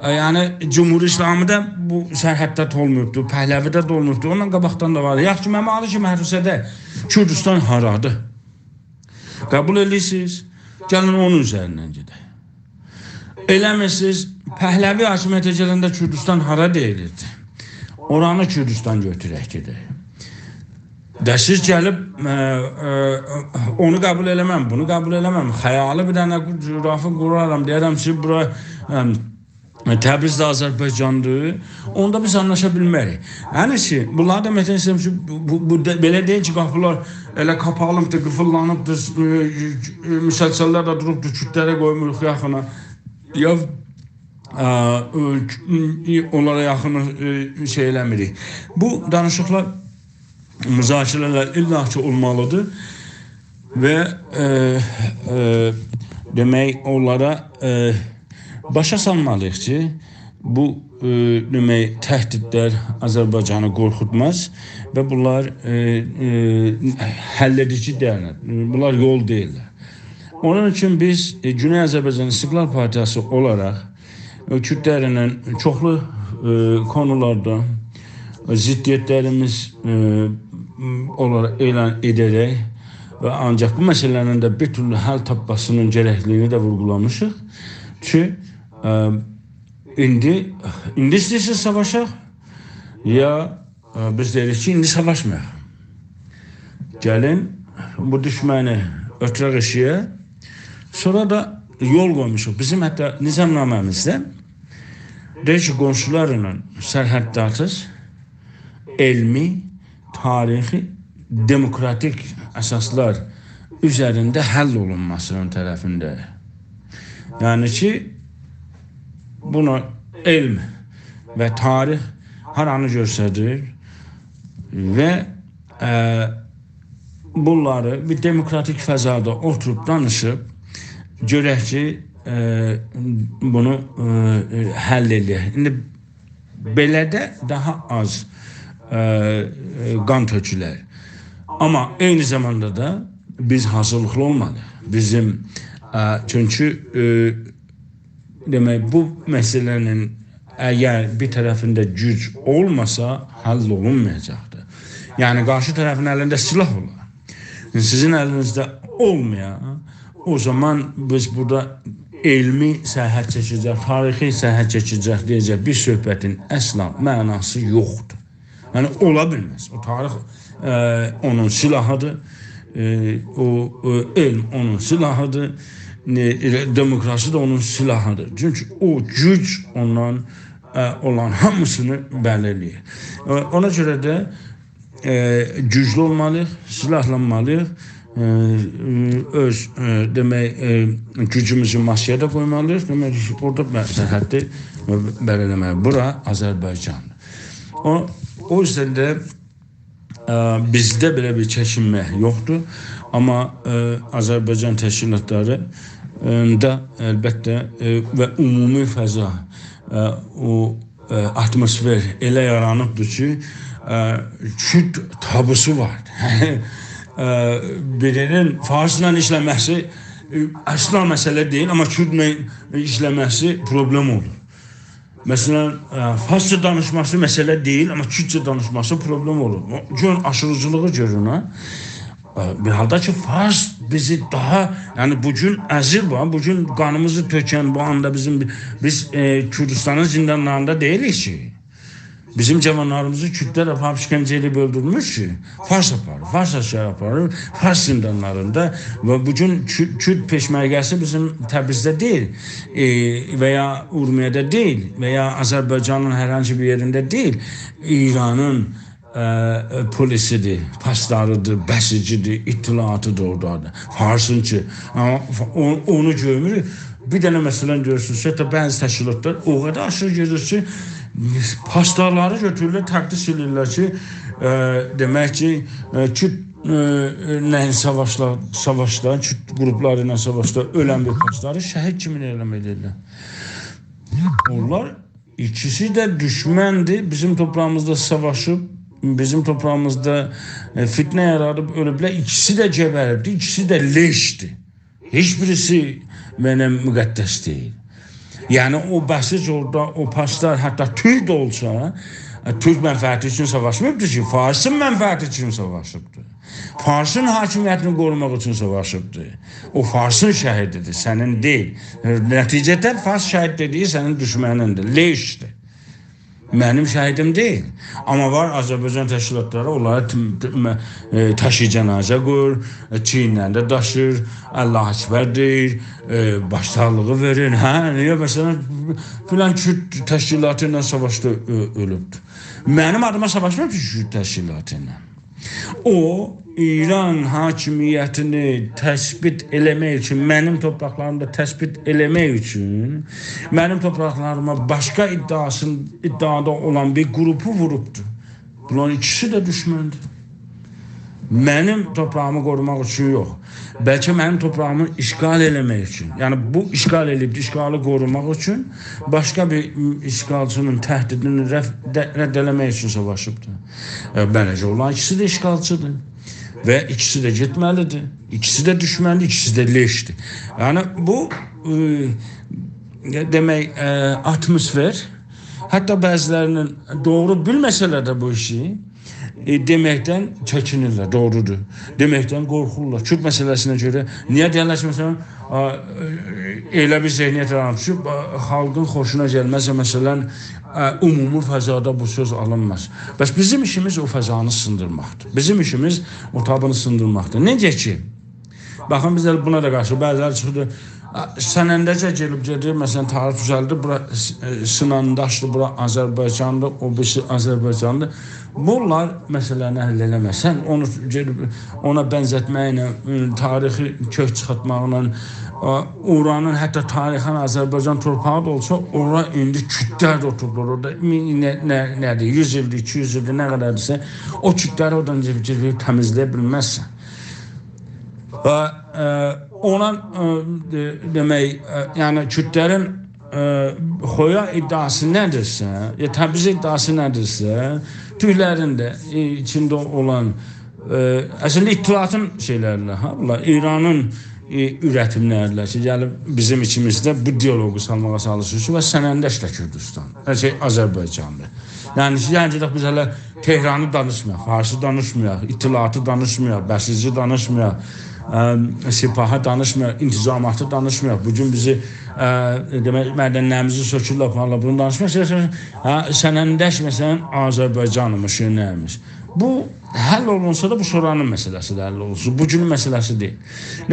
ائ، یعنی، جمهوری اسلامی‌ده بو سرحدده ده اولماییبدی، پهلوی‌ده ده اولماییبدی، اوندان قاباقدان دا واردی. یاخشی، ممالی کی، محروسه‌ده کوردوستان هارادیر؟ قبول ائدیرسینیز؟ گلین اونون اوزریندن گئدک. ائله‌میرسینیز، پهلوی حاکمیته گلنده کوردوستان هارا دئییلیردی؟ اورانی کوردوستان گؤتورک گئدک. دا سیز گلیب، ائ، ائ، اونو قبول ائله‌مم، بونو قبول ائله‌مم. خیالی بیر دنه جغرافی قورارام، دئیه‌رم کی، بورا، ائ، تبریز ده آذربایجاندیر، اوندا بیز آنلاشا بیلمریک. یعنی کی، بونلاری دا مثلا ایسته‌ییرم کی، بو، بو، بو ده، بئله دئییل کی، قاپیلار ائله قاپالیبدیر، قیفیللانیبدیر، ائ، ائ، مسلسل‌لر ده دوروبدور، کوردلره قویموروق یاخینا. یا، ائ، ائ، اونلارا یاخینی، ائ، شئی ائله‌میریک. بو دانیشیقلار، مذاکره‌لر الّا کی اولمالیدیر و، ائ، ائ، دئمک، اونلارا، ائ، باشا سالمالیییق کی، بو، ائ، دئمک، تهدیدلر آذربایجانی قورخوتماز و بونلار، ائ، ائ، حل‌ائدیجی دئییل. بونلار یول دئییللر. اونون اوچون بیز، ائ، گونئی آذربایجان استقلال پارتیاسی اولاراق، ائ، کوردلرله چوخلو، ائ، کونولاردا، ائ، ضدیت‌لریمیز، ائ، م، اولاراق اعلان ائده‌رک و آنجاق بو مسئله‌نین ده بیر تورلو حل تاپماسینین گرکلیگینی ده وورغولامیشیق کی، ائ، ایندی، ایندی ایسته‌ییرسینیز ساواشاق، یا، ائ، بیز دئییریک کی، ایندی ساواشمایاق. گلین، بو دوشمنی اؤتورک ائشییه. سونرا دا یول قویموشوق. بیزیم حتی نظامنامه‌میزده دئییر کی، قونشولارلا سرحدداتیز، علمی، تاریخی، دموکراتیک اساسلار اوزرینده حل اولونماسینین طرفینده. یعنی کی، بونو علم و تاریخ هارانی گؤستریر و، ائ، بونلاری بیر دموکراتیک فضادا اوتوروب دانیشیب گؤرک کی، ائ، بونو، ائ، حل ائله‌یک. ایندی بئله ده داها آز، ائ، ائ، قان تؤکولر. آمما عینی زاماندا دا بیز حاضیرلیقلی اولمالیییق. بیزیم، ائ، چونکی، ائ، دئمک، بو مسئله‌نین اگر بیر طرفینده گوج اولماسا، حل اولونمایاجاقدیر. یعنی، قارشی طرفین الینده سلاح اولا، سیزین الینیزده اولمایا، او زامان بیز بورادا علمی سرحد چکه‌جک، تاریخی سرحد چکه‌جک دئیه‌جک بیر صحبتین اصلا معناسی یوخدور. یعنی، اولا بیلمز. او تاریخ، ائ، اونون سلاحیدیر. ائ، او، ائ، علم اونون سلاحیدیر. ائ، ائله دموکراسی ده اونون سلاحیدیر. چونکی او گوج اوندان، ائ، اولان هامیسینی بلیرله‌ییر. ائ، اونا گؤره ده، ائ، گوجلو اولمالیییق، سلاحلانمالیییق. ائ، اؤز، ائ، دئمک، ائ، گوجوموزو ماسایا دا قویمالیییق. دئمک کی، اورادا ب-، سرحدی بلیرله‌مه‌لی. بورا آذربایجاندیر. او، او یوزدن ده، ائ، بیزده بئله بیر چکینمه یوخدور. آمما، ائ، آذربایجان تشکیلاتلاری، ائ، دا البته، ائ، و عمومی فضا، ائ، او، ائ، آتموسفر ائله یارانیبدیر کی، ائ، کورد تابوسو واردیر. ائ، بیرینین فارسلا ایشله‌مه‌سی، ائ، اصلا مسئله دئییل، آمما کوردله ایشله‌مه‌سی پروبلئم اولور. مثلا، ائ، فارسجا دانیشماسی مسئله دئییل، آمما کوردجه دانیشماسی پروبلئم اولور. گؤر، آشیریجیلیغی گؤرون، ها. ائ، بیر حالدا کی، فارس بیزی داها، یعنی بو گون ازیر، باخ، بو گون قانیمیزی تؤکن، بو آندا بیزیم، بیز، ائ، کوردوستانین زیندانلاریندا دئییلیک کی. بیزیم جاوانلاریمیزی کوردلر آپاریب شکنجه ائدیب اؤلدورموش کی، فارس آپاریر، فارس آشاغی آپاریر، فارس زیندانلاریندا. و بو گون کو-، کورد پئشمرگه‌سی بیزیم تبریزده دئییل، ائ، و یا اورمیه‌ده دئییل، و یا آذربایجانین هر هانسی بیر یئرینده دئییل. ایرانین، ائ، پلیسیدیر، پاسداریدیر، بسیجیدیر، اطلاعاتیدیر اورادادیر. فارسین کی، آمما فا-، او-، اونو گؤرموروک. بیر دنه مثلا گؤرورسونوز، حتی بعضی تشکیلاتلار او قدر آشیری گئدیر کی، پاسدارلاری گؤتورورلر، تقدیس ائدیرلر کی، ائ، دئمک کی، ائ، کورد، ائ، ائ، نه ساواشلا-، ساواشدا، کورد قروپلاری ایله ساواشدا اؤلن بیر پاسداری شهید کیمی اعلان ائدیرلر. اونلار ایکیسی ده دوشمندیر، بیزیم توپراغیمیزدا ساواشیب، بیزیم توپراغیمیزدا، ائ، فتنه یارادیب اؤلوبلر، ایکیسی ده گبریبدیر، ایکیسی ده لئشدیر. هئچ بیریسی منه مقدس دئییل. یعنی، او بسیج اورادا، او پاسدار حتی تورک ده اولسا، ائ، تورک منفعتی اوچون ساواشماییبدیر کی، فارسین منفعتی اوچون ساواشیبدیر. فارسین حاکمیتینی قوروماق اوچون ساواشیبدیر. او فارسین شهیدیدیر، سنین دئییل. نتیجه‌ده فارس شهید دئدیگی سنین دوشمنیندیر، لئشدیر. منیم شهیدیم دئییل. آمما وار آذربایجان تشکیلاتلاری، اونلارا ت-، ت-، م-، ائ، تشییع جنازه قویور، ائ، چیینلرینده داشیر، الله اکبر دئییر، ائ، باش‌ساغلیغی وئریر. هه، نییه؟ مثلا، فلان کورد تشکیلاتی ایله ساواشدا اؤ-، اؤلوبدور. منیم آدیما ساواشماییب کی، کورد تشکیلاتی ایله. او، ایران حاکمیتینی تثبیت ائله‌مک اوچون، منیم تورپاقلاریمدا تثبیت ائله‌مک اوچون، منیم تورپاقلاریما باشقا ادعاسین-، ادعادا اولان بیر گروپو ووروبدور. بونلارین ایکیسی ده دوشمندیر. منیم تورپاغیمی قوروماق اوچون یوخ. بلکه منیم تورپاغیمی اشغال ائله‌مک اوچون. یعنی، بو اشغال ائله‌ییب، اشغالی قوروماق اوچون باشقا بیر اشغالچی‌نین تهدیدینی رف-، ده-، رد ائله‌مک اوچون ساواشیبدیر. ائ، بلکه اولار ایکیسی ده اشغالچی‌دیر. و ایکیسی ده گئتمه‌لی‌دیر. ایکیسی ده دوشمندیر، ایکیسی ده لئشدیر. یعنی، بو، ائ، دئمک، ائ، آتموسفر، حتی بعضی‌لری‌نین دوغرو بیلمه‌سه‌لر ده بو ایشی، ائ، دئمکدن چکینیرلر، دوغرودور. دئمکدن قورخورلار. کورد مسئله‌سینه گؤره، نییه دئیرلر کی، مثلا، آ، ائ، ائله بیر ذهنیت یارانیب کی، آ، خالقین خوشونا گلمه‌سه، مثلا، آ، عمومی فضادا بو سؤز آلینماز. بس بیزیم ایشیمیز او فضانی سیندیرماقدیر. بیزیم ایشیمیز او تابونو سیندیرماقدیر. نئجه کی، باخین، بیز ائله بونا دا قارشی، بعضی‌لری چیخیب، آ، سنندجه گئدیب گئدیر، مثلا، تاریخ دوزلدیر، بورا، ائ، سنندجدیر، بورا آذربایجاندیر، او بیریسی آذربایجاندیر. بونلار مسئله‌نی حل ائله‌مز. سن اونو گئدیب اونا بنزتمکله، ائ، تاریخی کؤک چیخارتماقلا، آ، اورانین حتی تاریخاً آذربایجان تورپاغی دا اولسا، اورا ایندی کوردلر ده اوتوروبلار اورادا. مین، نه، نه، نه‌دیر؟ یوز ایلدیر، ایکی یوز ایلدیر، نه قدردیرسه، او کوردلری اورادان گئدیب، گئدیب تمیزله‌یه بیلمزسن. و، ائ، اونا، ائ، دئ-، دئمک، ائ، یعنی کوردلرین، ائ، خویا ادعاسی نه‌دیرسه، یا تبریز ادعاسی نه‌دیرسه، تورکلرین ده، ائ، ایچینده اولان، ائ، اصلینده اطلاعاتین شئیلری‌دیر، ها، بونلار ایرانین، ائ، اورتیملری‌دیرلر کی، گلیب بیزیم ایچیمیزده بو دیالوقو سالماغا چالیشیر کی، و سنندج ده کوردوستان، هر شئی آذربایجاندیر. یعنی، یعنی، گئدک بیز هله تهرانی دانیشمایاق، فارسی دانیشمایاق، اطلاعاتی دانیشمایاق، بسیجی دانیشمایاق، ائ، سپاهی دانیشمایاق، انتظاماتی دانیشمایاق. بو گون بیزی، ائ، دئمک، معدنلریمیزی سؤکورلر، آپاریرلار، بونو دانیشمایاق. شئی، شئی، هه، سنندج، مثلا، آذربایجانمیش، نه‌میش. بو حل اولونسا دا بو سونرانین مسئله‌سی ده حل اولونسون. بو گونون مسئله‌سی دئییل.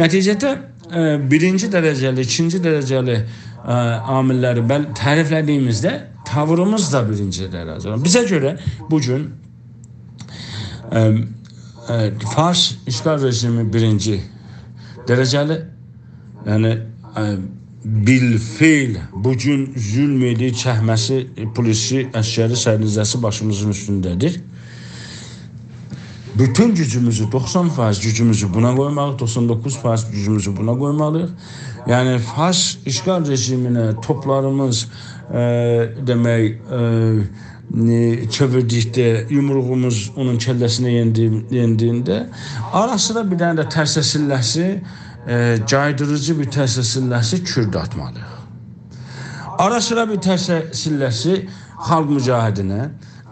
نتیجه‌ده، ائ، بیرینجی درجه‌لی، ایکینجی درجه‌لی، ائ، عامللری بل-، تعریفله‌دیییمیزده تاوریمیز دا بیرینجی درجه‌لی. بیزه گؤره بو گون، ائ، ائ، فارس اشغال رژیمی بیرینجی درجه‌لی، یعنی، ائ، بالفعل بو گون ظلم ائدیر، چکمه‌سی، ائ، پولیسی، عسکری، سرنیزه‌سی باشیمیزین اوستونده‌دیر. بوتون گوجوموزو، دوخسان فایز گوجوموزو بونا قویمالی‌ییق، دوخسان دوققوز فایز گوجوموزو بونا قویمالی‌ییق. یعنی، فارس اشغال رژیمینه توپلاریمیز، ائ، دئمک، ائ، ائ، چئویردیکده، یومروغوموز اونون کله‌سینه یئندی-، یئندیگینده، آرا سیرا بیر دنه ده ترسه سیلله‌سی، ائ، جایدیریجی بیر ترسه سیلله‌سی کورده آتمالی‌ییق. آرا سیرا بیر ترسه سیلله‌سی خالق مجاهدینه،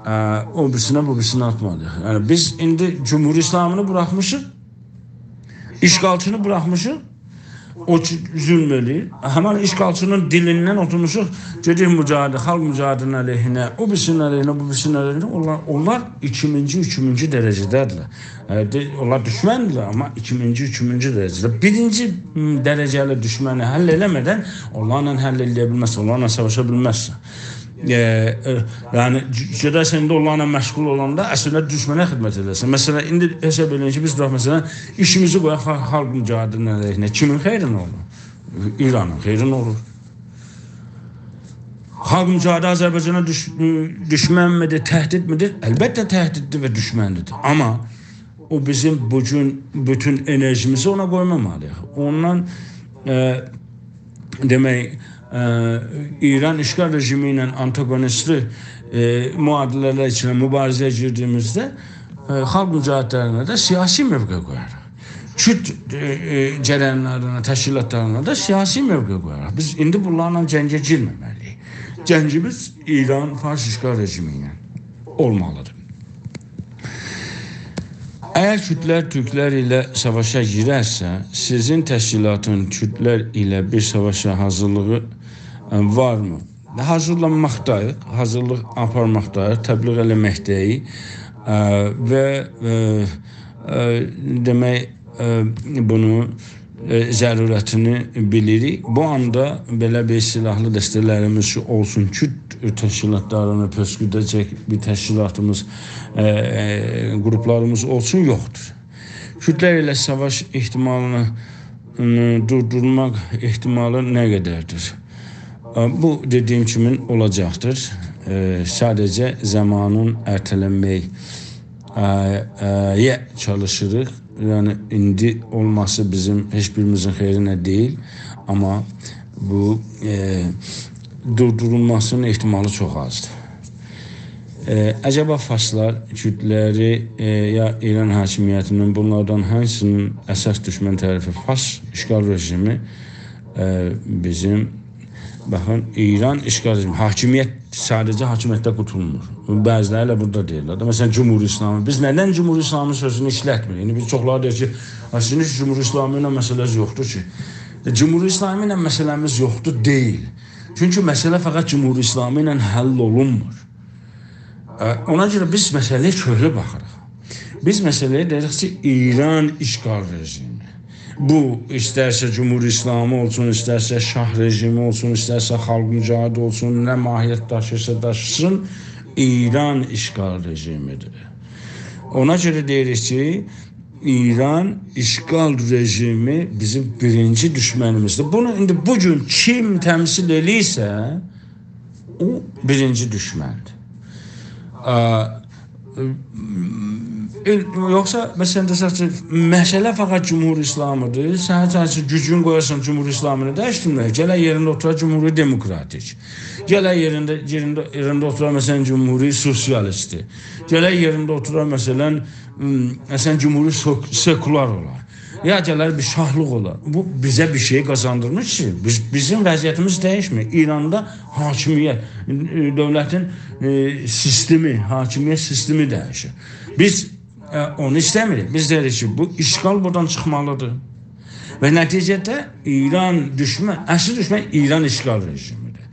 ائ، او بیریسینه، بو بیریسینه آتمالی‌ییق. یعنی، بیز ایندی جمهوری اسلامینی بوراخمیشیق، اشغالچینی بوراخمیشیق، او کی، ظلم ائله‌ییر. همین اشغالچینین دیلیندن اوتورموشوق، گئدیریک مجاهدین، خالق مجاهدینین علیهینه، او بیریسینین علیهینه، بو بیریسینین علیهینه. اونلار، اونلار ایکینجی، اوچونجو درجه‌ده‌دیرلر. یعنی، دئ-، اونلار دوشمندیرلر، آمما ایکینجی، اوچونجو درجه‌ده. بیرینجی، م، درجه‌لی دوشمنی حل ائله‌مه‌دن اونلارلا حل ائله‌یه بیلمزسن، اونلارلا ساواشا بیلمزسن. ائ، ائ، یعنی، گ-، گئده‌سن ایندی اونلارلا مشغول اولاندا اصلینده دوشمنه خدمت ائده‌سن. مثلا، ایندی حساب ائله‌یین کی، بیز دوراق، مثلا، ایشیمیزی قویاق خا-، خالق مجاهدینین علیهینه. کیمین خئیرینه اولور؟ ایرانین خئیرینه اولور. خالق مجاهدی آذربایجانا دوش-، دوشمنمی‌دیر، تهدیدمی‌دیر؟ البته تهدیددیر و دوشمندیر. آمما او بیزیم بو گون بوتون انرژیمیزی اونا قویمامالی‌ییق. اوندان، ائ، دئمک، ائ، ایران اشغال رژیمی ایله آنتاگونیستلی، ائ، معادله‌لر ایچینده موباریزه‌یه گیردیگیمیزده، ائ، خالق مجاهدلرینه ده سیاسی موقع قویاریق. کورد، ائ، ائ، جریانلارینا، تشکیلاتلارینا دا سیاسی موقع قویاریق. بیز ایندی بونلارلا جنگه گیرمه‌مه‌لی‌ییک. جنگیمیز ایران فارس اشغال رژیمی ایله اولمالی‌دیر. اگر کوردلر تورکلر ایله ساواشا گیررسه، سیزین تشکیلاتین کوردلر ایله بیر ساواشا حاضیرلیغی، ائ، وارمی؟ حاضیرلانماقداییق، حاضیرلیق آپارماقداییق، تبلیغ ائله‌مکده‌ییک. ا، و، ا، ا، دئمک، ا، بونو، ا، ضرورتینی بیلیریک. بو آندا بئله بیر سیلاحلی دسته‌لریمیز کی، اولسون، کورد تشکیلاتلارینی پوسکورده‌جک بیر تشکیلاتیمیز، ا، ا، گروپلاریمیز اولسون، یوخدور. کوردلر ایله ساواش احتمالینی، م، دوردورماق احتمالی نه قدردیر؟ ا، بو، دئدیگیم کیمی، اولاجاقدیر. ا، ساده‌جه زامانین ارته‌لنمک، ا، ا، یه چالیشیریق. یعنی، ایندی اولماسی بیزیم هئچ بیریمیزین خئیرینه دئییل. آمما بو، ا، دوردورولماسینین احتمالی چوخ آزدیر. ا، عجبا فارسلار، کوردلری، ا، یا ایران حاکمیتینین، بونلاردان هانسی‌نین اساس دوشمن طرفی؟ فارس اشغال رژیمی، ا، بیزیم، باخین، ایران اشغال رژیمی، حاکمیت، ساده‌جه حاکمیتده قوتولمور. بعضی‌لری ائله بورادا دئییرلر ده. مثلا، جمهوری اسلامی. بیز ندن جمهوری اسلامی سؤزونو ایشلتمیریک؟ ایندی بیز چوخلاری دئییر کی، «آ، سیزین هئچ جمهوری اسلامی ایله مسئله‌نیز یوخدور کی.» ا، جمهوری اسلامی ایله مسئله‌میز یوخدور، دئییل. چونکی مسئله فقط جمهوری اسلامی ایله حل اولونمور. ا، اونا گؤره بیز مسئله‌یه کؤهلو باخیریق. بیز مسئله‌یه دئییریک کی، ایران اشغال رژیمی. بو، ایسترسه جمهوری اسلامی اولسون، ایسترسه شاه رژیمی اولسون، ایسترسه خالق مجاهدی اولسون، نه ماهیت داشیرسا داشیسین، ایران اشغال رژیمی‌دیر. اونا گؤره دئییریک کی، ایران اشغال رژیمی بیزیم بیرینجی دوشمنیمیزدیر. بونو ایندی بو گون کیم تمثیل ائله‌ییرسه، او بیرینجی دوشمندیر. ا، ائ، یوخسا، مثلا، دئسک کی، مسئله فقط جمهوری اسلامی‌دیر، سن، سن کی، گوجون قویاسان جمهوری اسلامینی دییشدیرمه‌یه، گلر یئرینده اوتورار جمهوری دموکراتیک. گلر یئرینده، یئرینده، یئرینده اوتورار، مثلا، جمهوری سوسیالیستی. گلر یئرینده اوتورار، مثلا، م، مثلا، جمهوری سک-، سکولار اولار. یا گلر بیر شاهلیق اولار. بو بیزه بیر شئی قازاندیرمیر کی، بیز، بیزیم وضعیتیمیز دییشمیر. ایراندا حاکمیت، ائ، دؤولتین، ائ، سیستمی، حاکمیت سیستمی دییشیر. بیز، ائ، اونو ایسته‌میریک. بیز دئییریک کی، بو اشغال بورادان چیخمالی‌دیر. و نتیجه‌ده ایران دوشمن، اصلی دوشمن ایران اشغال رژیمی‌دیر.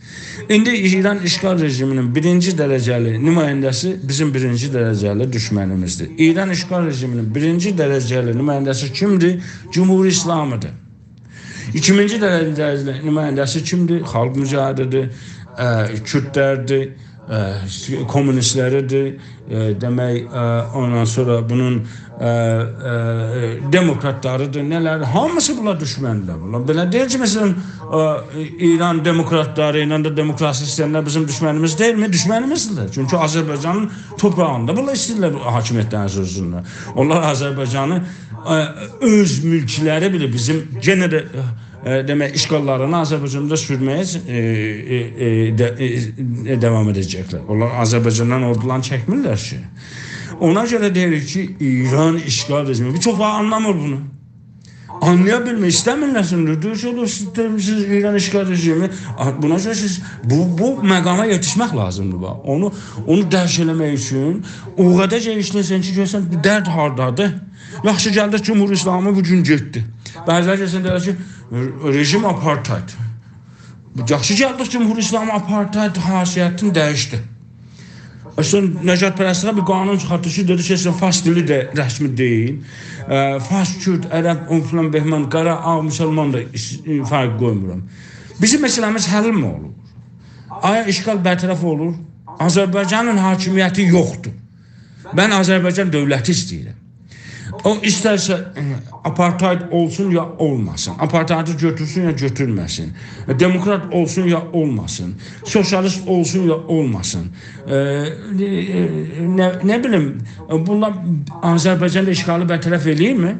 ایندی ایران اشغال رژیمی‌نین بیرینجی درجه‌لی نماینده‌سی بیزیم بیرینجی درجه‌لی دوشمنیمیزدیر. ایران اشغال رژیمی‌نین بیرینجی درجه‌لی نماینده‌سی کیمدیر؟ جمهوری اسلامی‌دیر. ایکینجی درجه‌لی نماینده‌سی کیمدیر؟ خالق مجاهدی‌دیر، ا، کوردلردیر، ا، کومونیستلری‌دیر، ائ، دئمک، ائ، اوندان سونرا بونون، ائ، ائ، دموکراتلاری‌دیر، نه‌لر، هامیسی بونلار دوشمندیرلر. بونلار بئله دئییل کی، مثلا، ائ، ایران دموکراتلاری، ایراندا دموکراسی ایسته‌ینلر بیزیم دوشمنیمیز دئییلمی؟ دوشمنیمیزدیرلر. چونکی آذربایجانین توپراغیندا بونلار ایسته‌ییرلر حاکمیتلرین سؤزونده. اونلار آذربایجانی، ائ، اؤز مولکلری بیلیر، بیزیم یئنه ده، ائ، دئمک، اشغاللارینی آذربایجاندا سورمه‌یه، ائ، ائ، ائ، ده-، ائ، ائ، داوام ائده‌جکلر. اونلار آذربایجاندان اوردولارینی چکمیرلر کی. اونا گؤره دئییریک کی، ایران اشغال رژیمی. بیر چوخ آنلامیر بونو. آنلایا بیلمیر، ایسته‌میرلر سونرا. دئییر کی، «اولور، سیز دئمیسینیز ایران اشغال رژیمی.» آ، بونا گؤره سیز، بو، بو مقاما یئتیشمک لازیمدیر، باخ. اونو، اونو درک ائله‌مک اوچون او قدر گئنیشله‌سن کی، گؤره‌سن بو درد هاردادیر. یاخشی گلدی، جمهوری اسلامی بو گون گئتدی. بعضی‌لر گلسن دئیرلر کی، رژیم آپارتاید. یاخشی گلدی، جمهوری اسلامی آپارتاید حیثیتینی دییشدی. اصلا، نژادپرستلیگه بیر قانون چیخارتدی کی، دئدی کی، اصلا، فارس دیلی ده رسمی دئییل. ا، فارس، کورد، عرب، او فلان، بهمان، قارا، آغ، مسلمان دا ایس-، فرق قویمورام. بیزیم مسئله‌میز حل می اولور؟ آیا اشغال برطرف اولور؟ آذربایجانین حاکمیتی یوخدور. من آذربایجان دؤولتی ایسته‌ییرم. او ایسترسه، ائ، آپارتاید اولسون یا اولماسین. آپارتایدی گؤتورسون یا گؤتورمه‌سین. دموکرات اولسون یا اولماسین. سوسیالیست اولسون یا اولماسین. ائ، ائ، نه، نه بیلیم، بونلار آذربایجاندا اشغالی برطرف ائله‌ییرمی؟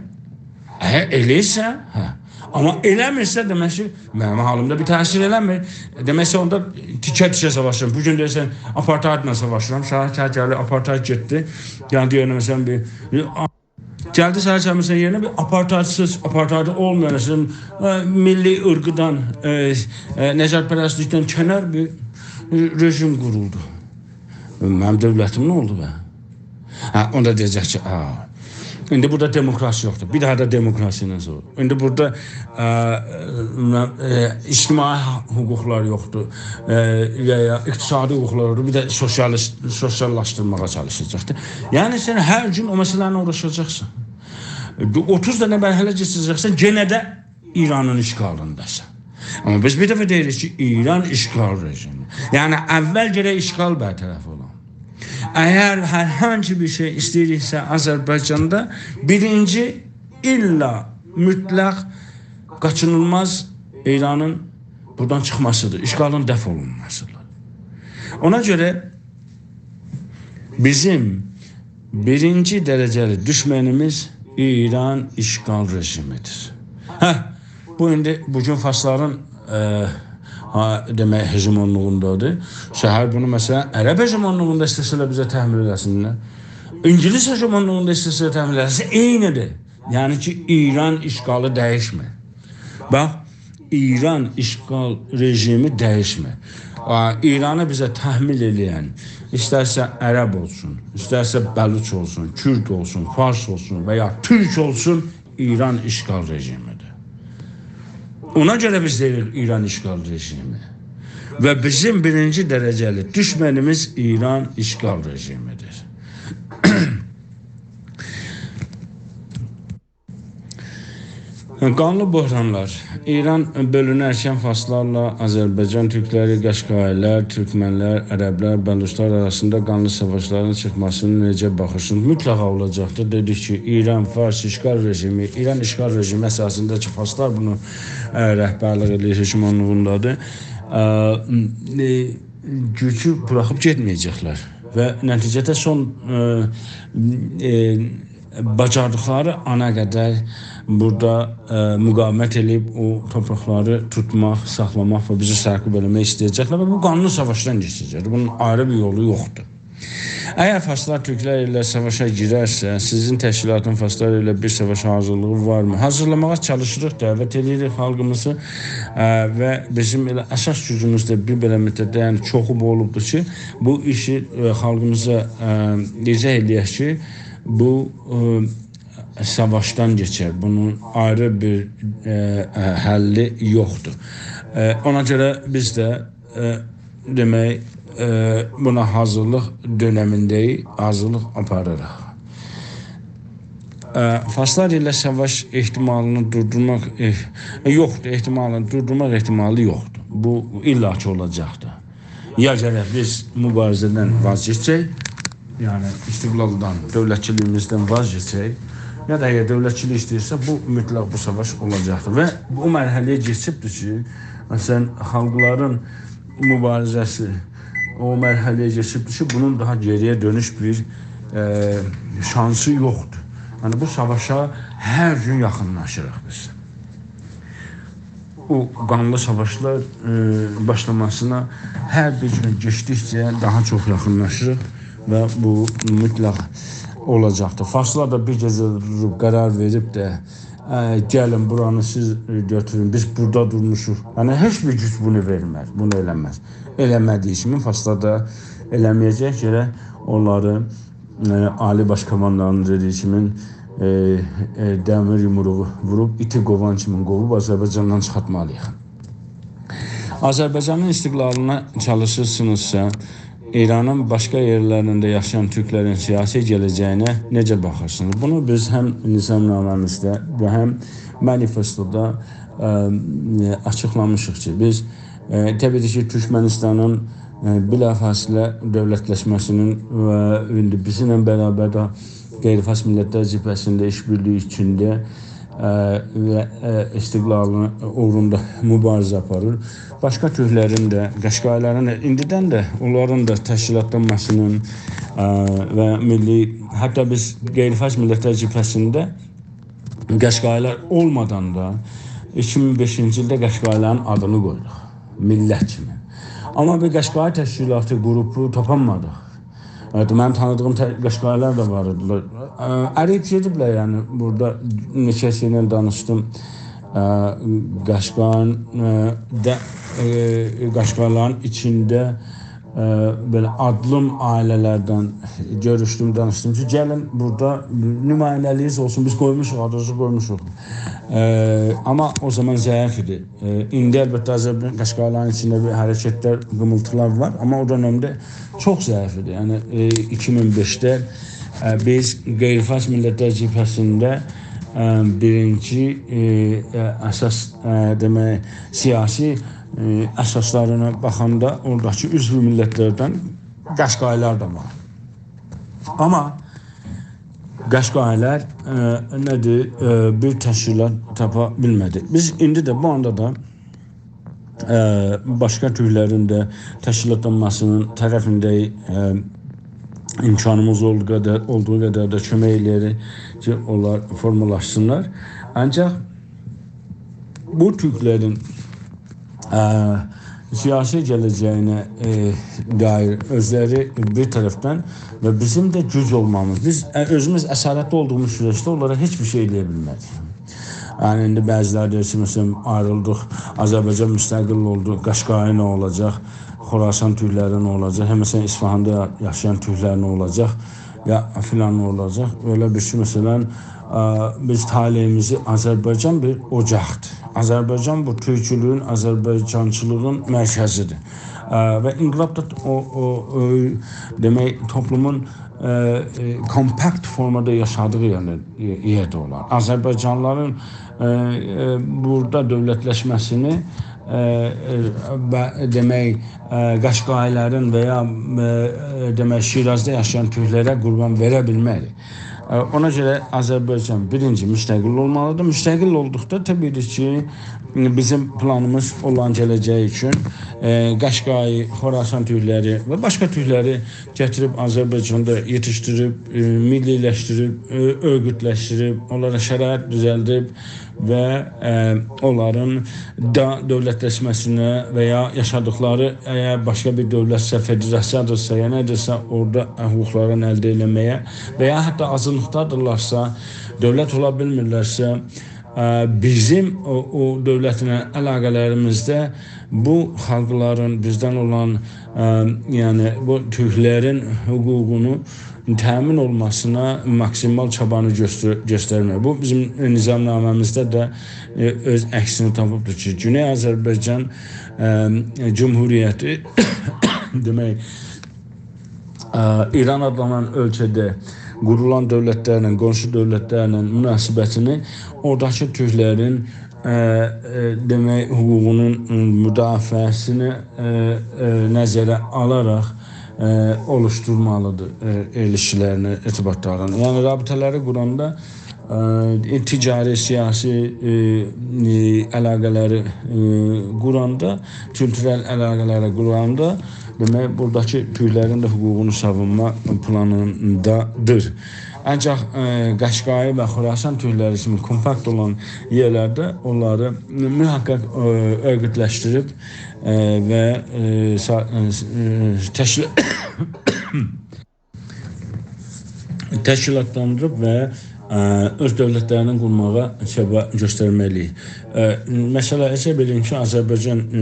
هه، ائله‌ییرسه، هه. آمما ائله‌میرسه، دئمک کی، منیم حالیمدا بیر تأثیر ائله‌میر. دئمک کی، اوندا تیکه-تیکه ساواشیرام. بو گون دئییرسن، آپارتایدلا ساواشیرام. سحر، سحر گلیر، آپارتاید گئتدی. گلدی یئرینه، مثلا، بیر، بیر آ-، گلدی سحر، سحر، مثلا، یئرینه بیر آپارتایدسیز، آپارتایدی اولمایان، مثلا، ا، میللی عیرقدان، ا، ا، نژادپرستلیکدن کنار بیر، ا، رژیم قورولدو. منیم دؤولتیم نه اولدو به؟ هه، اوندا دئیه‌جک کی، آ، ایندی بورادا دموکراسی یوخدور. بیر داها دا دموکراسی ایله زور. ایندی بورادا، ائ، ائ، اجتماعی حقوقلار یوخدور. ائ، یا، یا اقتصادی حقوقلار یوخدور. بیر ده سوسیالیست، سوسیاللاشدیرماغا چالیشاجاقدیر. یعنی سن هر گون او مسئله ایله اوغراشاجاقسان. اوتوز دنه مرحله کئچه‌جکسن، یئنه ده ایرانین اشغالینداسان. آمما بیز بیر دفعه دئییریک کی، ایران اشغال رژیمی. یعنی اول گرک اشغال برطرف اولا. اگر هر هانسی بیر شئی ایسته‌ییریکسه آذربایجاندا، بیرینجی، الا، مطلق، قاچینیلماز ایرانین بورادان چیخماسیدیر، اشغالین دفع اولونماسیدیر. اونا گؤره بیزیم بیرینجی درجه‌لی دوشمنیمیز ایران اشغال رژیمیدیر. هه، بو ایندی، بو گون فارسلارین، ائ، ها، دئمک، هژمونلوغوندادیر. سحر بونو، مثلا، عرب هژمونلوغوندا ایسته‌سه‌لر بیزه تحمیل ائله‌سینلر. اینگیلیس هژمونلوغوندا ایسته‌سه‌لر تحمیل ائله‌سین، عینیدیر. یعنی کی، ایران اشغالی دییشمیر. باخ، ایران اشغال رژیمی دییشمیر. آ، ایرانی بیزه تحمیل ائله‌ین، ایسترسه عرب اولسون، ایسترسه بلوچ اولسون، کورد اولسون، فارس اولسون و یا تورک اولسون، ایران اشغال رژیمیدیر. اونا گؤره بیز دئییریک ایران اشغال رژیمی. و بیزیم بیرینجی درجه‌لی دوشمنیمیز ایران اشغال رژیمیدیر. قانلی بحرانلار. ایران بؤلونرکن فارسلارلا آذربایجان تورکلری، قاشقاییلار، تورکمنلر، عربلر، بلوچلار آراسیندا قانلی ساواشلارین چیخماسینا نئجه باخیرسینیز؟ مطلقا اولاجاقدیر. دئدیک کی، ایران، فارس اشغال رژیمی، ایران اشغال رژیمی اساسیندا کی، فارسلار بونو، ائ، رهبرلیک ائله‌ییر، هژمونلوغوندادیر. ائ، ائ، گوجو بوراخیب گئتمه‌یه‌جکلر. و نتیجه‌ده سون، ائ، ائ، باجاردیقلاری آنا قدر بورادا، ائ، مقاومت ائله‌ییب او تورپاقلاری توتماق، ساخلاماق و بیزی سرکوب ائله‌مک ایسته‌یه‌جکلر و بو قانلی ساواشدان کئچه‌جکدیر. بونون آیری بیر یولو یوخدور. اگر فارسلار تورکلر ایله ساواشا گیررسه، سیزین تشکیلاتین فارسلار ایله بیر ساواشا حاضیرلیغی وارمی؟ حاضیرلاماغا چالیشیریق، دعوت ائدیریک خالقیمیزی، ائ، و بیزیم ائله اساس گوجوموز ده بیر بئله مدتده، یعنی چوخو بو اولوبدور کی، بو ایشی، ائ، خالقیمیزا، ائ، ایضاح ائله‌یک کی، بو، ائ، ساواشدان کئچر. بونون آیری بیر، ائ، ائ، حلی یوخدور. ائ، اونا گؤره بیز ده، ائ، دئمک، ائ، بونا حاضیرلیق دؤنمینده‌ییک، حاضیرلیق آپاریریق. ائ، فارسلار ایله ساواش احتمالینی دوردورماق، ائ، یوخدور، احتمالینی دوردورماق احتمالی یوخدور. بو الا کی اولاجاقدیر. یا گرک بیز موباریزه‌دن واز کئچک، یعنی استقلالدان، دؤولتچیلیگیمیزدن واز کئچک، یا دا اگر دؤولتچیلیک ایسته‌ییرسه، بو مطلق بو ساواش اولاجاقدیر. و بو مرحله‌یه کئچیبدیر کی، مثلا، خالقلارین موباریزه‌سی او مرحله‌یه کئچیبدیر کی، بونون داها گئری‌یه دؤنوش بیر، ائ، شانسی یوخدور. یعنی، بو ساواشا هر گون یاخینلاشیریق بیز. بو قانلی ساواشلار، ائ، باشلاماسینا هر بیر گون کئچدیکجه داها چوخ یاخینلاشیریق و بو مطلق اولاجاقدیر. فارسلار دا بیر گئجه دوروب قرار وئریب ده، ائ، گلین بورانی سیز، ائ، گؤتورون، بیز بورادا دورموشوق. یعنی، هئچ بیر گوج بونو وئرمز، بونو ائله‌مز. ائله‌مه‌دیگی کیمی فارسلار دا ائله‌مه‌یه‌جک، گرک اونلاری، ائ، عالی باش کوماندانین دئدیگی کیمی، ائ، ائ، دمیر یومروغو ووروب، ایتی قووان کیمی قوووب آذربایجاندان چیخارتمالی‌ییق. آذربایجانین استقلالینا چالیشیرسینیزسا، ایرانین باشقا یئرلرینده یاشایان تورکلرین سیاسی گله‌جه‌یینه نئجه باخیرسینیز؟ بونو بیز هم نظامنامه‌میزده و هم مانیفستودا، ائ، آچیقلامیشیق کی، بیز، ائ، طبیعی کی، تورکمنیستانین، ائ، بلافاصله دؤولتلشمه‌سینین و ایندی بیزیمله برابر ده غیر فارس میللتلر جبهه‌سینده ایش‌بیرلیگی ایچینده، ائ، و، ائ، استقلالی اوغروندا موباریزه آپاریر. باشقا تورکلرین ده، قاشقایلارین دا، ایندیدن ده اونلارین دا تشکیلاتلانماسینین، ائ، و میللی، حتی بیز غیر فارس میللتلر جبهه‌سینده قاشقایلار اولمادان دا ایکی مین بئشینجی ایلده قاشقایلارین آدینی قویدوق میللت کیمی. آمما بیر قاشقای تشکیلاتی، قروپو تاپانمادیق. ائوت، منیم تانیدیغیم ته-، قاشقایلار دا وار ایدیلر. ا، ارییب گئدیبلر، یعنی، بورادا نئچه‌سی ایله دانیشدیم. ا، قاشقایین، ا، ده، ا، قاشقایلارین ایچینده، ائ، بئله آدلیم عائله‌لردن گؤروشدوم، دانیشدیم کی، گلین بورادا نماینده‌لیگینیز اولسون، بیز قویموشوق، آدینیزی قویموشوق. ائ، آمما او زامان ضعیف ایدی. ائ، ایندی البته آذربایجان قاشقایلارین ایچینده بیر حرکتلر، قیمیلتیلار وار، آمما او دؤنمده چوخ ضعیف ایدی. یعنی، ائ، ایکی مین بئشده، ائ، بیز غیر فارس میللتلر جبهه‌سینده، ائ، بیرینجی، ائ، ائ، اساس، ائ، دئمک، سیاسی، ائ، اساسلارینا باخاندا اوراداکی عضو میللتلردن قاشقایلار دا وار. آمما قاشقایلار، ائ، نه‌دیر، ائ، بیر تشکیلات تاپا بیلمه‌دی. بیز ایندی ده بو آندا دا، ائ، باشقا تورکلرین ده تشکیلاتلانماسینین طرفینده‌ییک، ائ، امکانیمیز اولدوغو قدر، اولدوغو قدر ده کؤمک ائله‌یه‌ریک کی، اونلار فورمالاشسینلار. آنجاق بو تورکلرین، ائ، سیاسی گله‌جه‌یینه، ائ، دایر اؤزلری بیر طرفدن و بیزیم ده گوج اولمامیز. بیز، ائ، اؤزوموز اسارتلی اولدوغوموز سورجده اونلارا هئچ بیر شئی ائله‌یه بیلمه‌ریک. یعنی، ایندی بعضی‌لری دئییر کی، مثلا، آیریلدیق، آذربایجان مستقل اولدو، قاشقایی نه اولاجاق، خراسان تورکلری نه اولاجاق، یا، مثلا، اصفهاندا یا-، یاشایان تورکلر نه اولاجاق، یا فلان نه اولاجاق. بئله بیر شئی، مثلا، ائ، بیز طالعیمیزی، آذربایجان بیر اوجاقدیر. آذربایجان بو تورکچولویون، آذربایجانچیلیغین مرکزیدیر. ائ، و انقلاب دا او، او، او، دئمک، توپلومون، ائ، ائ، کومپاکت فورمادا یاشادیغی، یعنی، یئ-، یئرده اولار. آذربایجانلیلارین، ائ، ائ، بورادا دؤولتلشمه‌سینی، ائ، ائ، و دئمک، ائ، قاشقایلارین و یا، ائ، ائ، دئمک، شیرازدا یاشایان تورکلره قوربان وئره بیلمه‌ریک. ائ، اونا گؤره آذربایجان بیرینجی مستقل اولمالیدیر. مستقل اولدوقدا طبیعی کی، بیزیم پلانیمیز اولان گله‌جک اوچون، ائ، قاشقایی، خراسان تورکلری و باشقا تورکلری گتیریب آذربایجاندا یئتیشدیریب، ائ، میللی‌لشدیریب، ائ، اؤرگوتلشدیریب، اونلارا شرایط دوزلدیب و، ائ، اونلارین دا دؤولتلشمه‌سینه و یا یاشادیقلاری، اگر باشقا بیر دؤولتسه، فدراسییادیرسا، یا نه‌دیرسه، اورادا حقوقلارینی الده ائله‌مه‌یه و یا حتی آزینلیقدادیرلارسا، دؤولت اولا بیلمیرلرسه، ائ، بیزیم او، او دؤولتله علاقه‌لریمیزده بو خالقلارین بیزدن اولان، ائ، یعنی بو تورکلرین حقوقونو تأمین اولماسینا ماکسیمال چابانی گؤستر-، گؤسترمک. بو بیزیم نظامنامه‌میزده ده، ائ، اؤز عکسینی تاپیبدیر کی، گونئی آذربایجان، ائ، جمهوریتی، دئمک، ائ، ایران آدلانان اؤلکه‌ده قورولان دؤولتلرله، قونشو دؤولتلرله مناسبتینی اوراداکی تورکلرین، ائ، ائ، دئمک، حقوقونون، ائ، مدافعه‌سینی، ائ، ائ، نظره آلاراق، ائ، اولوشدورمالیدیر، ائ، ایلیشکیلرینی، ارتباطلارینی. یعنی، رابطه‌لری قوراندا، ائ، تجاری، سیاسی، ائ، ائ، علاقه‌لری، ائ، قوراندا، کولتورل علاقه‌لری قوراندا، دئمک، بوراداکی تورکلرین ده حقوقونو ساوونما پلانیندادیر. آنجاق، ائ، قاشقایی و خراسان تورکلری کیمی کومپاکت اولان یئرلرده اونلاری محقق، ائ، اؤرگوتلشدیریب، ائ، و، ائ، سا-، ائ، ائ، تشکیل-، تشکیلاتلاندیریب و، ائ، اؤز دؤولتلرینی قورماغا چابا گؤسترمه‌لی‌ییک. ائ، مثلا، حساب ائدین کی، آذربایجان، ائ،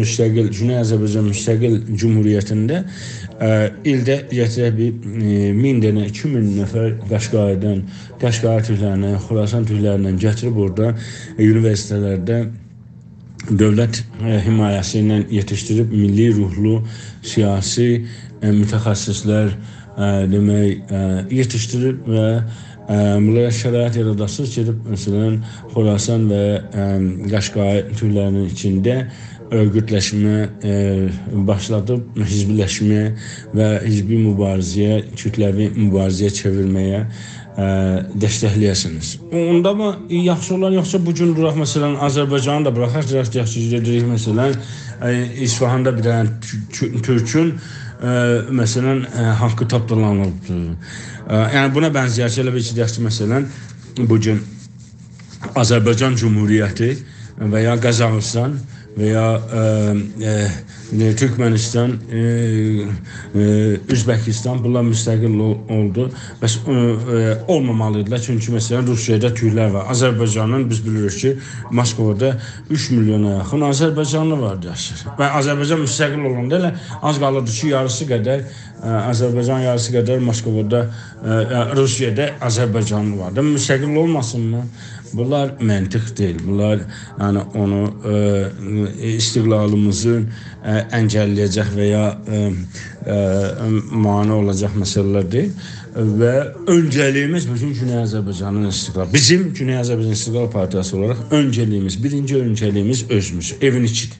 مستقل، گونئی آذربایجان مستقل جمهوریتینده، ائ، ایلده گتیرک بیر، ائ، مین دنه، ایکی مین نفر قاشقاییدان، قاشقایی تورکلریندن، خراسان تورکلریندن گتیریب اورادا، ائ، اونیوئرسیتئتلرده دؤولت، ائ، حمایه‌سی ایله یئتیشدیریب میللی روحلو، سیاسی، ائ، متخصصلر، ائ، دئمک، ائ، یئتیشدیریب و، ائ، بونلارا شرایط یاراداسینیز، گئدیب، مثلا، خراسان و، ائ، قاشقایی تورکلرینین ایچینده اؤرگوتلشمه، ائ، باشلادیب، حزبی‌لشمه و حزبی موباریزه‌یه، کوتله‌وی موباریزه‌یه چئویرمه‌یه، ائ، دستکله‌یه‌سینیز. اوندا مو یاخشی اولار، یوخسا بو گون دوراق، مثلا، آذربایجانی دا بوراخاق، دئیک، یاخشی، گئدیریک، مثلا، ائ، اصفهاندا بیر دنه تو-، تو-، تورکون، ائ، مثلا، ائ، حاقی تاپدالانیلیبدیر. ائ، یعنی، بونا بنزه‌یر کی، ائله بیل کی، دئیک کی، مثلا، بو گون آذربایجان جمهوریتی و یا قازاخیستان و یا، ائ، ائ، ائ، تورکمنیستان، ائ، ائ، اؤزبکیستان، بونلار مستقل اول-، اولدو. بس، ائ، ائ، اولمامالی ایدیلر، چونکی، مثلا، روسیادا تورکلر وار. آذربایجانین، بیز بیلیریک کی، موسکووادا اوچ میلیونا یاخین آذربایجانلی وار، یاشاییر. و آذربایجان مستقل اولاندا ائله آز قالیردی کی، یاریسی قدر، ائ، آذربایجان، یاریسی قدر موسکووادا، ائ، ائ، روسیادا آذربایجانلی وار. دا مستقل اولماسینلار؟ بونلار منطق دئییل. بونلار، یعنی، اونو، ائ، استقلالیمیزی، ائ، انگلله‌یه‌جک و یا، ائ، ائ، مانع اولاجاق مسئله‌لر دئییل. و اؤنجه‌لیگیمیز بوتون گونئی آذربایجانین استقلالی. بیزیم گونئی آذربایجان استقلال پارتیاسی اولاراق اؤنجه‌لیگیمیز، بیرینجی اؤنجه‌لیگیمیز اؤزوموز، ائوین ایچیدیر.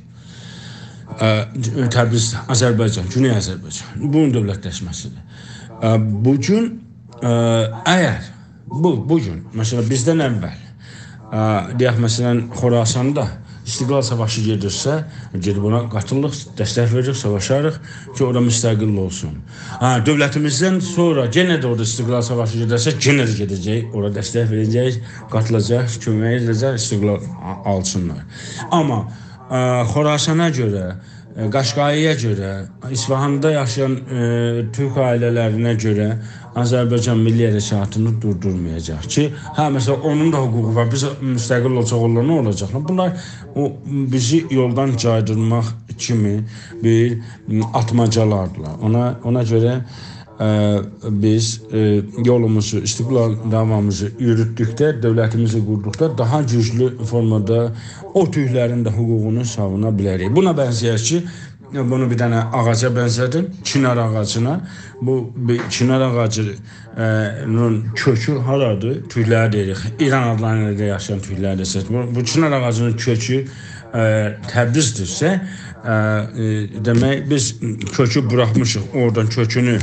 ائ، تبریز، آذربایجان، گونئی آذربایجان. بونون دؤولتلشمه‌سیدیر. ائ، بو گون، ائ، اگر بو، بو گون، مثلا، بیزدن اول، ائ، دئیک، مثلا، خوراساندا استقلال ساواشی گئدیرسه، گئدیب اونا قاتیلیریق، دستک وئرریک، ساواشاریق کی، اورا مستقل اولسون. ها، دؤولتیمیزدن سونرا یئنه ده اورادا استقلال ساواشی گئدرسه، یئنه ده گئده‌جه‌ییک، اورا دستک وئره‌جه‌ییک، قاتیلاجاغیق، کؤمک ائده‌جه‌ییک، استقلال آ-، آلسینلار. آمما، ائ، خوراسانا گؤره، ائ، قاشقایی‌یا گؤره، اصفهاندا یاشایان، ائ، تورک عائله‌لرینه گؤره آذربایجان میللی حرکاتینی دوردورمایاجاق کی، هه، مثلا، اونون دا حقوقو وار. بیز مستقل اولساق، اونلار نه اولاجاق؟ بونلار او بیزی یولدان جایدیرماق کیمی بیر، م، آتماجالاردیلار. اونا، اونا گؤره، ائ، بیز، ائ، یولوموزو، استقلال دعوامیزی یوروتدوکده، دؤولتیمیزی قوردوقدا داها گوجلو فورمادا او تورکلرین ده حقوقونو ساوونا بیلریک. بونا بنزه‌یر کی، بونو بیر دنه آغاجا بنزه‌دیم، چینار آغاجینا. بو بیر چینار آغاجی، ائ، نون کؤکو هارادیر؟ تورکلری دئییریک. ایران آدلاریندا یاشایان تورکلری دئسک. بو، بو چینار آغاجینین کؤکو، ائ، تبریزدیرسه، ائ، ائ، دئمک، بیز کؤکو بوراخمیشیق، اورادان کؤکونو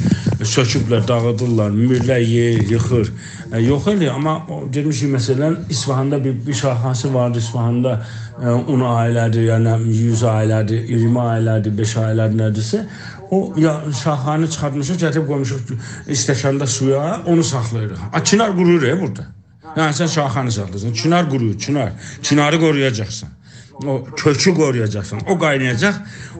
سؤکوبلر، داغیدیرلار، مورلر یئییر، ییخیر. ائ، یوخ ائله، آمما او، دئمیشیک، مثلا، اصفهاندا بیر، بیر شاخه‌سی واردی، اصفهاندا، ائ، اون عائله‌دیر، یا نه، یوز عائله‌دیر، اییرمی عائله‌دیر، بئش عائله‌دیر، نه‌دیرسه، او یا شاخه‌نی چیخارتمیشیق، گتیریب قویموشوق استکاندا سویا، اونو ساخلاییریق. آ، چینار قورویور، ائ، بورادا. یعنی سن شاخه‌نی ساخلاییرسان، چینار قورویور، چینار. چیناری قورویاجاقسان. او کؤکو قورویاجاقسان. او قاینایاجاق،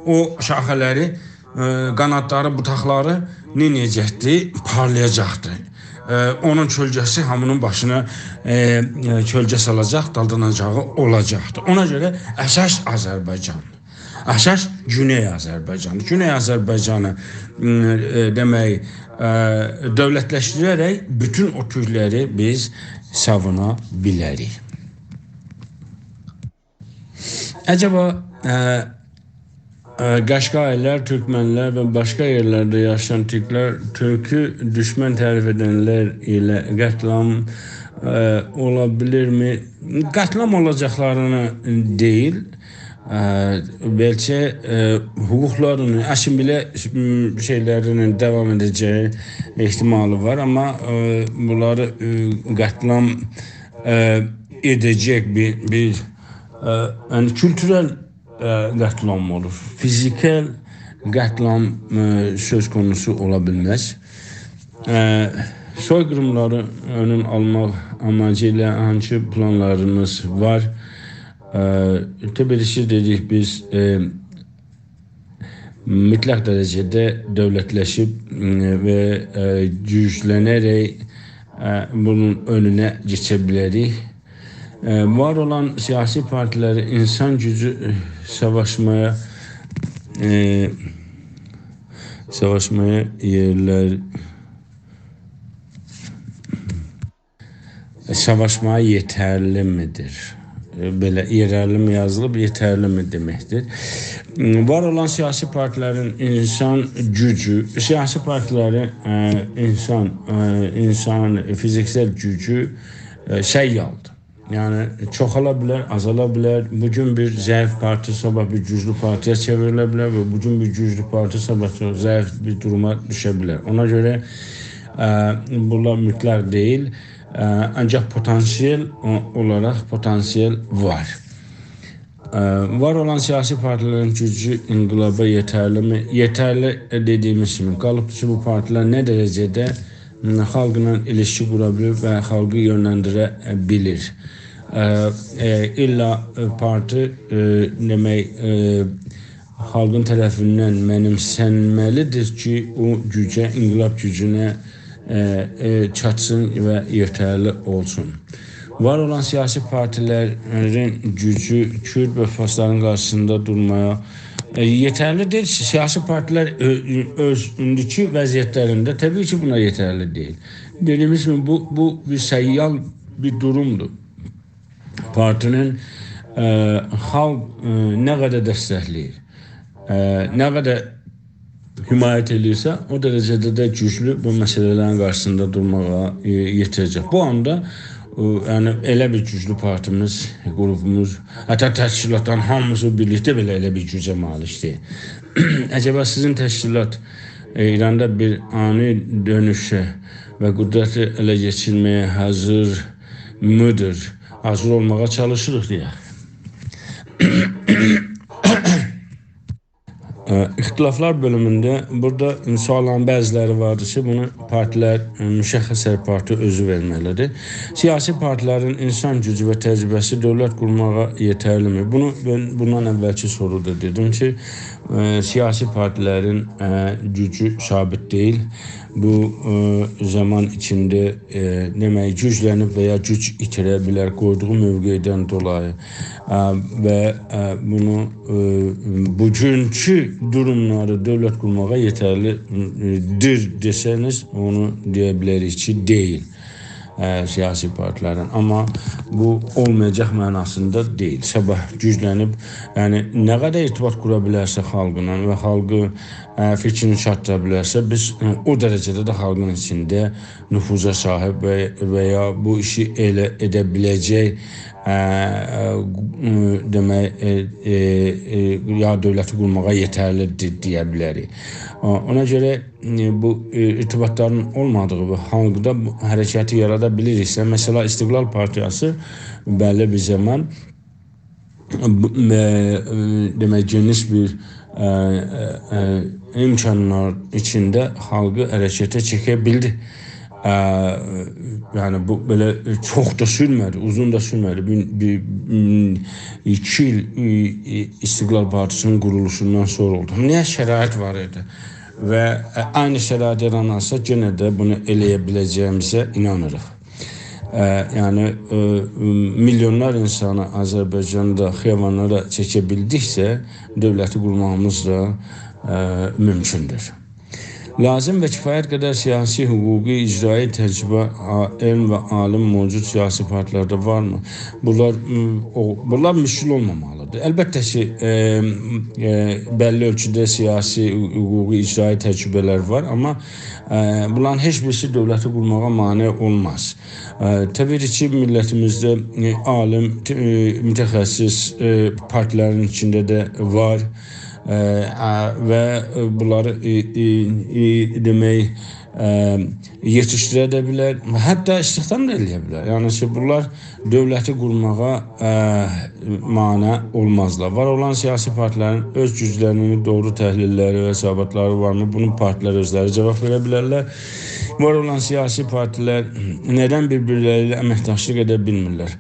او شاخه‌لری، ائ، قانادلاری، بوداقلاری نئینیه‌جکدیر؟ پارلایاجاقدیر. ائ، اونون کؤلگه‌سی هامینین باشینا، ائ، ائ، کؤلگه سالاجاق، دالداناجاغی اولاجاقدیر. اونا گؤره اساس آذربایجان. اساس گونئی آذربایجان. گونئی آذربایجانی، م، ائ، دئمک، ائ، دؤولتلشدیره‌رک بوتون او تورکلری بیز ساوونا بیلریک. عجبا، ائ، ائ، قاشقایی‌لر، تورکمن‌لر و باشقا یئرلرده یاشایان تورکلر تورکو دوشمن تعریف ائدنلر ایله قتل‌عام، ائ، اولا بیلیرمی؟ قتل‌عام اولاجاقلارینی دئییل، ائ، بلکه، ائ، حقوقلارینی، اسیمیله، م، شئیلرینن داوام ائده‌جه‌یی احتمالی وار، آمما، ائ، بونلاری، ائ، قتل‌عام، ائ، ائده‌جک بیر، بیر، ائ، یعنی کولتورل، ائ، قتل‌عام اولور. فیزیکل قتل‌عام، ائ، سؤز قونوسو اولا بیلمز. ائ، سوی‌قیریملاری اؤنون آلماق آماجی ایله هانسی پلانلاریمیز وار؟ ائ، تبریزی دئدیک بیز، ائ، مطلق درجه‌ده دؤولتلشیب، م، و، ائ، گوجلنه‌رک، ائ، بونون اؤنونه کئچه بیلریک. ائ، وار اولان سیاسی پارتی‌لری اینسان گوجو، ائ، ساواشمایا، ائ، ساواشمایا یئرلر، ساواشمایا یئترلی‌میدیر؟ ائ، بئله یئررلی‌می یازیلیب، یئترلی‌می دئمکدیر. م، وار اولان سیاسی پارتی‌لرین اینسان گوجو، سیاسی پارتی‌لرین، ائ، اینسان، ائ، اینسان فیزیکسل گوجو، ائ، سیالدیر. یعنی، چوخالا بیلر، آزالا بیلر. بو گون بیر ضعیف پارتی، صاباح بیر گوجلو پارتی‌یا چئوریله بیلر و بو گون بیر گوجلو پارتی، صاباح چوخ ضعیف بیر دوروما دوشه بیلر. اونا گؤره، ائ، بونلار مطلق دئییل، ائ، آنجاق پتانسیل او-، اولاراق پتانسیل وار. ائ، وار اولان سیاسی پارتی‌لرین گوجو انقلابا یئترلی‌می؟ یئترلی، ائ، دئدیگیمیز کیمی، قالیبدیر کی، بو پارتی‌لر نه درجه‌ده، م، خالقلا ایلیشکی قورا بیلیر و خالقی یؤنلندیره، ائ، بیلیر. ائ، ائ، ایللا، ائ، پارتی، ائ، دئمک، ائ، خالقین طرفیندن منیمسنمه‌لیدیر کی، او گوجه، انقلاب گوجونه، ائ، ائ، چاتسین و یئترلی اولسون. وار اولان سیاسی پارتیلرین گوجو کورد و فارسلارین قارشیسیندا دورماغا، ائ، یئترلی دئییل. سیاسی پارتیلر اؤ-، اؤز ایندیکی وضعیتلرینده طبیعی کی، بونا یئترلی دئییل. دئدیییمیز کیمی، بو، بو بیر سیال بیر دورومدور. پارتی‌نین، ائ، خالق، ائ، نه قدر دستکله‌ییر، ائ، نه قدر حمایت ائله‌ییرسه، او درجه‌ده ده گوجلو بو مسئله‌لرین قارشیسیندا دورماغا، ائ، یئته‌جک. بو آندا، ائ، یعنی ائله بیر گوجلو پارتیمیز، قروپوموز، حتی تشکیلاتلارین هامیسی بیرلیکده بئله ائله بیر گوجه مالیکدیر. عجبا سیزین تشکیلات، ائ، ایراندا بیر آنی دؤنوشه و قدرتی اله کئچیرمه‌یه حاضیر میدیر؟ حاضیر اولماغا چالیشیریق دئیک. ائ، اختلافلار بؤلومونده بورادا سؤاللارین بعضی‌لری واردی کی، بونو پارتیلر، ائ، مشخص هر پارتی اؤزو وئرمه‌لیدیر. سیاسی پارتیلرین اینسان گوجو و تجربه‌سی دؤولت قورماغا یئترلی‌می؟ بونو من بوندان اولکی سورودا دئدیم کی، ائ، سیاسی پارتیلرین، ائ، گوجو ثابت دئییل. بو، ائ، زامان ایچینده، ائ، دئمک، گوجلنیب و یا گوج ایتیره بیلر، قویدوغو موقعدن دولایی. ا، و، ا، بونو، ا، بوگونکو دوروملاری دؤولت قورماغا یئترلی، ا، دیر دئسه‌نیز، اونو دئیه بیلریک کی، دئییل، ا، سیاسی پارتیلرین. آمما بو اولمایاجاق معناسیندا دئییل. صاباح گوجلنیب، یعنی نه قدر ارتباط قورا بیلرسه خالقلا و خالقی، ا، فیکرینی چاتدیرا بیلرسه، بیز، ا، او درجه‌ده ده خالقین ایچینده نفوذه صاحب و، و یا بو ایشی ائله ائده بیله‌جک، ا، ا، دئمک، ا، ا، ا، یا دؤولتی قورماغا یئترلیدیر دئیه بیلریک. او-، اونا گؤره، ا، بو، ا، ارتباطلارین اولمادیغی و خالقدا بو حرکتی یارادا بیلیریکسه، مثلا، استقلال پارتیاسی بللی بیر زامان بو، ا، ا، دئمک، گئنیش بیر، ا، ا، ا، امکانلار ایچینده خالقی حرکته چکه بیلدی. ا، یعنی، بو بئله چوخ دا سورمه‌دی، اوزون دا سورمه‌دی. بیر، بیر، م، ایکی ایل، ای، ای، استقلال پارتیسی‌نین قورولوشوندان سونرا اولدو. نه شرایط وار ایدی؟ و، ا، عینی شرایط یارانارسا، یئنه ده بونو ائله‌یه بیله‌جه‌ییمیزه اینانیریق. ا، یعنی، ا، میلیونلار اینسانی آذربایجاندا خیابانلارا چکه بیلدیکسه، دؤولتی قورماغیمیز دا، ا، مومکوندور. لازم و کفایت قدر سیاسی، حقوقی، اجرایی تجربه، ع-، علم و عالم موجود سیاسی پارتیلرده وارمی؟ بونلار، م، او، بونلار مشکل اولمامالیدیر. البته کی، ا، ا، بللی اؤلچوده سیاسی، حقوقی، اجرایی تجربه‌لر وار، آمما، ا، بونلارین هئچ بیریسی دؤولتی قورماغا مانع اولماز. ا، طبیعی کی، میللتیمیزده، ا، عالم، ت-، ا، متخصص، ا، پارتیلرین ایچینده ده وار. ا، ا، و، ا، بونلاری، ا، ا، ا، دئمک، ا، یئتیشدیره ده بیلر، حتی استخدام دا ائله‌یه بیلر. یعنی کی، بونلار دؤولتی قورماغا، ا، مانع اولمازلار. وار اولان سیاسی پارتیلرین اؤز گوجلرینی، دوغرو تحلیللری و حساباتلاری وارمی؟ بونو پارتیلر اؤزلری جاواب وئره بیلرلر. وار اولان سیاسی پارتیلر ندن بیر-بیرلری ایله امکداشلیق ائده بیلمیرلر؟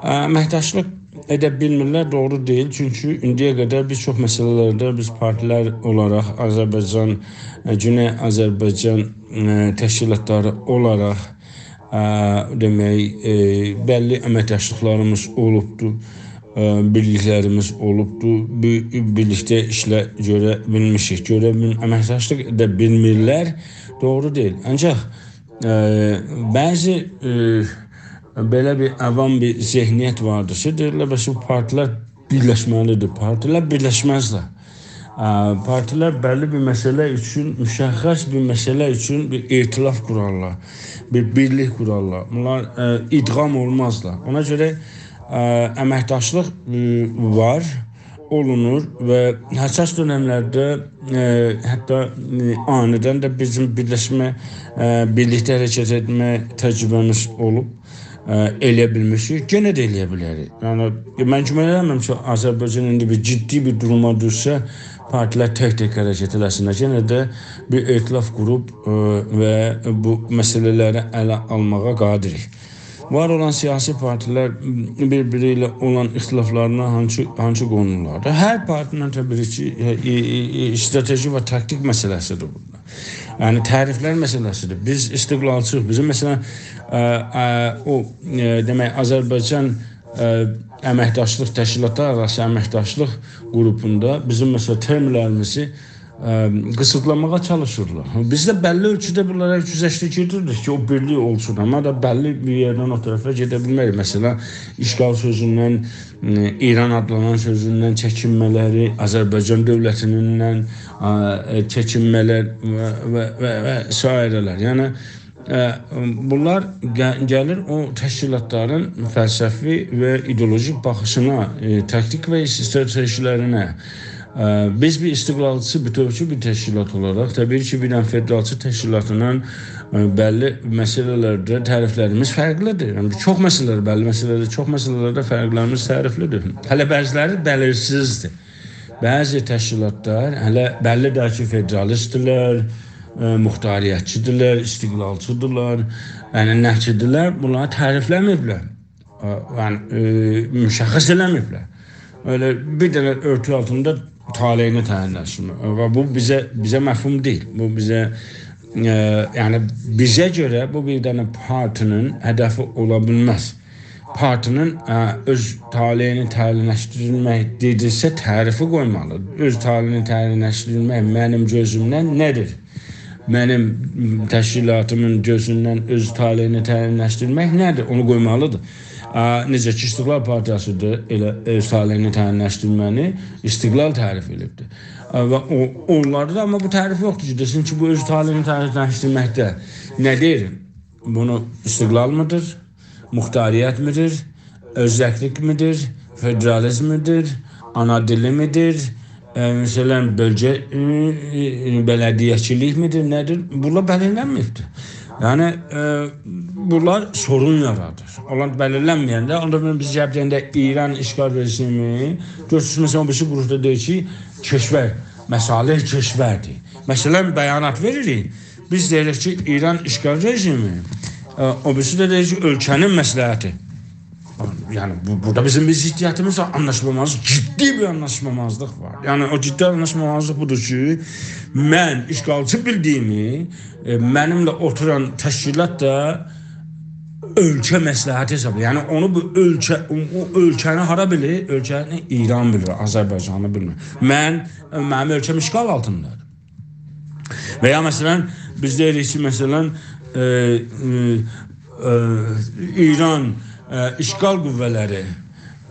ا، امکداشلیق ائده بیلمیرلر، دوغرو دئییل. چونکی ایندییه قدر بیر چوخ مسئله‌لرده بیز پارتیلر اولاراق آذربایجان، ا، گونئی آذربایجان، ا، تشکیلاتلاری اولاراق، ا، دئمک، ا، بللی امکداشلیقلاریمیز اولوبدور، ا، بیرلیکلریمیز اولوبدور. بیر-، بیرلیکده ایشلر گؤره بیلمیشیک. گؤره بیل-، امکداشلیق ائده بیلمیرلر، دوغرو دئییل. آنجاق، ا، بعضی، ا، بئله بیر عوام بیر ذهنیت واردیر کی، دئییرلر، «بس بو پارتیلر بیرلشمه‌لیدیر.» پارتیلر بیرلشمزلر. ا، پارتیلر بللی بیر مسئله اوچون، مشخص بیر مسئله اوچون بیر ائتلاف قورارلار، بیر بیرلیک قورارلار. بونلار، ا، ادغام اولمازلار. اونا گؤره، ا، امکداشلیق، ا، وار، اولونور و حساس دؤنملرده، ا، حتی، ا، آنیدن ده بیزیم بیرلشمه، ا، بیرلیکده حرکت ائتمه تجربه‌میز اولوب، ا، ائله‌یه بیلمیشیک، یئنه ده ائله‌یه بیلریک. یعنی، من گومان ائله‌میرم کی، آذربایجان ایندی بیر جدی بیر دوروما دوشسه، پارتیلر تک-تک حرکت ائله‌سینلر. یئنه ده بیر ائتلاف قوروب، ا، و بو مسئله‌لری اله آلماغا قادریک. وار اولان سیاسی پارتی‌لر بیر-بیری ایله اولان اختلافلارینا هانسی، هانسی قونولاردا؟ هر پارتی‌نین طبیعی کی، ائ، ائ، ائ، استراتژی و تاکتیک مسئله‌سی‌دیر بونلار. یعنی تعریف‌لر مسئله‌سی‌دیر. بیز استقلالچی‌ییق. بیزیم، مثلا، ا، ا، او، ا، دئمک، آذربایجان، ا، امکداشلیق، تشکیلاتلار آراسی امکداشلیق قروپوندا بیزیم، مثلا، ترملریمیزی، ا، قیسیتلاماغا چالیشیرلار. بیز ده بللی اؤلچوده بونلارا گوزشته گئدیردیک کی، او بیرلیک اولسون، آمما دا بللی بیر یئردن او طرفه گئده بیلمه‌ریک. مثلا، اشغال سؤزوندن، ا، ایران آدلانان سؤزوندن چکینمه‌لری، آذربایجان دؤولتیندن، ا، ائ، چکینمه‌لر و، و، و، و سایره‌لر. یعنی، ا، بونلار گه-، گلیر او تشکیلاتلارین فلسفی و ایدئولوژیک باخیشینا، ائ، تاکتیک و استراتژی‌لرینه. ا، بیز بیر استقلالچی، بوتؤوچو بیر تشکیلات اولاراق، طبیعی کی، بیر دنه فدرالچی تشکیلاتینان، ا، بللی مسئله‌لرده تعریف‌لریمیز فرقلی‌دیر. یعنی، چوخ مسئله‌لر، بللی مسئله‌لرده، چوخ مسئله‌لرده فرق‌لریمیز تعریفلی‌دیر. هله بعضی‌لری بلیرسیزدیر. بعضی تشکیلاتلار هله بللی دئییل کی، فدرالیست‌دیرلر، ائ، مختاریتچی‌دیرلر، استقلالچی‌دیرلر، یعنی نه‌چی‌دیرلر، بونلاری تعریفله‌مه‌ییبلر. ا، یعنی، ائ، مشخص ائله‌مه‌ییبلر. ائله بیر دنه اؤرتو آلتیندا طالعینی تعیینلشدیرمک. و بو بیزه، بیزه مفهوم دئییل. بو بیزه، ائ، یعنی بیزه گؤره بو بیر دنه پارتی‌نین هدفی اولا بیلمز. پارتی‌نین، ا، اؤز طالعینی تعیینلشدیرمک دئدیسه، تعریفی قویمالی. اؤز طالعینی تعیینلشدیرمک منیم گؤزومدن نه‌دیر؟ منیم تشکیلاتیمین گؤزوندن اؤز طالعینی تعیینلشدیرمک نه‌دیر؟ اونو قویمالی‌دیر. ا، نئجه کی، استقلال پارتیاسی‌دیر، ائله اؤز طالعینی تعیینلشدیرمه‌نی استقلال تعریف ائدیبدیر. ا، و او، اونلاردا دا آمما بو تعریف یوخدور کی، دئسین کی، بو اؤز طالعینی تعیینلشدیرمکده نه‌دیر؟ بونو استقلال‌می‌دیر؟ مختاریت‌می‌دیر؟ اؤزللیک‌می‌دیر؟ فدرالیزم‌می‌دیر؟ آنا دیلی‌می‌دیر؟ ائ، مثلا، بؤلگه، ائ، ائ، بلدیه‌چیلیک‌می‌دیر؟ نه‌دیر؟ بونلار بلیرلنمه‌ییبدیر. یعنی، ائ، بونلار سورون یارادیر. اونلار بلیرلنمه‌ینده، اوندا بیز گلیب دئینده ایران اشغال رژیمی، گؤرورسونوز، مثلا، او بیریسی قروپدا دئییر کی، کشور، مصالح کشوردیر. مثلا، بیانات وئریریک. بیز دئییریک کی، ایران اشغال رژیمی، ائ، او بیریسی ده دئییر کی، اؤلکه‌نین مصلحتی. یعنی، بو، بورادا بیزیم بیر ضدیتیمیز وار، آنلاشمامازلیق، جدی بیر آنلاشمامازلیق وار. یعنی، او جدی آنلاشمامازلیق بودور کی، من اشغالچی بیلدیگیمی، ائ، منیمله اوتوران تشکیلات دا اؤلکه مصلحتی حساب ائدیر. یعنی، اونو بو اؤلکه، او، او اؤلکه‌نی هارا بیلیر؟ اؤلکه‌نی ایران بیلیر، آذربایجانی بیلمیر. من، منیم اؤلکه‌م اشغال آلتیندادیر. و یا، مثلا، بیز دئییریک کی، مثلا، ائ، ائ، ائ، ایران، ائ، اشغال قوه‌لری،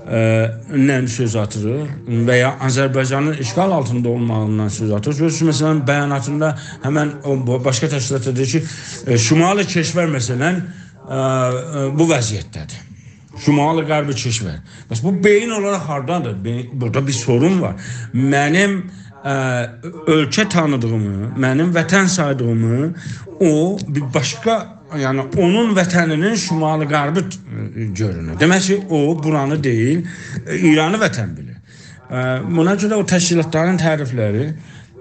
ائ، ندن سؤز آچیریق و یا آذربایجانین اشغال آلتیندا اولماغیندان سؤز آچیریق. گؤرورسونوز، مثلا، بیاناتیندا همن او، بو، باشقا تشکیلات دا دئییر کی، ائ، شمال کشور، مثلا، ائ، ائ، بو وضعیتده‌دیر. شمال غرب کشور. بس بو بئیین اولاراق هاردادیر؟ بئیین، بورادا بیر سورون وار. منیم، ائ، اؤلکه تانیدیغیمی، منیم وطن سایدیغیمی او بیر باشقا، یعنی اونون وطنی‌نین شمال غربی، ائ، گؤرونور. دئمک کی، او بورانی دئییل، ائ، ایرانی وطن بیلیر. ائ، بونا گؤره او تشکیلاتلارین تعریف‌لری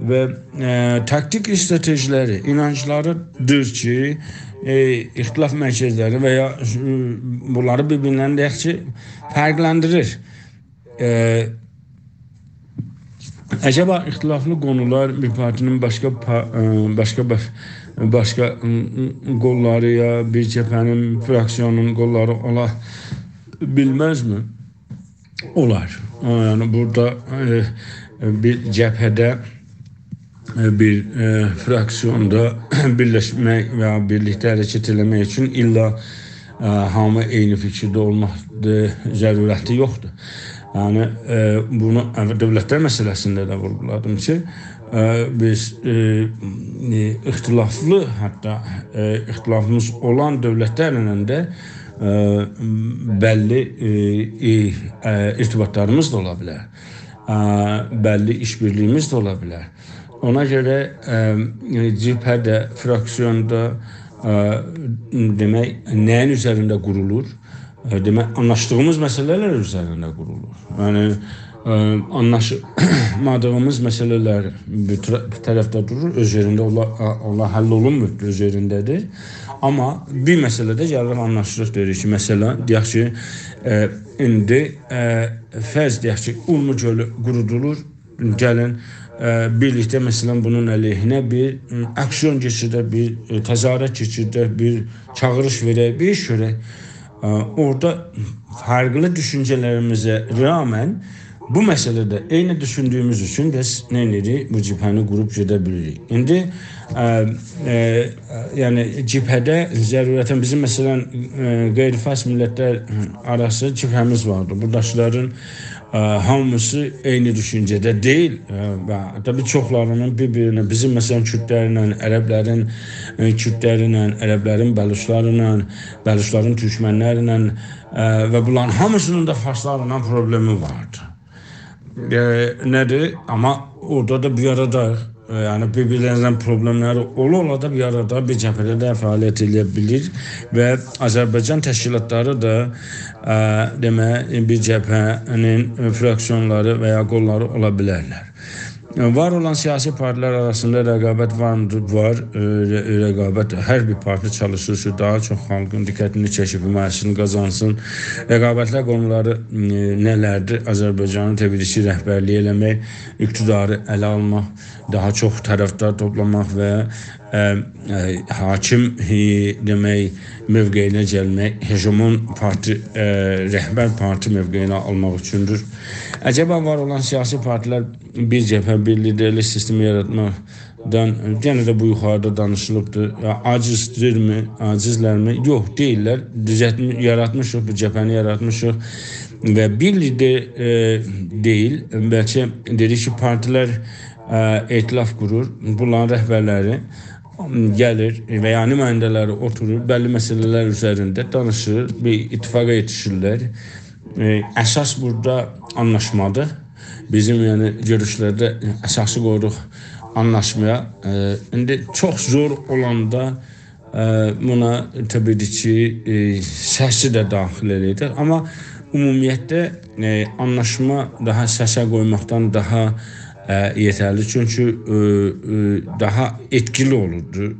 و، ائ، تاکتیک استراتژی‌لری، اینانجلاری‌دیر کی، ائ، اختلاف مرکزلری و یا، ائ، بونلاری بیر-بیریندن، دئیک کی، فرقلندیریر. ائ، عجبا اختلافلی قونولار بیر پارتی‌نین باشقا پا-، ائ، باشقا باش-، باشقا، م، م، قوللاری یا بیر جبهه‌نین، فراکسیونون قوللاری اولا بیلمزمی؟ اولار. ائ، یعنی بورادا، ائ، ائ، بیر جبهه‌ده، ائ، بیر، ائ، فراکسیوندا بیرلشمک و یا بیرلیکده حرکت ائله‌مک اوچون ایللا، ائ، هامی عینی فیکیرده اولماق، ائ، ضرورتی یوخدور. یعنی، ائ، بونو، ائ، دؤولتلر مسئله‌سینده ده وورغولادیم کی، ائ، بیز، ائ، ائ، اختلافلی، حتی، ائ، اختلافیمیز اولان دؤولتلرله ده، ائ، بللی، ائ، ائ، ائ، ارتباطلاریمیز دا اولا بیلر. ائ، بللی ایش‌بیرلیگیمیز ده اولا بیلر. اونا گؤره، ائ، جبهه ده، فراکسیون دا، ائ، دئمک، نه‌یین اوزرینده قورولور؟ ائ، دئمک، آنلاشدیغیمیز مسئله‌لر اوزرینده قورولور. یعنی، ائ، آنلاشمادیغیمیز مسئله‌لر بیر طر-، بیر طرفده دورور، اؤز یئرینده اولا-، ا-، اونلار حل اولونمور، اؤز یئرینده‌دیر. آمما بیر مسئله‌ده گلیریک، آنلاشیریق، دئییریک کی، مثلا، دئیک کی، ائ، ایندی، ائ، فرض دئیک کی، اورمو گؤلو قورودولور، گلین، ائ، بیرلیکده، مثلا، بونون علیهینه بیر، م، آکسیون کئچیردک، بیر، ائ، تظاهرات کئچیردک، بیر چاغیریش وئرک، بیر ایش گؤرک. ائ، اورادا فرقلی دوشونجه‌لریمیزه رغماً بو مسئله‌ده عینی دوشوندویوموز اوچون بیز نه ائدیریک؟ بو جبهه‌نی قوروب گئده بیلیریک. ایندی، ائ، ائ، یعنی جبهه‌ده ضرورتاً بیزیم، مثلا، ائ، غیر فارس میللتلر آراسی جبهه‌میز واردیر. بوراداکیلارین ائ، هامیسی عینی دوشونجه‌ده دئییل. ائ، و طبیعی چوخلارینین بیر-بیرینه، بیزیم، مثلا، کوردلرله، عربلرین، ائ، کوردلرله، عربلرین بلوچلارلا، بلوچلارین تورکمنلرله، ائ، و بونلارین هامیسینین دا فارسلارلا پروبلئمی واردی. ائ، نه‌دیر؟ آمما اورادا دا بیر آرادا، ائ، یعنی بیر-بیرلرینن پروبلئملری اولا-اولا دا بیر آرادا بیر جبهه‌ده ده فعالیت ائله‌یه بیلیر و آذربایجان تشکیلاتلاری دا، ائ، دئمک، بیر جبهه‌نین فراکسیونلاری و یا قوللاری اولا بیلرلر. وار اولان سیاسی پارتیلر آراسیندا رقابت وار میدیر؟ وار. ائ، ر-، رقابت، هر بیر پارتی چالیشیر کی، داها چوخ خالقین دقتینی چکیب، حمایتینی قازانسین. رقابتلر قونولاری، ائ، نه‌لردیر؟ آذربایجانین طبیعی کی، رهبرلیک ائله‌مک، اقتداری اله آلماق، داها چوخ طرفدار توپلاماق و، ائ، ائ، حاکم، ائ، دئمک، موقعینه گلمک، هژمون پارتی، ائ، رهبر پارتی موقعینه آلماق اوچوندور. عجبا وار اولان سیاسی پارتیلر بیر جبهه، بیر لیدرلیک سیستمی یاراتماقدان، یئنه ده بو یوخاریدا دانیشیلیبدیر، یا، عاجزدیرمی، عاجزلرمی؟ یوخ، دئییللر. دوزلتمی-، یاراتمیشیق، بو جبهه‌نی یاراتمیشیق و بیر لیدر، ائ، دئییل، بلکه دئدیک کی، پارتیلر، ائ، ائتلاف قورور، بونلارین رهبرلری گلیر و یا نماینده‌لری اوتورور، بللی مسئله‌لر اوزرینده دانیشیر، بیر اتفاقا یئتیشیرلر. ائ، اساس بورادا آنلاشمادیر. بیزیم، یعنی، گؤروشلرده اساسی قویوروق آنلاشمایا. ائ، ایندی چوخ زور اولاندا، ائ، بونا طبیعی کی، ائ، سسی ده داخیل ائله‌یه‌جک. آمما عمومیتده، ائ، آنلاشما داها سسه قویماقدان داها، ائ، یئترلی. چونکی، ائ، ائ، داها ائتکیلی اولوردو، ائ،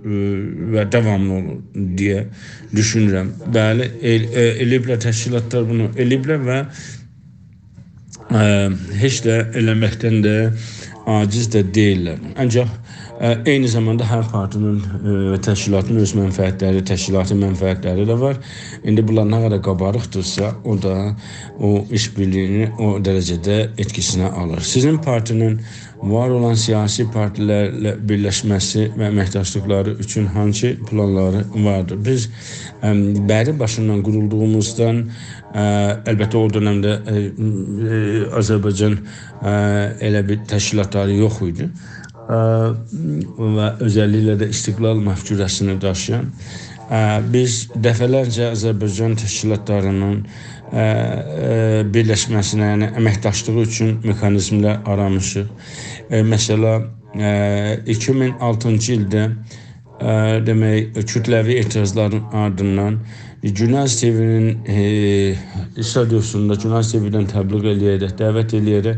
و داواملی اولور دئیه دوشونورم. بلی، ائل-، ائ، ائله‌ییبلر، تشکیلاتلار بونو ائله‌ییبلر و ائ، هئچ ده ائله‌مکدن ده عاجز ده دئییللر. آنجاق، ائ، عینی زاماندا هر پارتی‌نین، ائ، و تشکیلاتین اؤز منفعتلری، تشکیلاتی منفعتلری ده وار. ایندی بونلار نه قدر قاباریقدیرسا، او دا او ایش‌بیرلیگینی او درجه‌ده ائتکیسینه آلیر. سیزین پارتی‌نین وار اولان سیاسی پارتیلرله بیرلشمه‌سی و امکداشلیقلاری اوچون هانسی پلانلاری واردیر؟ بیز، ائم، بری باشیندان قورولدوغوموزدان، ائ، البته، او دؤنمده، ائ، ائ، آذربایجان، ائ، ائله بیر تشکیلاتلاری یوخ ایدی. ائ، و اؤزللیکله ده استقلال مفکوره‌سینی داشییان. ائ، بیز دفعه‌لرجه آذربایجان تشکیلاتلاری‌نین، ائ، ائ، بیرلشمه‌سینه، یعنی امکداشلیغی اوچون مکانیزملر آرامیشیق. ائ، مثلا، ائ، ایکی مین آلتینجی ایلده، ائ، دئمک، کوتله‌وی اعتراضلارین آردیندان گوناز تی‌وی‌نین، ائ، استودیوسوندا، گوناز تی‌وی‌دن تبلیغ ائله‌یه‌رک، دعوت ائله‌یه‌رک،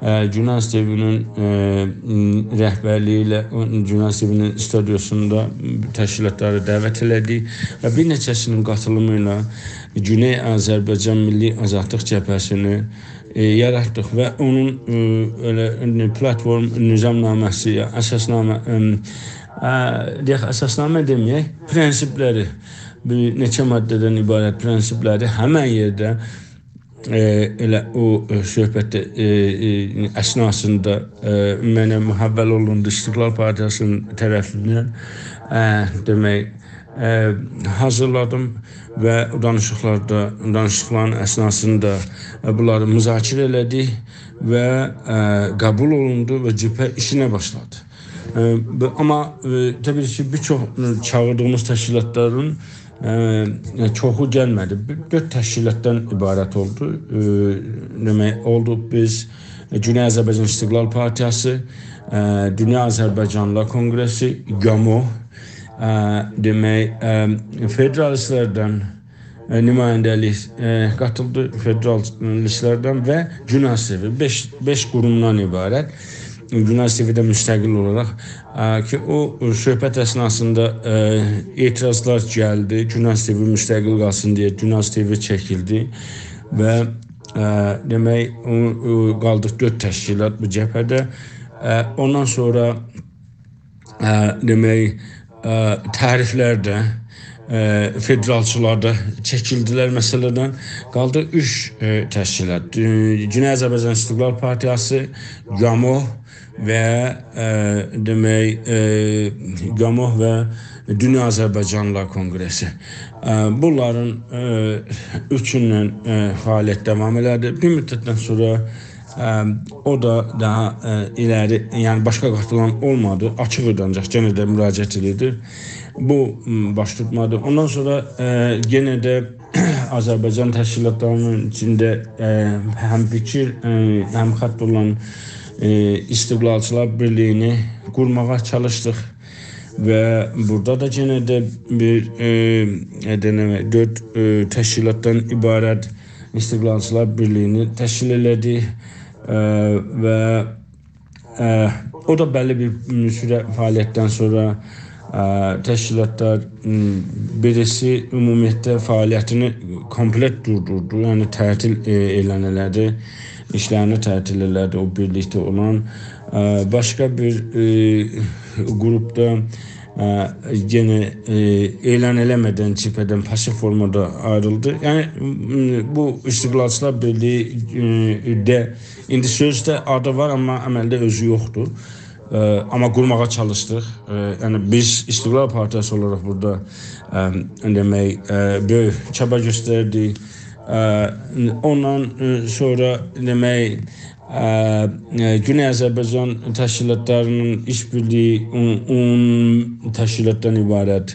ائ، گوناز تی‌وی‌نین، ائ، م، رهبرلیگی ایله، او، گوناز تی‌وی‌نین استودیوسوندا تشکیلاتلاری دعوت ائله‌دیک و بیر نئچه‌سی‌نین قاتیلیمی ایله گونئی آذربایجان میللی آزادلیق جبهه‌سینی، ائ، یاراتدیق و اونون، ائ، ائله، ائ، پلاتفورم، نظامنامه‌سی، یا اساسنامه، ائم، ائ، دئیک، اساسنامه دئمه‌یک، پرنسیپلری، بیر نئچه ماده‌دن عبارت پرنسیپلری همن یئرده، ائ، ائله او، ائ، صحبت، ائ، ائ، اثناسیندا، ائ، منه محول اولوندو استقلال پارتیاسی‌نین طرفیندن، ائ، دئمک، ائ، حاضیرلادیم و دانیشیقلاردا، دانیشیقلارین اثناسیندا، ائ، بونلاری مذاکره ائله‌دیک و، ائ، قبول اولوندو و جبهه ایشینه باشلادی. ائ، بو، آمما، ائ، طبیعی کی، بیر چوخ، ائ، چاغیردیغیمیز تشکیلاتلارین، ائ، چوخو گلمه‌دی. بیر دؤرد تشکیلاتدان عبارت اولدو. ائ، دئمک، اولدوق بیز، ائ، گونئی آذربایجان استقلال پارتیاسی، ائ، دونیا آذربایجانلیلار کونقره‌سی، گامو، ائ، دئمک، ائ، فدرالیستلردن، ائ، نماینده‌لیک، ائ، قاتیلدی فدرال لیستلردن و گوناز تی‌وی، بئش، بئش قورومدان عبارت. گوناز تی‌وی ده مستقل اولاراق، ائ، کی، او صحبت اثناسیندا، ائ، اعتراضلار گلدی. گوناز تی‌وی مستقل قالسین دئیه گوناز تی‌وی چکیلدی و، ائ، دئمک، او، او، قالدیق دؤرد تشکیلات بو جبهه‌ده. ائ، اوندان سونرا، ائ، دئمک، ائ، تعریفلر ده، ائ، فدرالچیلار دا چکیلدیلر مسئله‌دن. قالدی اوچ، ائ، تشکیلات. ائ، گونئی آذربایجان استقلال پارتیاسی، گاموح و، ائ، دئمک، ائ، گاموح و دونیا آذربایجانلیلار کونقره‌سی. ائ، بونلارین، ائ، اوچوندن، ائ، فعالیت داوام ائله‌دی. بیر مدتدن سونرا، ائ، او دا داها، ائ، ایلری، یعنی باشقا قاتیلان اولمادی. آچیق ایدی، آنجاق یئنه ده مراجعت ائدیردی. بو، م، باش توتمادی. اوندان سونرا، ائ، یئنه ده آذربایجان تشکیلاتلاری‌نین ایچینده، ائ، هم‌فیکیر، ائ، هم‌خط اولان، ائ، استقلالچیلار بیرلیگینی قورماغا چالیشدیق. و بورادا دا یئنه ده بیر، ائ، ائ، دئنه، دؤرد، ائ، تشکیلاتدان عبارت استقلالچیلار بیرلیگینی تشکیل ائله‌دیک. ائ، و، ائ، او دا بللی بیر سوره فعالیتدن سونرا، ائ، تشکیلاتلار، م، بیریسی عمومیتله فعالیتینی کومپلئت دوردوردو، یعنی تعطیل، ائ، اعلان ائله‌دی، ایشلرینی تعطیل ائله‌دی او بیرلیکده اولان. ائ، باشقا بیر، ائ، قروپ دا، ائ، یئنه، ائ، اعلان ائله‌مه‌دن جبهه‌دن پاسیو فورمادا آیریلدی. یعنی، م، بو استقلالچیلار بیرلیگی، ائ، ده ایندی سؤزده آدی وار، آمما عملده اؤزو یوخدور. ائ، آمما قورماغا چالیشدیق. ائ، یعنی بیز استقلال پارتیاسی اولاراق بورادا، ائ، دئمک، ائ، بؤیوک چابا گؤستردیک. ائ، اوندان، ائ، سونرا دئمک، ائ، ائ، گونئی آذربایجان تشکیلاتلاری‌نین ایش‌بیرلیگی، اون، اون تشکیلاتدان عبارت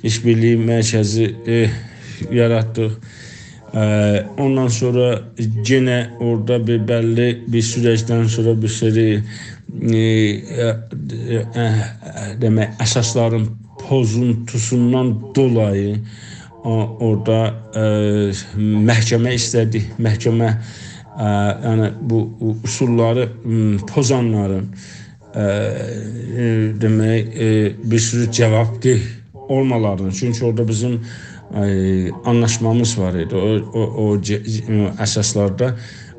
ایش‌بیرلیگی مرکزی، ائ، یاراتدیق. ائ، اوندان سونرا یئنه اورادا بیر بللی بیر سورجدن سونرا بیر سری، ائ، ائ، ائ، دئمک، اساسلارین پوزونتوسوندان دولایی او، اورادا، ائ، محکمه ایسته‌دیک. محکمه، ائ، یعنی بو، بو اصوللاری، م، پوزانلارین، ائ، ائ، دئمک، ائ، بیر سورو جاوابدهی اولمالارینی، چونکی اورادا بیزیم، ائ، آنلاشمامیز وار ایدی. او، او، او جه-، ائ، اساسلاردا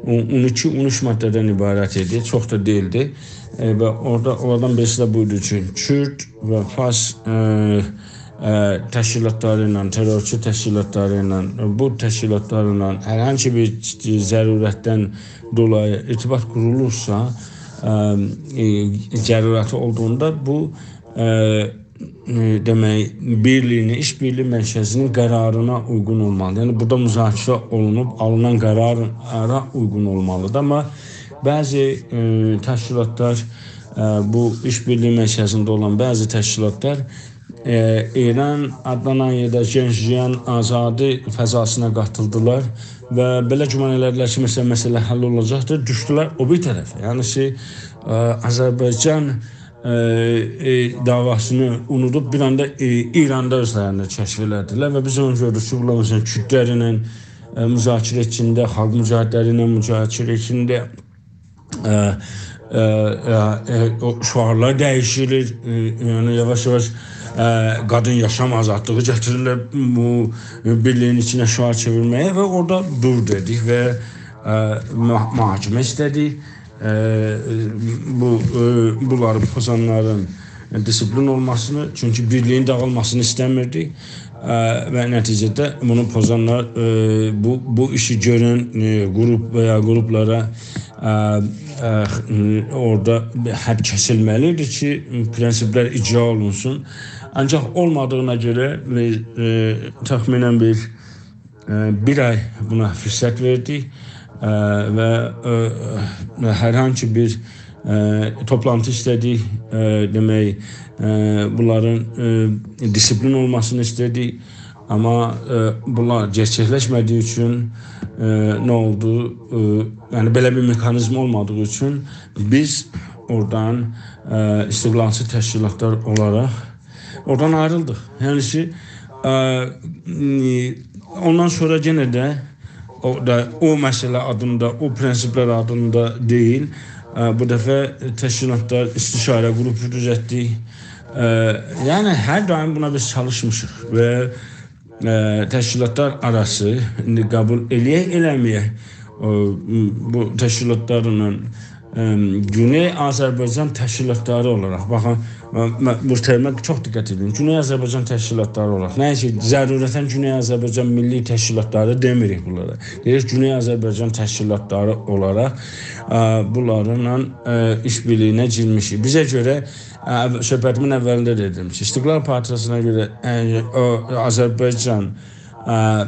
اون، اون ایکی، اون اوچ ماده‌دن عبارت ایدی، چوخ دا دئییلدی. ائ، و اورادا اونلاردان بیریسی ده بویدو کی، کورد و فارس، ائ، ائ، تشکیلاتلاری ایله، ترورچو تشکیلاتلاری ایله، بو تشکیلاتلارلا هر هانسی بیر ضرورتدن دولایی ارتباط قورولورسا، ائ، ائ، ضرورتی اولدوغوندا بو، ائ، ائ، دئمک، بیرلیگینی، ایش‌بیرلیگی مرکزی‌نین قرارینا اویغون اولمالیدیر. یعنی بورادا مذاکره اولونوب آلینان قرارا اویغون اولمالیدیر. آمما بعضی، ائ، تشکیلاتلار، ائ، بو ایش‌بیرلیگی مرکزینده اولان بعضی تشکیلاتلار، ائ، ایران آدلانان یا دا ژنژیان آزادی فضاسینا قاتیلدیلار و بئله گمان ائله‌دیلر کی، مثلا، مسئله حل اولاجاقدیر، دوشدولر او بیر طرفه. یعنی کی، ائ، آذربایجان، ائ، ائ، دعواسینی اونودوب بیر آندا، ائ، ایراندا اؤزلرینی کشف ائله‌دیلر و بیز اونو گؤردوک کی، بونلار، مثلا، کوردلر ایله، ائ، مذاکره ایچینده، خالق مجاهدلری ایله مذاکره ایچینده، ائ، ائ، ائ، ائ، او شعارلار دییشیلیر. ائ، یعنی یاواش-یاواش، ائ، قادین یاشام آزادلیغی گتیریرلر. بو بیرلیگین ایچینه شعار چئویرمه‌یه و اورادا دور دئدیک و، ائ، مح-، محاکمه ایسته‌دیک. ائ، بو، ائ، بونلاری پوزانلارین دیسیپلین اولماسینی، چونکی بیرلیگین داغیلماسینی ایسته‌میردیک. ائ، و نتیجه‌ده بونو پوزانلار، ائ، بو، بو ایشی گؤرن، ائ، قروپ و یا قروپلارا، ائ، ائ، اورادا حد کسیلمه‌لی ایدی کی، پرنسیپلر اجرا اولونسون. آنجاق اولمادیغینا گؤره، ائ، ائ، تخمیناً بیر، ائ، بیر آی بونا فرصت وئردیک، ائ، و، ائ، هر هانسی بیر، ائ، توپلانتی ایسته‌دیک، ائ، دئمک، ائ، بونلارین، ائ، دیسیپلین اولماسینی ایسته‌دیک. آمما، ائ، بونلار گئرچکلشمه‌دیگی اوچون، ائ، نه اولدو؟ ائ، یعنی، بئله بیر مکانیزم اولمادیغی اوچون بیز اورادان، ائ، استقلالچی تشکیلاتلار اولاراق اورادان آیریلدیق. یعنی کی، ائ، اوندان سونرا یئنه ده او دا او مسئله آدیندا، او پرنسیپلر آدیندا دئییل. ا، بو دفعه تشکیلاتلار استشاره قروپو دوزلتدیک. ا، یعنی هر دائم بونا بیز چالیشمیشیق و، ا، تشکیلاتلار آراسی، ایندی قبول ائله‌یک، ائله‌مه‌یک، او، بو تشکیلاتلارلا، ا، گونئی آذربایجان تشکیلاتلاری اولاراق، باخین، م-، م-، بو ترمه چوخ دقت ائدین. گونئی آذربایجان تشکیلاتلاری اولاراق، نه کی، ضرورتاً گونئی آذربایجان میللی تشکیلاتلاری دئمیریک بونلارا. دئییریک، گونئی آذربایجان تشکیلاتلاری اولاراق، ا، بونلارلا، ا، ایش‌بیرلیگینه گیرمیشیک. بیزه گؤره، ا، صحبتیمین اولینده دئدیم کی، استقلال پارتیاسینا گؤره، ا، او، آذربایجان، ا، ا،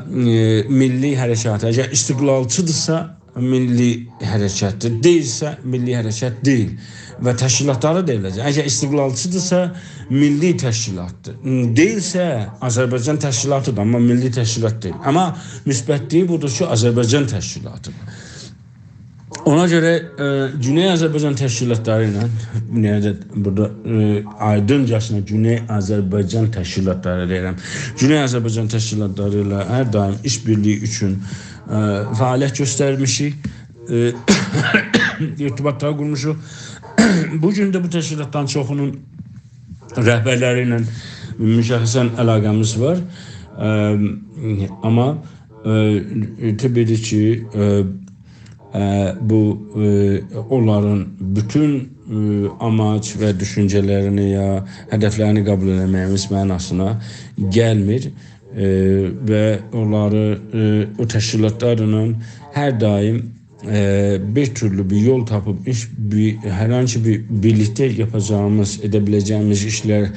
میللی حرکاتی، اگر استقلالچی‌دیرسا، میللی حرکتدیر. دئییلسه، میللی حرکت دئییل. و تشکیلاتلاری دا ائله‌جه. اگر استقلالچی‌دیرسا، میللی تشکیلاتدیر. دئییلسه، آذربایجان تشکیلاتیدیر، آمما میللی تشکیلات دئییل. آمما مثبتلیگی بودور کی، آذربایجان تشکیلاتیدیر. اونا گؤره، ا، گونئی آذربایجان تشکیلاتلاری ایله، نهایت بورادا، ا، آیدینجاسینا گونئی آذربایجان تشکیلاتلاری دئییرم. گونئی آذربایجان تشکیلاتلاری ایله هر دائم ایش‌بیرلیگی اوچون، ا، فعالیت گؤسترمیشیک. ا، ارتباطلار قورموشوق. بو گون ده بو تشکیلاتلارین چوخونون رهبرلری ایله مشخصاً علاقه‌میز وار. ا، آمما، ا، طبیعی کی، ا، ا، بو، ا، اونلارین بوتون، ا، آماج و دوشونجه‌لرینی یا هدفلرینی قبول ائله‌مه‌ییمیز معناسینا گلمیر. ا، و اونلاری، ا، او تشکیلاتلارلا هر دائم، ا، بیر تورلو بیر یول تاپیب، ایش، بیر، هر هانسی بیر بیرلیکده یاپاجاغیمیز، ائده بیله‌جه‌ییمیز ایشلر، ا،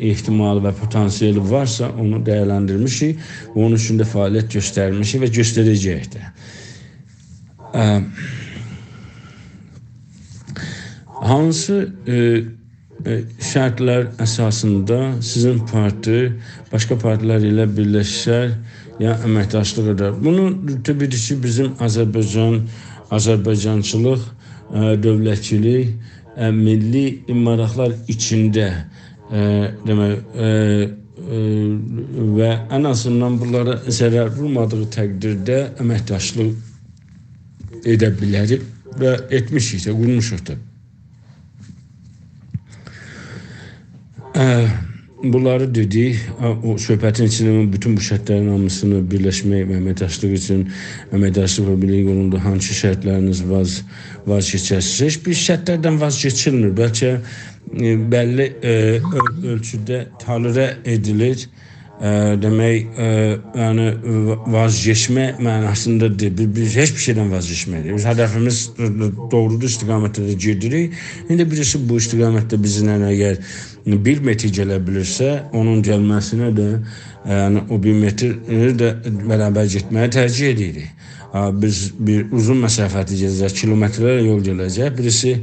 احتمالی و پتانسیلی وارسا، اونو دیرلندیرمیشیک و اونون اوستونده فعالیت گؤسترمیشیک و گؤستره‌جه‌ییک ده. ا، هانسی، ا، ا، شرطلر اساسیندا سیزین پارتی باشقا پارتیلر ایله بیرلشر یا امکداشلیق ائدر؟ بونو طبیعی کی، بیزیم آذربایجان، آذربایجانچیلیق، ا، دؤولتچیلیک، ا، میللی ماراقلار ایچینده، ا، دئمک، ا، ا، و ان آزیندان بونلارا ضرر وورمادیغی تقدیرده امکداشلیق ائده بیلریک و ائتمیشیک ده، قورموشوق دا. ا، بونلاری دئدیک، ا، او صحبتین ایچینده بوتون بو شرطلرین هامیسینی بیرلشمک و امکداشلیق اوچون، امکداشلیق و بیرلیک یولوندا هانسی شرطلرینیز واز، واز کئچرسینیز؟ هئچ بیر شرطلردن واز کئچیلمیر. بلکه، ا، بللی، ا، اؤل-، اؤلچوده تالره ائدیلیر. ا، دئمک، ا، یعنی، وا-، واز کئچمه معناسیندا دئییل. بی-، بیز هئچ بیر شئیدن واز کئچمه‌ییریک. بیز هدفیمیز دوغرودور، استقامتده ده گئدیریک. ایندی بیریسی بو استقامتده بیزیمله اگر بیر متر گله بیلیرسه، اونون گلمه‌سینه ده، ا، یعنی او بیر متری ده برابر گئتمه‌یی ترجیح ائدیریک. ا، بیز بیر اوزون مسافتی گئده‌جک، کیلومترلر یول گئده‌جک، بیریسی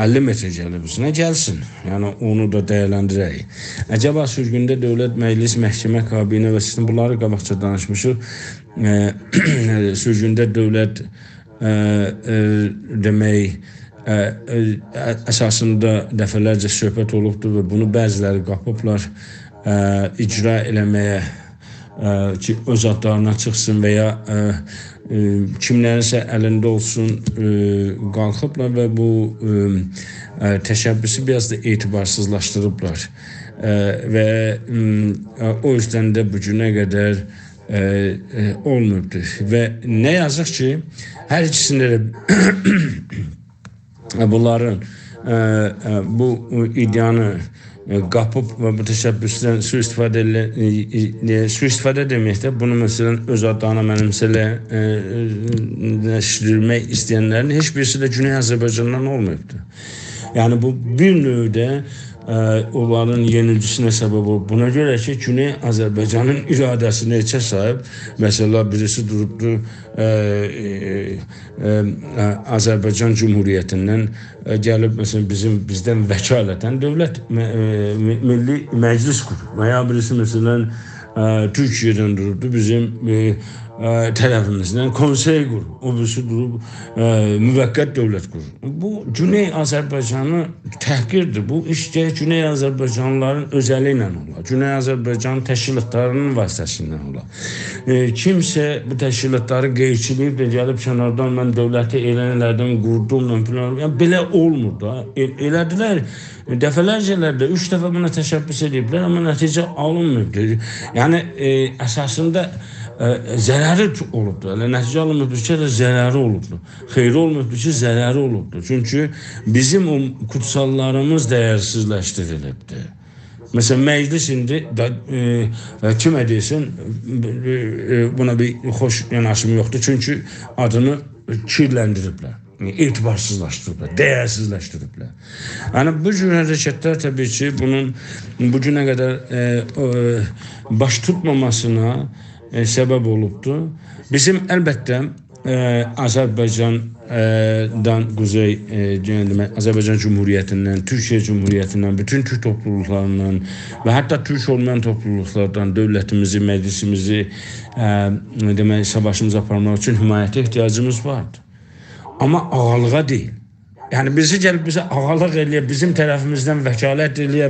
اللی متر گلیب اوزونه، گلسین. یعنی اونو دا دیرلندیرک. عجبا سورگونده دؤولت، مجلس، محکمه، کابینه و سیستم، بونلاری قاباقجا دانیشمیشیق. ا، سورگونده دؤولت، ا، ا، دئمک، ا، ا، اساسیندا دفعه‌لرجه صحبت اولوبدور و بونو بعضیلری قاپیبلار، ا، اجرا ائله‌مه‌یه، ا، کی، اؤز آدلارینا چیخسین و یا، ا، ا، کیملرینسه الینده اولسون، ا، قالخیبلار و بو، ا، ا، تشبثو بیر آز دا اعتبارسیزلاشدیریبلار. ا، و، م، ا، او یوزدن ده بو گونه قدر، ا، ا، اولماییبدیر. و نه یازیق کی، هر ایکیسینده ده بونلارین، ا، ا، بو ایده‌یانی، ا، قاپیب و بو تشبثدن سوءاستفاده ائله-، ا، ا، سوءاستفاده دئمه‌یک ده، بونو، مثلا، اؤز آدلارینا منیمسه‌له-، ا، ا، نشدیرمک ایسته‌ینلرین هئچ بیریسی ده گونئی آذربایجاندان اولماییبدیر. یعنی، بو بیر نوعده، ا، اونلارین یئنیلگیسینه سبب اولوب. بونا گؤره کی، گونئی آذربایجانین اراده‌سینی هئچه ساییب، مثلا، بیریسی دوروبدور، ا، ا، ا، ا، آذربایجان جمهوریتیندن، ا، گلیب، مثلا، بیزیم، بیزدن وکالتاً دؤولت، م-، ا، م-، میللی مجلس قوروب. و یا بیریسی، مثلا، ا، تورکیه‌دن دوروبدور، بیزیم، ا، ائ، طرفیمیزدن کونسئی قورور. او بیریسی دوروب، ائ، موقت دؤولت قورور. بو، گونئی آذربایجانی تحقیردیر. بو ایش گرک گونئی آذربایجانلیلارین اؤزلی ایله اولا. گونئی آذربایجان تشکیلاتلاری‌نین واسطه‌سیله اولا. ائ، کیمسه بو تشکیلاتلاری قئیچیله‌ییب ده گلیب کناردان «من دؤولتی اعلان ائله‌دیم، قوردوم»، من فلان، یعنی بئله اولمور دا. ائ-، ائله‌دیلر، دفعه‌لرجه‌لرده، اوچ دفعه بونا تشبث ائدیبلر، آمما نتیجه آلینماییبدیر. یعنی، ائ، اساسیندا، ائ، ضرری تو-، اولوبدور. ائله نتیجه آلینماییبدیر کی، ائله ضرری اولوبدور. خیری اولماییبدیر کی، ضرری اولوبدور. چونکی بیزیم او قوتساللاریمیز دیرسیزلشدیریلیبدیر. مثلا، مجلس ایندی دا، ائ، ائ، کیمه دئیه‌سن، ائ، ائ، بونا بیر خوش یاناشیم یوخدور. چونکی آدینی کیرلندیریبلر. اعتبارسیزلاشدیریبلار، دیرسیزلشدیریبلر. یعنی، بو جور حرکتلر طبیعی کی، بونون بو گونه قدر، ائ، او، باش توتماماسینا، ائ، سبب اولوبدور. بیزیم، البته، ائ، آذربایجان، ائ، دان قوزئی، ائ، دئمک، آذربایجان جمهوریتیندن، تورکیه جمهوریتیندن، بوتون تورک توپلولوقلاریندان و حتی تورک اولمایان توپلولوقلاردان دؤولتیمیزی، مجلسیمیزی، ائ، دئمک، ساواشیمیزی آپارماق اوچون حمایته احتیاجیمیز واردیر. آمما آغالیغا دئییل. یعنی، بیریسی گلیب بیزه آغالیق ائله‌یه، بیزیم طرفیمیزدن وکالت ائله‌یه،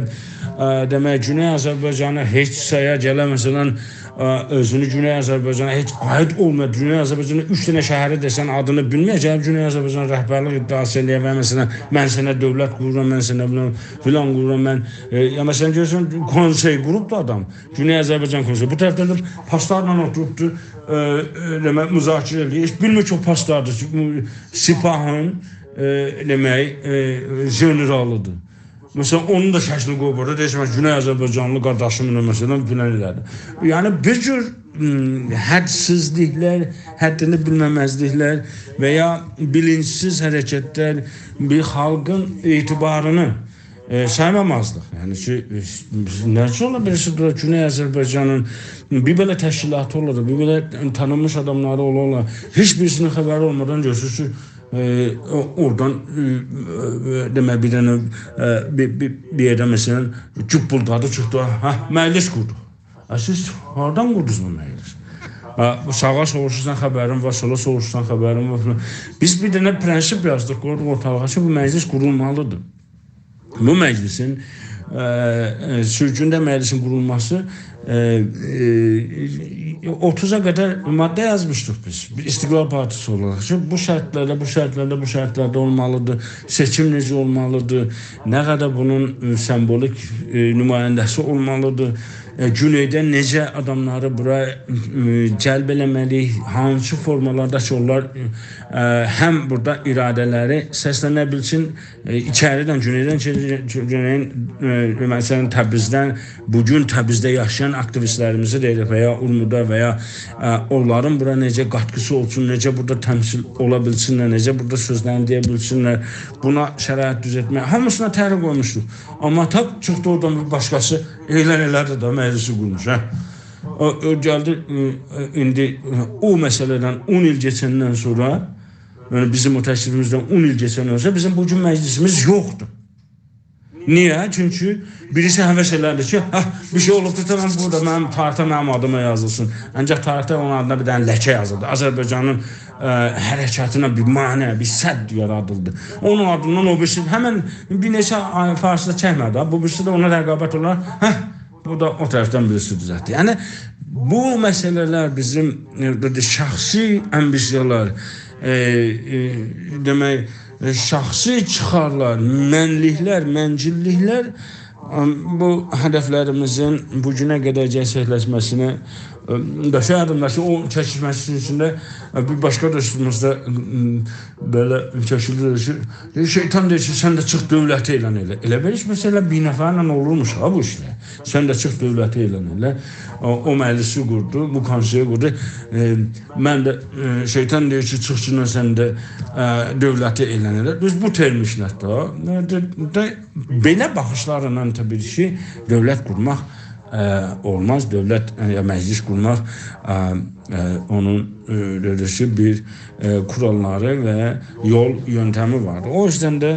ائ، دئمک، گونئی آذربایجانی هئچ سایا، گله، مثلا، ائ، اؤزونو گونئی آذربایجانا هئچ عاید اولمایا، گونئی آذربایجاندا اوچ دنه شهری دئسن، آدینی بیلمه‌یه، گلیب گونئی آذربایجان رهبرلیک ادعاسی ائله‌یه و، مثلا، «من سنه دؤولت قورورام، من سنه فلان، فلان قورورام، من»، ائ، یا، مثلا، گؤرورسن، کونسئی قوروبدور آدام. گونئی آذربایجان کونسئی. بو طرفدن ده پاسدارلا اوتوروبدور، ائ، ائ، دئمک، مذاکره ائله‌ییر. هئچ بیلمیر کی، او پاسداردیر کی، بو سپاهین، ائ، دئمک، ائ، ژنرالیدیر. مثلا، اونون دا شکلینی قویوب اورادا، دئییر کی، «من گونئی آذربایجانلی قارداشیملا، مثلا، فلان ائله‌دیم.» یعنی، بو جور، م، حدسیزلیکلر، حدینی بیلمه‌مزلیکلر و یا بیلینجسیز حرکتلر بیر خالقین اعتبارینی، ائ، سایمامازلیق. یعنی کی، ائ، نئجه اولا بیلیرسینیز، بورا گونئی آذربایجانین بیر بئله تشکیلاتی اولا دا، بیر بئله تانینمیش آداملاری اولا اولا، هئچ بیریسینین خبری اولمادان گؤرورسونوز کی، ائ، او-، اورادان، ائ، ائ، دئمک، بیر دنه، ائ، بیر، بیر، بیر یئرده، مثلا، جوپبولدادی، چیخدی، «هه، مجلس قوردوق.» ائ، سیز هاردان قوردونوز بو مجلس؟ ائ، بو ساغا سوروشورسان، خبرین وار، سولا سوروشورسان، خبرین وار، فلان. بیز بیر دنه پرنسیپ یازدیق، قویدوق اورتالیغا کی، بو مجلس قورولمالیدیر. بو مجلسین، ائ، ائ، سورگونده مجلسین قورولماسی، ائ، ائ، اوتوزا قدر ماده یازمیشدیق بیز. بیر استقلال پارتیسی اولاراق کی، بو شرطلرده، بو شرطلرده، بو شرطلرده اولمالیدیر، سئچیم نئجه اولمالیدیر، نه قدر بونون، ائ، سمبولیک، ائ، نماینده‌سی اولمالیدیر، ائ، گونئیدن نئجه آداملاری بورا، ائ، جلب ائله‌مه‌لی‌ییک، هانسی فورمالاردا کی، اونلار، ائ، هم بورادا اراده‌لری سسلنه بیلسین، ائ، ایچریدن، گونئیدن، گونئیین، ائ، مثلا، تبریزدن، بو گون تبریزده یاشایان آکتیویستلریمیزی دئییرم، و یا اورمودا، و یا، ائ، اونلارین بورا نئجه قاتقیسی اولسون، نئجه بورادا تمثیل اولا بیلسینلر، نئجه بورادا سؤزلرینی دئیه بیلسینلر، بونا شرایط دوزلتمک، هامیسینا طرح قویموشدوق. آمما تاپ چیخدی اورادان بیر باشقاسی اعلان ائله‌دی ده، مجلسی قورموش، هه. او، او گلدی، ائ، ائ، ایندی، ائ، او مسئله‌دن اون ایل کئچندن سونرا، یعنی بیزیم او تکلیفیمیزدن اون ایل کئچندن سونرا بیزیم بو گون مجلسیمیز یوخدور. نییه؟ چونکی بیریسی هوس ائله‌دی کی، «هه، بیر شئی اولوبدور، تامام، بورادا منیم تاریخده منیم آدیما یازیلسین.» آنجاق تاریخده اونون آدینا بیر دنه لکه یازیلدی. آذربایجانین، ائ، حرکتینه بیر مانع، بیر سد یارادیلدی. اونون آدیندان او بیریسی، همن بیر نئچه آی فارسدا چکمه‌دی ها. بو بیریسی ده اونا رقابت اولاراق، هه، بو دا او طرفدن بیریسی دوزلتدی. یعنی، بو مسئله‌لر بیزیم، ائ، بورادا شخصی آمبیسیالار، ائ، ائ، دئمک، ائ، شخصی چیخارلار، منلیکلر، منجیللیکلر، ام، بو هدفلریمیزین بو گونه قدر گئرچکلشمه‌سینه، ائ، داشاردیم دا کی، او چکیشمه‌سینین ایچینده، ائ، بیر باشقا دوستوموز دا، م، بئله چکیلدی، دئدی کی، «شیطان دئییر کی، سن ده چیخ دؤولتی اعلان ائله.» ائله بئله هئچ مسئله بیر نفرله اولورموش ها بو ایشلر. «سن ده چیخ دؤولتی اعلان ائله.» او، او مجلسی قوردو، بو کونسئیی قوردو. ائ، من ده، ائ، «شیطان دئییر کی، چیخ کی، سن ده، ائ، دؤولتی اعلان ائله.» دوز بو ترم ایشلتدی ها. ائ، ده، ده، بئله باخیشلارلا طبیعی کی، دؤولت قورماق، ائ، اولماز. دؤولت، ائ، یا مجلس قورماق، ائ، ائ، اونون، ائ، دئدیک کی، بیر، ائ، کوراللاری و یول یؤنتمی واردیر. او یوزدن ده،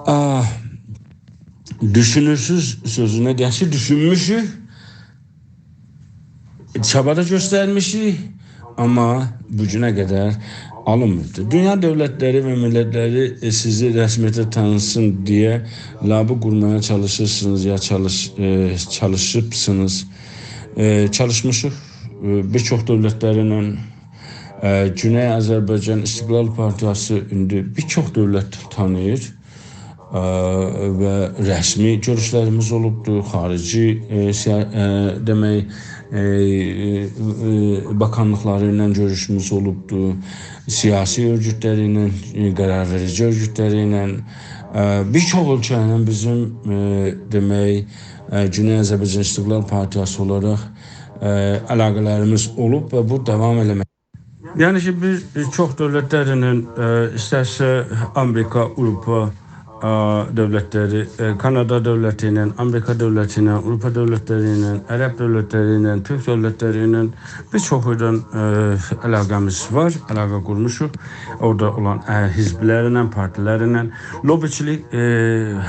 ائ، دوشونورسوز سؤزونه دئیک کی، دوشونموشوک، چابا دا گؤسترمیشیک، آمما بو گونه قدر آلینمیردی. دونیا دؤولتلری و میللتلری، ائ، سیزی رسمیته تانیسین دئیه لابی قورمایا چالیشیرسینیز یا چالیش-، ائ، چالیشیبسینیز. ائ، چالیشمیشیق، ائ، بیر چوخ دؤولتلرله، ائ، گونئی آذربایجان استقلال پارتیاسی ایندی بیر چوخ دؤولت تانیییر. ائ، و رسمی گؤروشلریمیز اولوبدور، خاریجی، ائ، سیا-، ائ، دئمک، ائ، ائ، باکانلیقلاری ایله گؤروشوموز اولوبدور، سیاسی اؤرگوتلری ایله، ائ، قرار وئریجی اؤرگوتلری ایله، ائ، بیر چوخ اؤلکه ایله بیزیم، ائ، دئمک، ائ، گونئی آذربایجان استقلال پارتیاسی اولاراق، ائ، علاقه‌لریمیز اولوب و بو داوام ائله‌مک. یعنی کی، بیز، ائ، چوخ دؤولتلرله، ائ، ایسترسه آمریکا، آوروپا، ائ، دؤولتلری، ائ، کانادا دؤولتی ایله، آمریکا دؤولتی ایله، آوروپا دؤولتلری ایله، عرب دؤولتلری ایله، تورک دؤولتلری ایله بیر چوخو ایله، ائ، علاقه‌میز وار، علاقه قورموشوق. اورادا اولان، ائ، حزبلرله، پارتیلرله. لوبیچیلیک، ائ،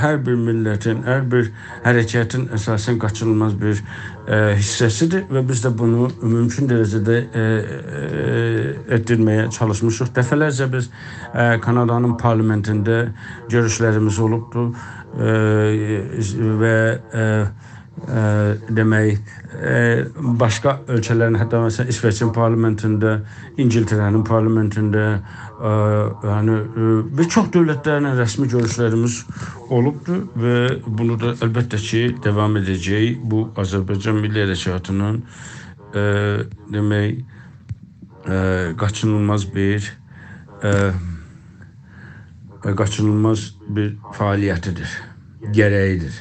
هر بیر میللتین، هر بیر حرکتین اساساً قاچینیلماز بیر، ائ، حیصه‌سیدیر و بیز ده بونو مومکون درجه‌ده، ائ، ائ، ائتدیرمه‌یه چالیشمیشیق. دفعه‌لرجه بیز، ائ، کانادانین پارلامئنتینده گؤروشلریمیز اولوبدور. ائ، و، ائ، ائ، دئمک، ائ، باشقا اؤلکه‌لرین، حتی مثلاً ایسوئچین پارلامئنتینده، اینگیلتره‌نین پارلامئنتینده، ائ، یعنی، ائ، بیر چوخ دؤولتلرله رسمی گؤروشلریمیز اولوبدور و بونو دا البته کی، داوام ائده‌جه‌ییک. بو آذربایجان میللی حرکاتینین، ائ، دئمک، ائ، قاچینیلماز بیر، ائ، قاچینیلماز بیر فعالیتیدیر، گره‌ییدیر.